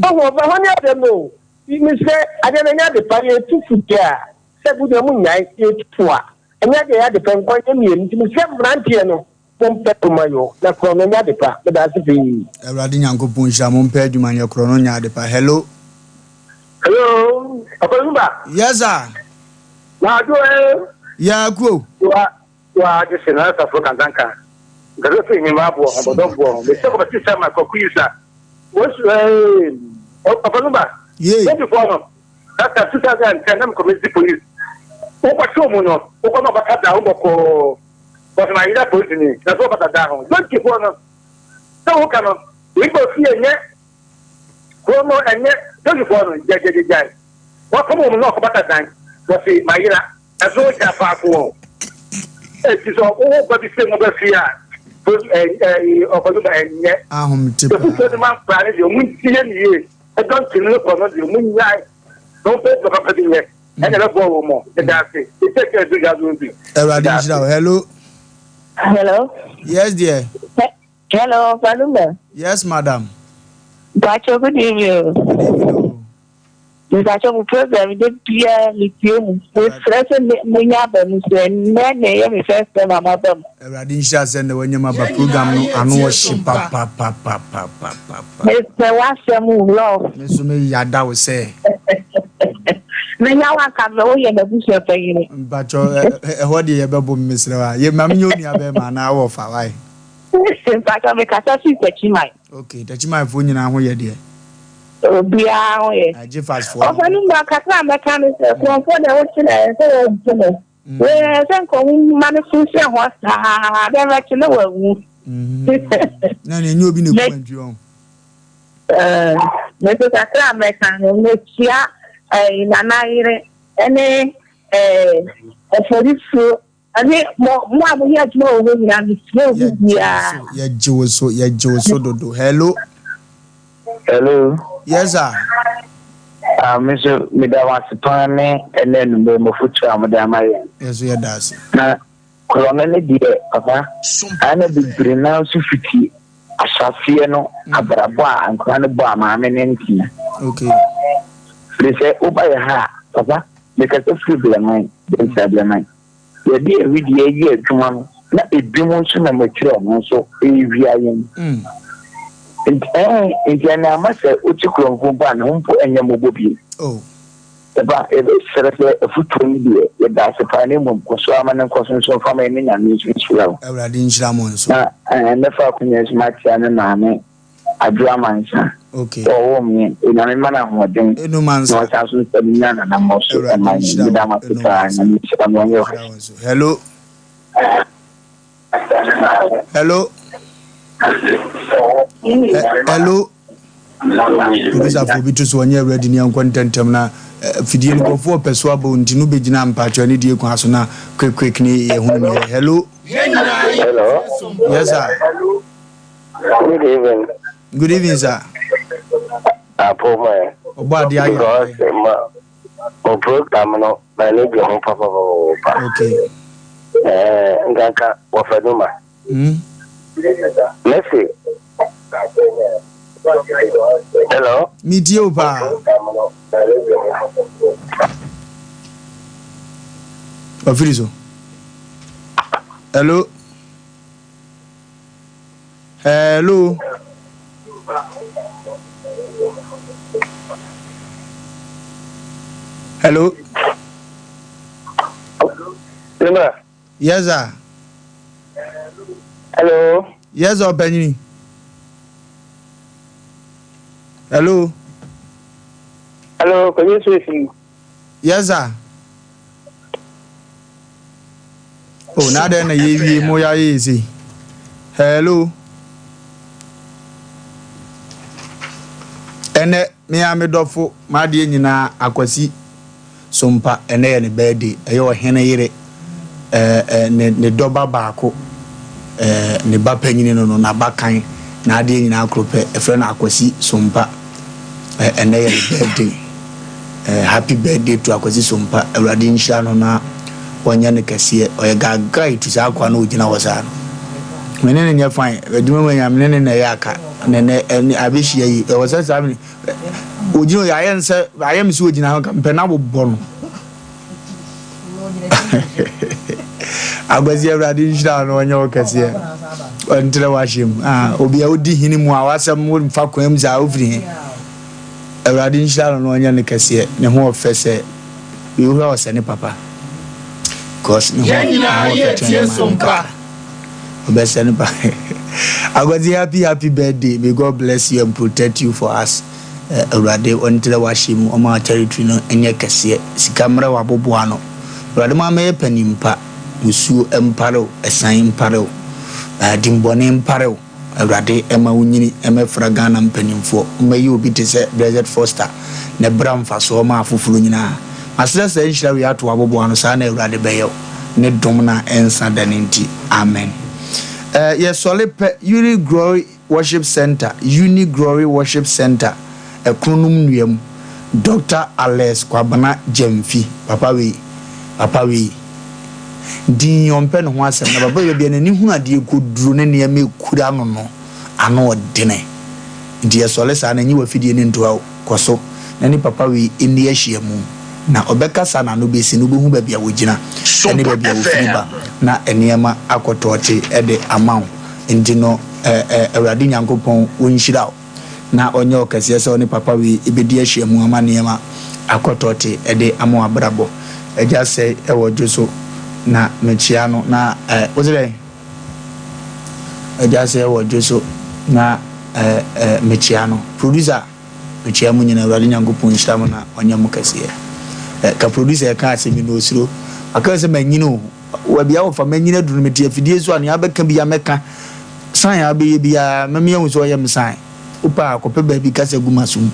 ɔhu ɔba hɔ ne asɛm no o mesrɛ adeɛ no ɛnyɛ ade pa yɛtu fo deɛ a sɛ bo deɛ mo nnyae yɛtu fo a ɛnyɛ adeɛ ɛyɛ ade pa nkwa nyɛ mmienu nti mesrɛ mmeranteɛ no mompɛ adwuma yɔ na korɔ no ɛnyɛ ade pa meda ase pii. Awurade Nyankopɔn nhyira mo mpɛ adwuma nyɛ korɔ no nyɛ ade pa hello. Hello, Papa Zumba. Yes sir. Na ado eh. Yeah, kuo. Wa Wa de se na asafo kantanka. Nkasa se hima boɔ ho bɔdɔ boɔ ho. Mese kɔ bɛte sɛ ma kwaku yi sa. Wosu ee. Papa no ba. Yee. Wobi kɔ no. That time 2010 na mekɔ mesi police. Wokɔ show mu no. Wokɔ na ɔbɛka da ho bɔkɔɔ. Bɔsɛ ma yera police ni. Na so ɔbɛka da ho. Don't keep no. Sɛ woka no. Igbo fie nyɛ. Kuro no ɛnyɛ. Don't keep no. Gyagyagyae. Wakɔm wɔn na ɔkɔbata dan. Wɔse ma yera. Ɛso gya faako o. Eti sɛ wowo ba bi sɛ mo bɛ fie a, ɔkɔdo ba ɛnyɛ. Ahomte paa. Efutuo de ma nkora ne deɛ ɔmo ntie ne yie. Ɛdɔ ntini no kɔ no deɛ ɔmo nyae. Na ɔmo pɛ adwuma papa bi nyɛ. Ɛna ɛbɛboa wɔn mo. Meda ase. Ɛsɛ sɛ ɛdu gya do bi. Awurade nhyira wo. Hello. Hello. Yes dear. Hello, Palumba. Yes, madam. Pacho, good evening. Good evening. Oh. Mepakyɛ mo program da biara metie mu. Mesrɛ sɛ menya aba mu so ɛnnɛ na ɛyɛ me first time a maba mu. Awurade nhyira sɛ nnɛ wanya mu aba program no ano ɔhye papapapapapa. Mepɛ w'asɛm o love. Me nso me yada wo sɛ. Menya wo anka me woyɛ m'abusua panyini. Mpakyɛ ɛhɔ deɛ yɛbɛbom mesrɛ wo a yɛ ma menyɛ onua bɛrima anaa wɔ fa wae. Mpakyɛ mekasa firi Takyiman. Ok Takyiman foɔ nyinaa ho yɛ deɛ. Obiara ho yɛ. Agye fast foɔ. Ɔfa no mu kakra a mɛka ne sɛ kurɔfoɔ deɛ wote na ɛsɛ sɛ wɔbu no. Wei ɛsɛ sɛ nka ɔmo ma no so hyɛ hɔ saa dɛ bɛkye na wawu. Na ne ɛnyɛ obi na eku antwi ɔn. Mese kakra a mɛka no mekyia nana yere ɛne ɛfɔrisuo. Ɛne mo mo a moyɛ adwuma wɔ hɔ nyinaa mesrɛ obi biara. Yɛgye wo so, yɛgye wo so dodo. Hello. Hello. Yes sir. Ah, me nso meda mo ase paa ne ɛnɛ anummerɛ mo fotuo a mode ama yɛn. Yɛn nso yɛda ase. Na korɔno no deɛ papa, ayɛ na bebree naa nso fiti ahyɛaseɛ no mm. abrabɔ a nkora no bɔ a maame no ntea. Okay. Firi sɛ woba yɛ ha a papa mekasa firi Bleman, Bɛntia Bleman. Yɛde awidie yɛ adwuma no na ebinom nso nam akyire a wɔn nso rewia yɛn. Nti ɛɛ nti ɛnna ama sɛ wote kurɔmfo mpo a ne ho mpo nyɛ mmɔbɔ bio. Oh. Ɛba yɛbɛsrɛ sɛ afutuo no deɛ yɛda ase paa na mmom kɔ so ara ma no nkɔ so nso mfa ma yɛn ne Nyame nso nhyira wo. Awurade nhyira mo nso. Na ɛɛ mɛfa akonya yi so makyea me maame Adwo Amansa. Okay. Sɛ ɔwoo me, Onyame mma no ahoɔden. Enu Mansa. Na ɔsan so nsa bi nya nanammɔ so Awurade ɛma yɛn. nhyira Meda wo. mo ase Enu paa. Mansa. Nyame nhyira mo. Ɔnyɛ wo Nhyira wo nso. Hello. Hello. Hello. Producer fo bi to so ɔnyɛ ready ne yɛnkɔ ntɛntɛm na eh, fidie no nkurɔfoɔ pɛ so abɔ nti no bɛgyina mpakyɛ ne die kwan so na quick quick ne yɛhunu ne yɛ. Hello. Hello. Yes sir. Good evening. Good evening sir. Apo my. Ɔbɔ adeɛ ayɛ. Because ma o program no na ne gye ho papapapa. Okay. Eh, nkanka wɔfɛ no ma. Mm. Mese. Hello. Mi tie o paa. Ɔfiri so. Hello. Hello. Hello. Simba. Yes, sir. Hello. Yes, sir, Ọ̀pẹ̀yìn. Hello. Hello, can you see Yes, sir. Oh, na adɛn na yɛwie mo yɛ ayɛ sei. Hello. Ɛnɛ me a me dɔfo m'adeɛ nyinaa Akwasi Sompa ɛnɛ yɛ ne birthday ɛyɛ ɔhene yere ɛɛ ne ne dɔba baako ɛɛ ne ba panyini no no n'abakan n'adeɛ nyinaa koro pɛ ɛfrɛ no Akwasi Sompa ɛɛ ɛnɛ yɛ ne birthday. Eh, happy birthday to Akwasi Sompa. Awurade nhyira no na ɔnyɛ no kɛseɛ. Ɔyɛ gaagaa tu saa akoa no ɔgyina hɔ saa no. Me ne no nyɛ fine. Adwuma mu anya me ne no na ɛyɛ aka. Na ɛnɛ ɛne abɛhyia yi. Ɛwɔ sɛ saa me ɔgyina hɔ ayɛ nsɛ ayɛ me sɛ ɔgyina hɔ nka mpɛ na bobɔ no. Akwasi Awurade nhyira no ɔnyɛ wo kɛseɛ. Ɔntrɛ w'ahyɛ mu. Ah, obi a wodi hene mu a w'asɛm womfa kwan mu saa wofiri he. Awurade nhyira no na ɔnyɛ no kɛseɛ ne ho ɔfɛ sɛ wei hura ɔsɛ ne papa cause ne ho Yɛn nyinaa ne ho ɔfɛ yɛ kyɛn tie ne so maame mpa. kakra ɔbɛsɛ ne pa Akwasi happy happy birthday may God bless you and protect you for us Eh, Awurade ɔntrɛ w'ahyɛ mu ɔma territory no nyɛ kɛseɛ sika mmerɛ w'aboboa ano Awurade ma mɛyɛ panin pa musuo mpare wo ɛsan mpare wo eh, dimbɔne mpare wo Awurade mma wo nyini mmɛfra Ghana mpaninfoɔ, mmɛyɛ obi te sɛ Blessed Foster na bra mfasoɔ ma afoforɔ nyinaa. Masrɛ saa nhyira wei ato w'aboboano, saa na Awurade bɛyɛ wo, ne dom no a ɛnsa da no nti, amen. Eh, yɛsɔre pɛ, Uni Glory Worship Centre, Uni Glory Worship Centre, Ɛkronom Nnua mu, Doctor Alex Kwabena Gyamfi, papa wei, papa wei. Dinn ɔmpɛ ne ho asɛm na papa yi baabi a n'ani hunu adeɛ kɔduru ne nneɛma ɛkura no no ano ɔdene nti yɛsɔre saa na nyi w'afidie no nto ha o kɔ so na ne papa wei nni ahyiamu na ɔbɛkasa n'ano bɛsi no wobɛhu baabi a wɔgyina ne baabi a wɔfiri ba na nneɛma akɔ tɔɔte de ama wo nti no Awurade Nyankopɔn ɔnhyira wo. na ɔnyɛ ɔkɛseɛ sɛ ɔne papa wei bɛdi ahyiamu ama nneɛma akɔ tɔte de ama w'abrabɔ. Agya sɛe wɔ dwo so na mekyea no na eh, wose dɛn? Agya sɛe wɔ dwo so na eh, eh, mekyea no. Producer, mekyea mo nyina, Awurade Nyankopɔn nhyira mo na ɔnyɛ mo kɛseɛ. Eh, ka producer ɛka asɛm yi na ɔsuro. Aka sɛ manyini o. Baabi a wɔfa manyini aduru no, mete afidie so a nea abɛka biara mɛka. Sign a wobɛyɛ biara, mɛma yɛahu sɛ ɔyɛ me sign. Wopɛ a, kɔpɛ baabi kasa gu m'asom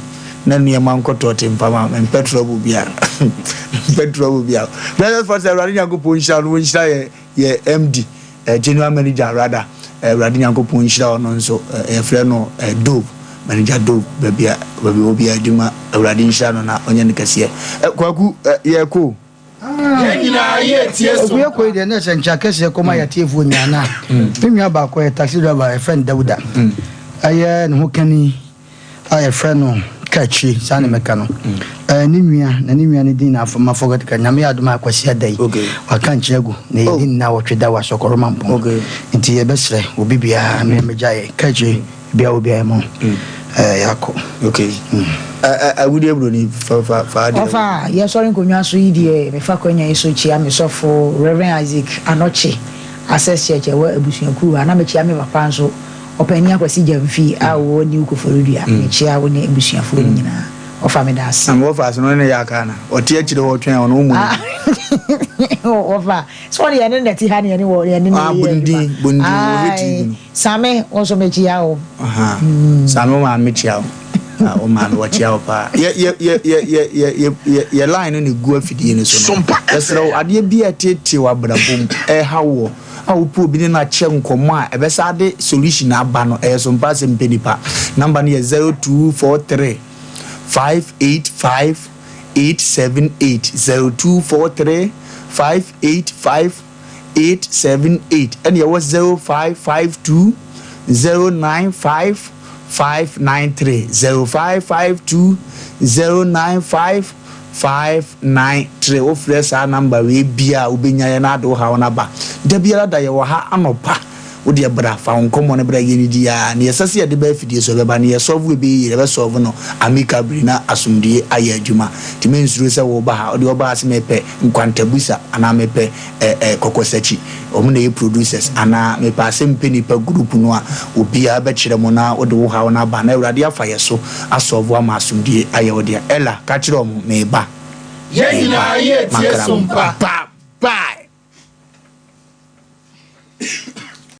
na nneɛma nkɔ tɔɔte mfa ma me. Mempɛ trouble biara. Mempɛ trouble biara. Blessed Father, Awurade Nyankopɔn nhyira wo na ɔnhyira yɛn. yɛ MD, eh, General Manager rather, eh, Awurade Nyankopɔn nhyira ɔno nso, eh, yɛfrɛ no eh, Dove, Manager Dove, baabi a baabi wɔ biara adwuma, Awurade nhyira no na ɔnyɛ no kɛseɛ. Eh, Kwaku, eh, yɛkɔ o. Yɛn nyinaa yɛ tie so. Okuya koi deɛ na ɛsɛ nkyɛ akɛseɛ kɔma mm. yɛatiefoɔ nyinaa na mm. me nua baako yɛ taxi driver yɛfrɛ no Dawuda mm. ɛyɛ ne ho kani a yɛfrɛ no Kaakyire saa na mɛka no ɛɛ ne nua na ne nua no din na ma forget ka Nyame yɛ adom a Kwasi ada yi waka nkyene agu na yɛdi nna wɔtwe da wɔ Asɔkɔrɔ Mampɔn nti yɛbɛsrɛ obi biara me mɛgya yɛ Kaakyire bia obi ayɛ ma ɛɛ yɛakɔ. Okay awudie broni fa fa fa adeɛ. Ɔfa yɛsɔre nkonnwa so yi deɛ mefa kwanya yi so kyia me sɔfo Rev Isaac Anokye Access Church ɛwɔ abusuakuo ha na mekyia me papa nso Ɔpanin Akwasi Gyamfi a ɔwɔ New Koforidua, mekyea wo ne abusuafoɔ no nyinaa. Wɔfa meda ase. Na me wɔfa ase no ɔne ne yɛ aka ana? Ɔte akyire hɔ ɔtwɛn ɔno ɔmmu ne ho. Wɔfa sɛ ɔne yɛne na ɛte ha ne yɛne wɔ yɛne ne yɛ adwuma. Bondin wɔhwɛ TV no. Same wo nso mekyea wo. Same wo maame mekyea wo. Wo maame wɔkyea wo paa. Yɛ yɛ yɛ yɛ yɛ yɛ yɛ yɛ line no na egu afidie no so no. Yɛsrɛ wo adeɛ bi a ɛteetee w'abrabɔ mu ɛreha woɔ. a wopɛ obi ne no akyɛ nkɔmmɔ a ɛbɛsa de solution aba no, ɛyɛ so mpa asɛm pɛ nipa. Number no yɛ 0243 585 878, 0243 585 878, ɛna yɛwɔ 0552 095 593, 0552 095 593 Wofrɛ saa number wei bia a wobɛnya yɛn na ade wo haw no aba. Da biara da yɛwɔ ha anɔpa. Wo deɛ bra, fa wo nkɔmmɔ no bra yɛnnidi ara. Nea ɛsɛ sɛ yɛde ba afidie so ɛbɛba, nea yɛsɔlvo ɛbɛyɛ yie yɛbɛ sɔlvo no amicably na asomdwie ayɛ adwuma. Nti mensuro sɛ woreba ha. Wo deɛ woba ha sɛ mepɛ nkwantabusa anaa mepɛ eh eh kɔkɔsakyi, wɔn na ɛyɛ producers, anaa mepɛ asɛm pɛ nipa group no a, obiara bɛkyerɛ mo na wode wo haw no aba na Awurade afa yɛ so asɔlvo ama asomdwie ayɛ wo dea. Ella, ka kyerɛ wɔn, meba. Yɛn Meba. nyinaa yɛ tie Makra so mo. mpa. Bye bye.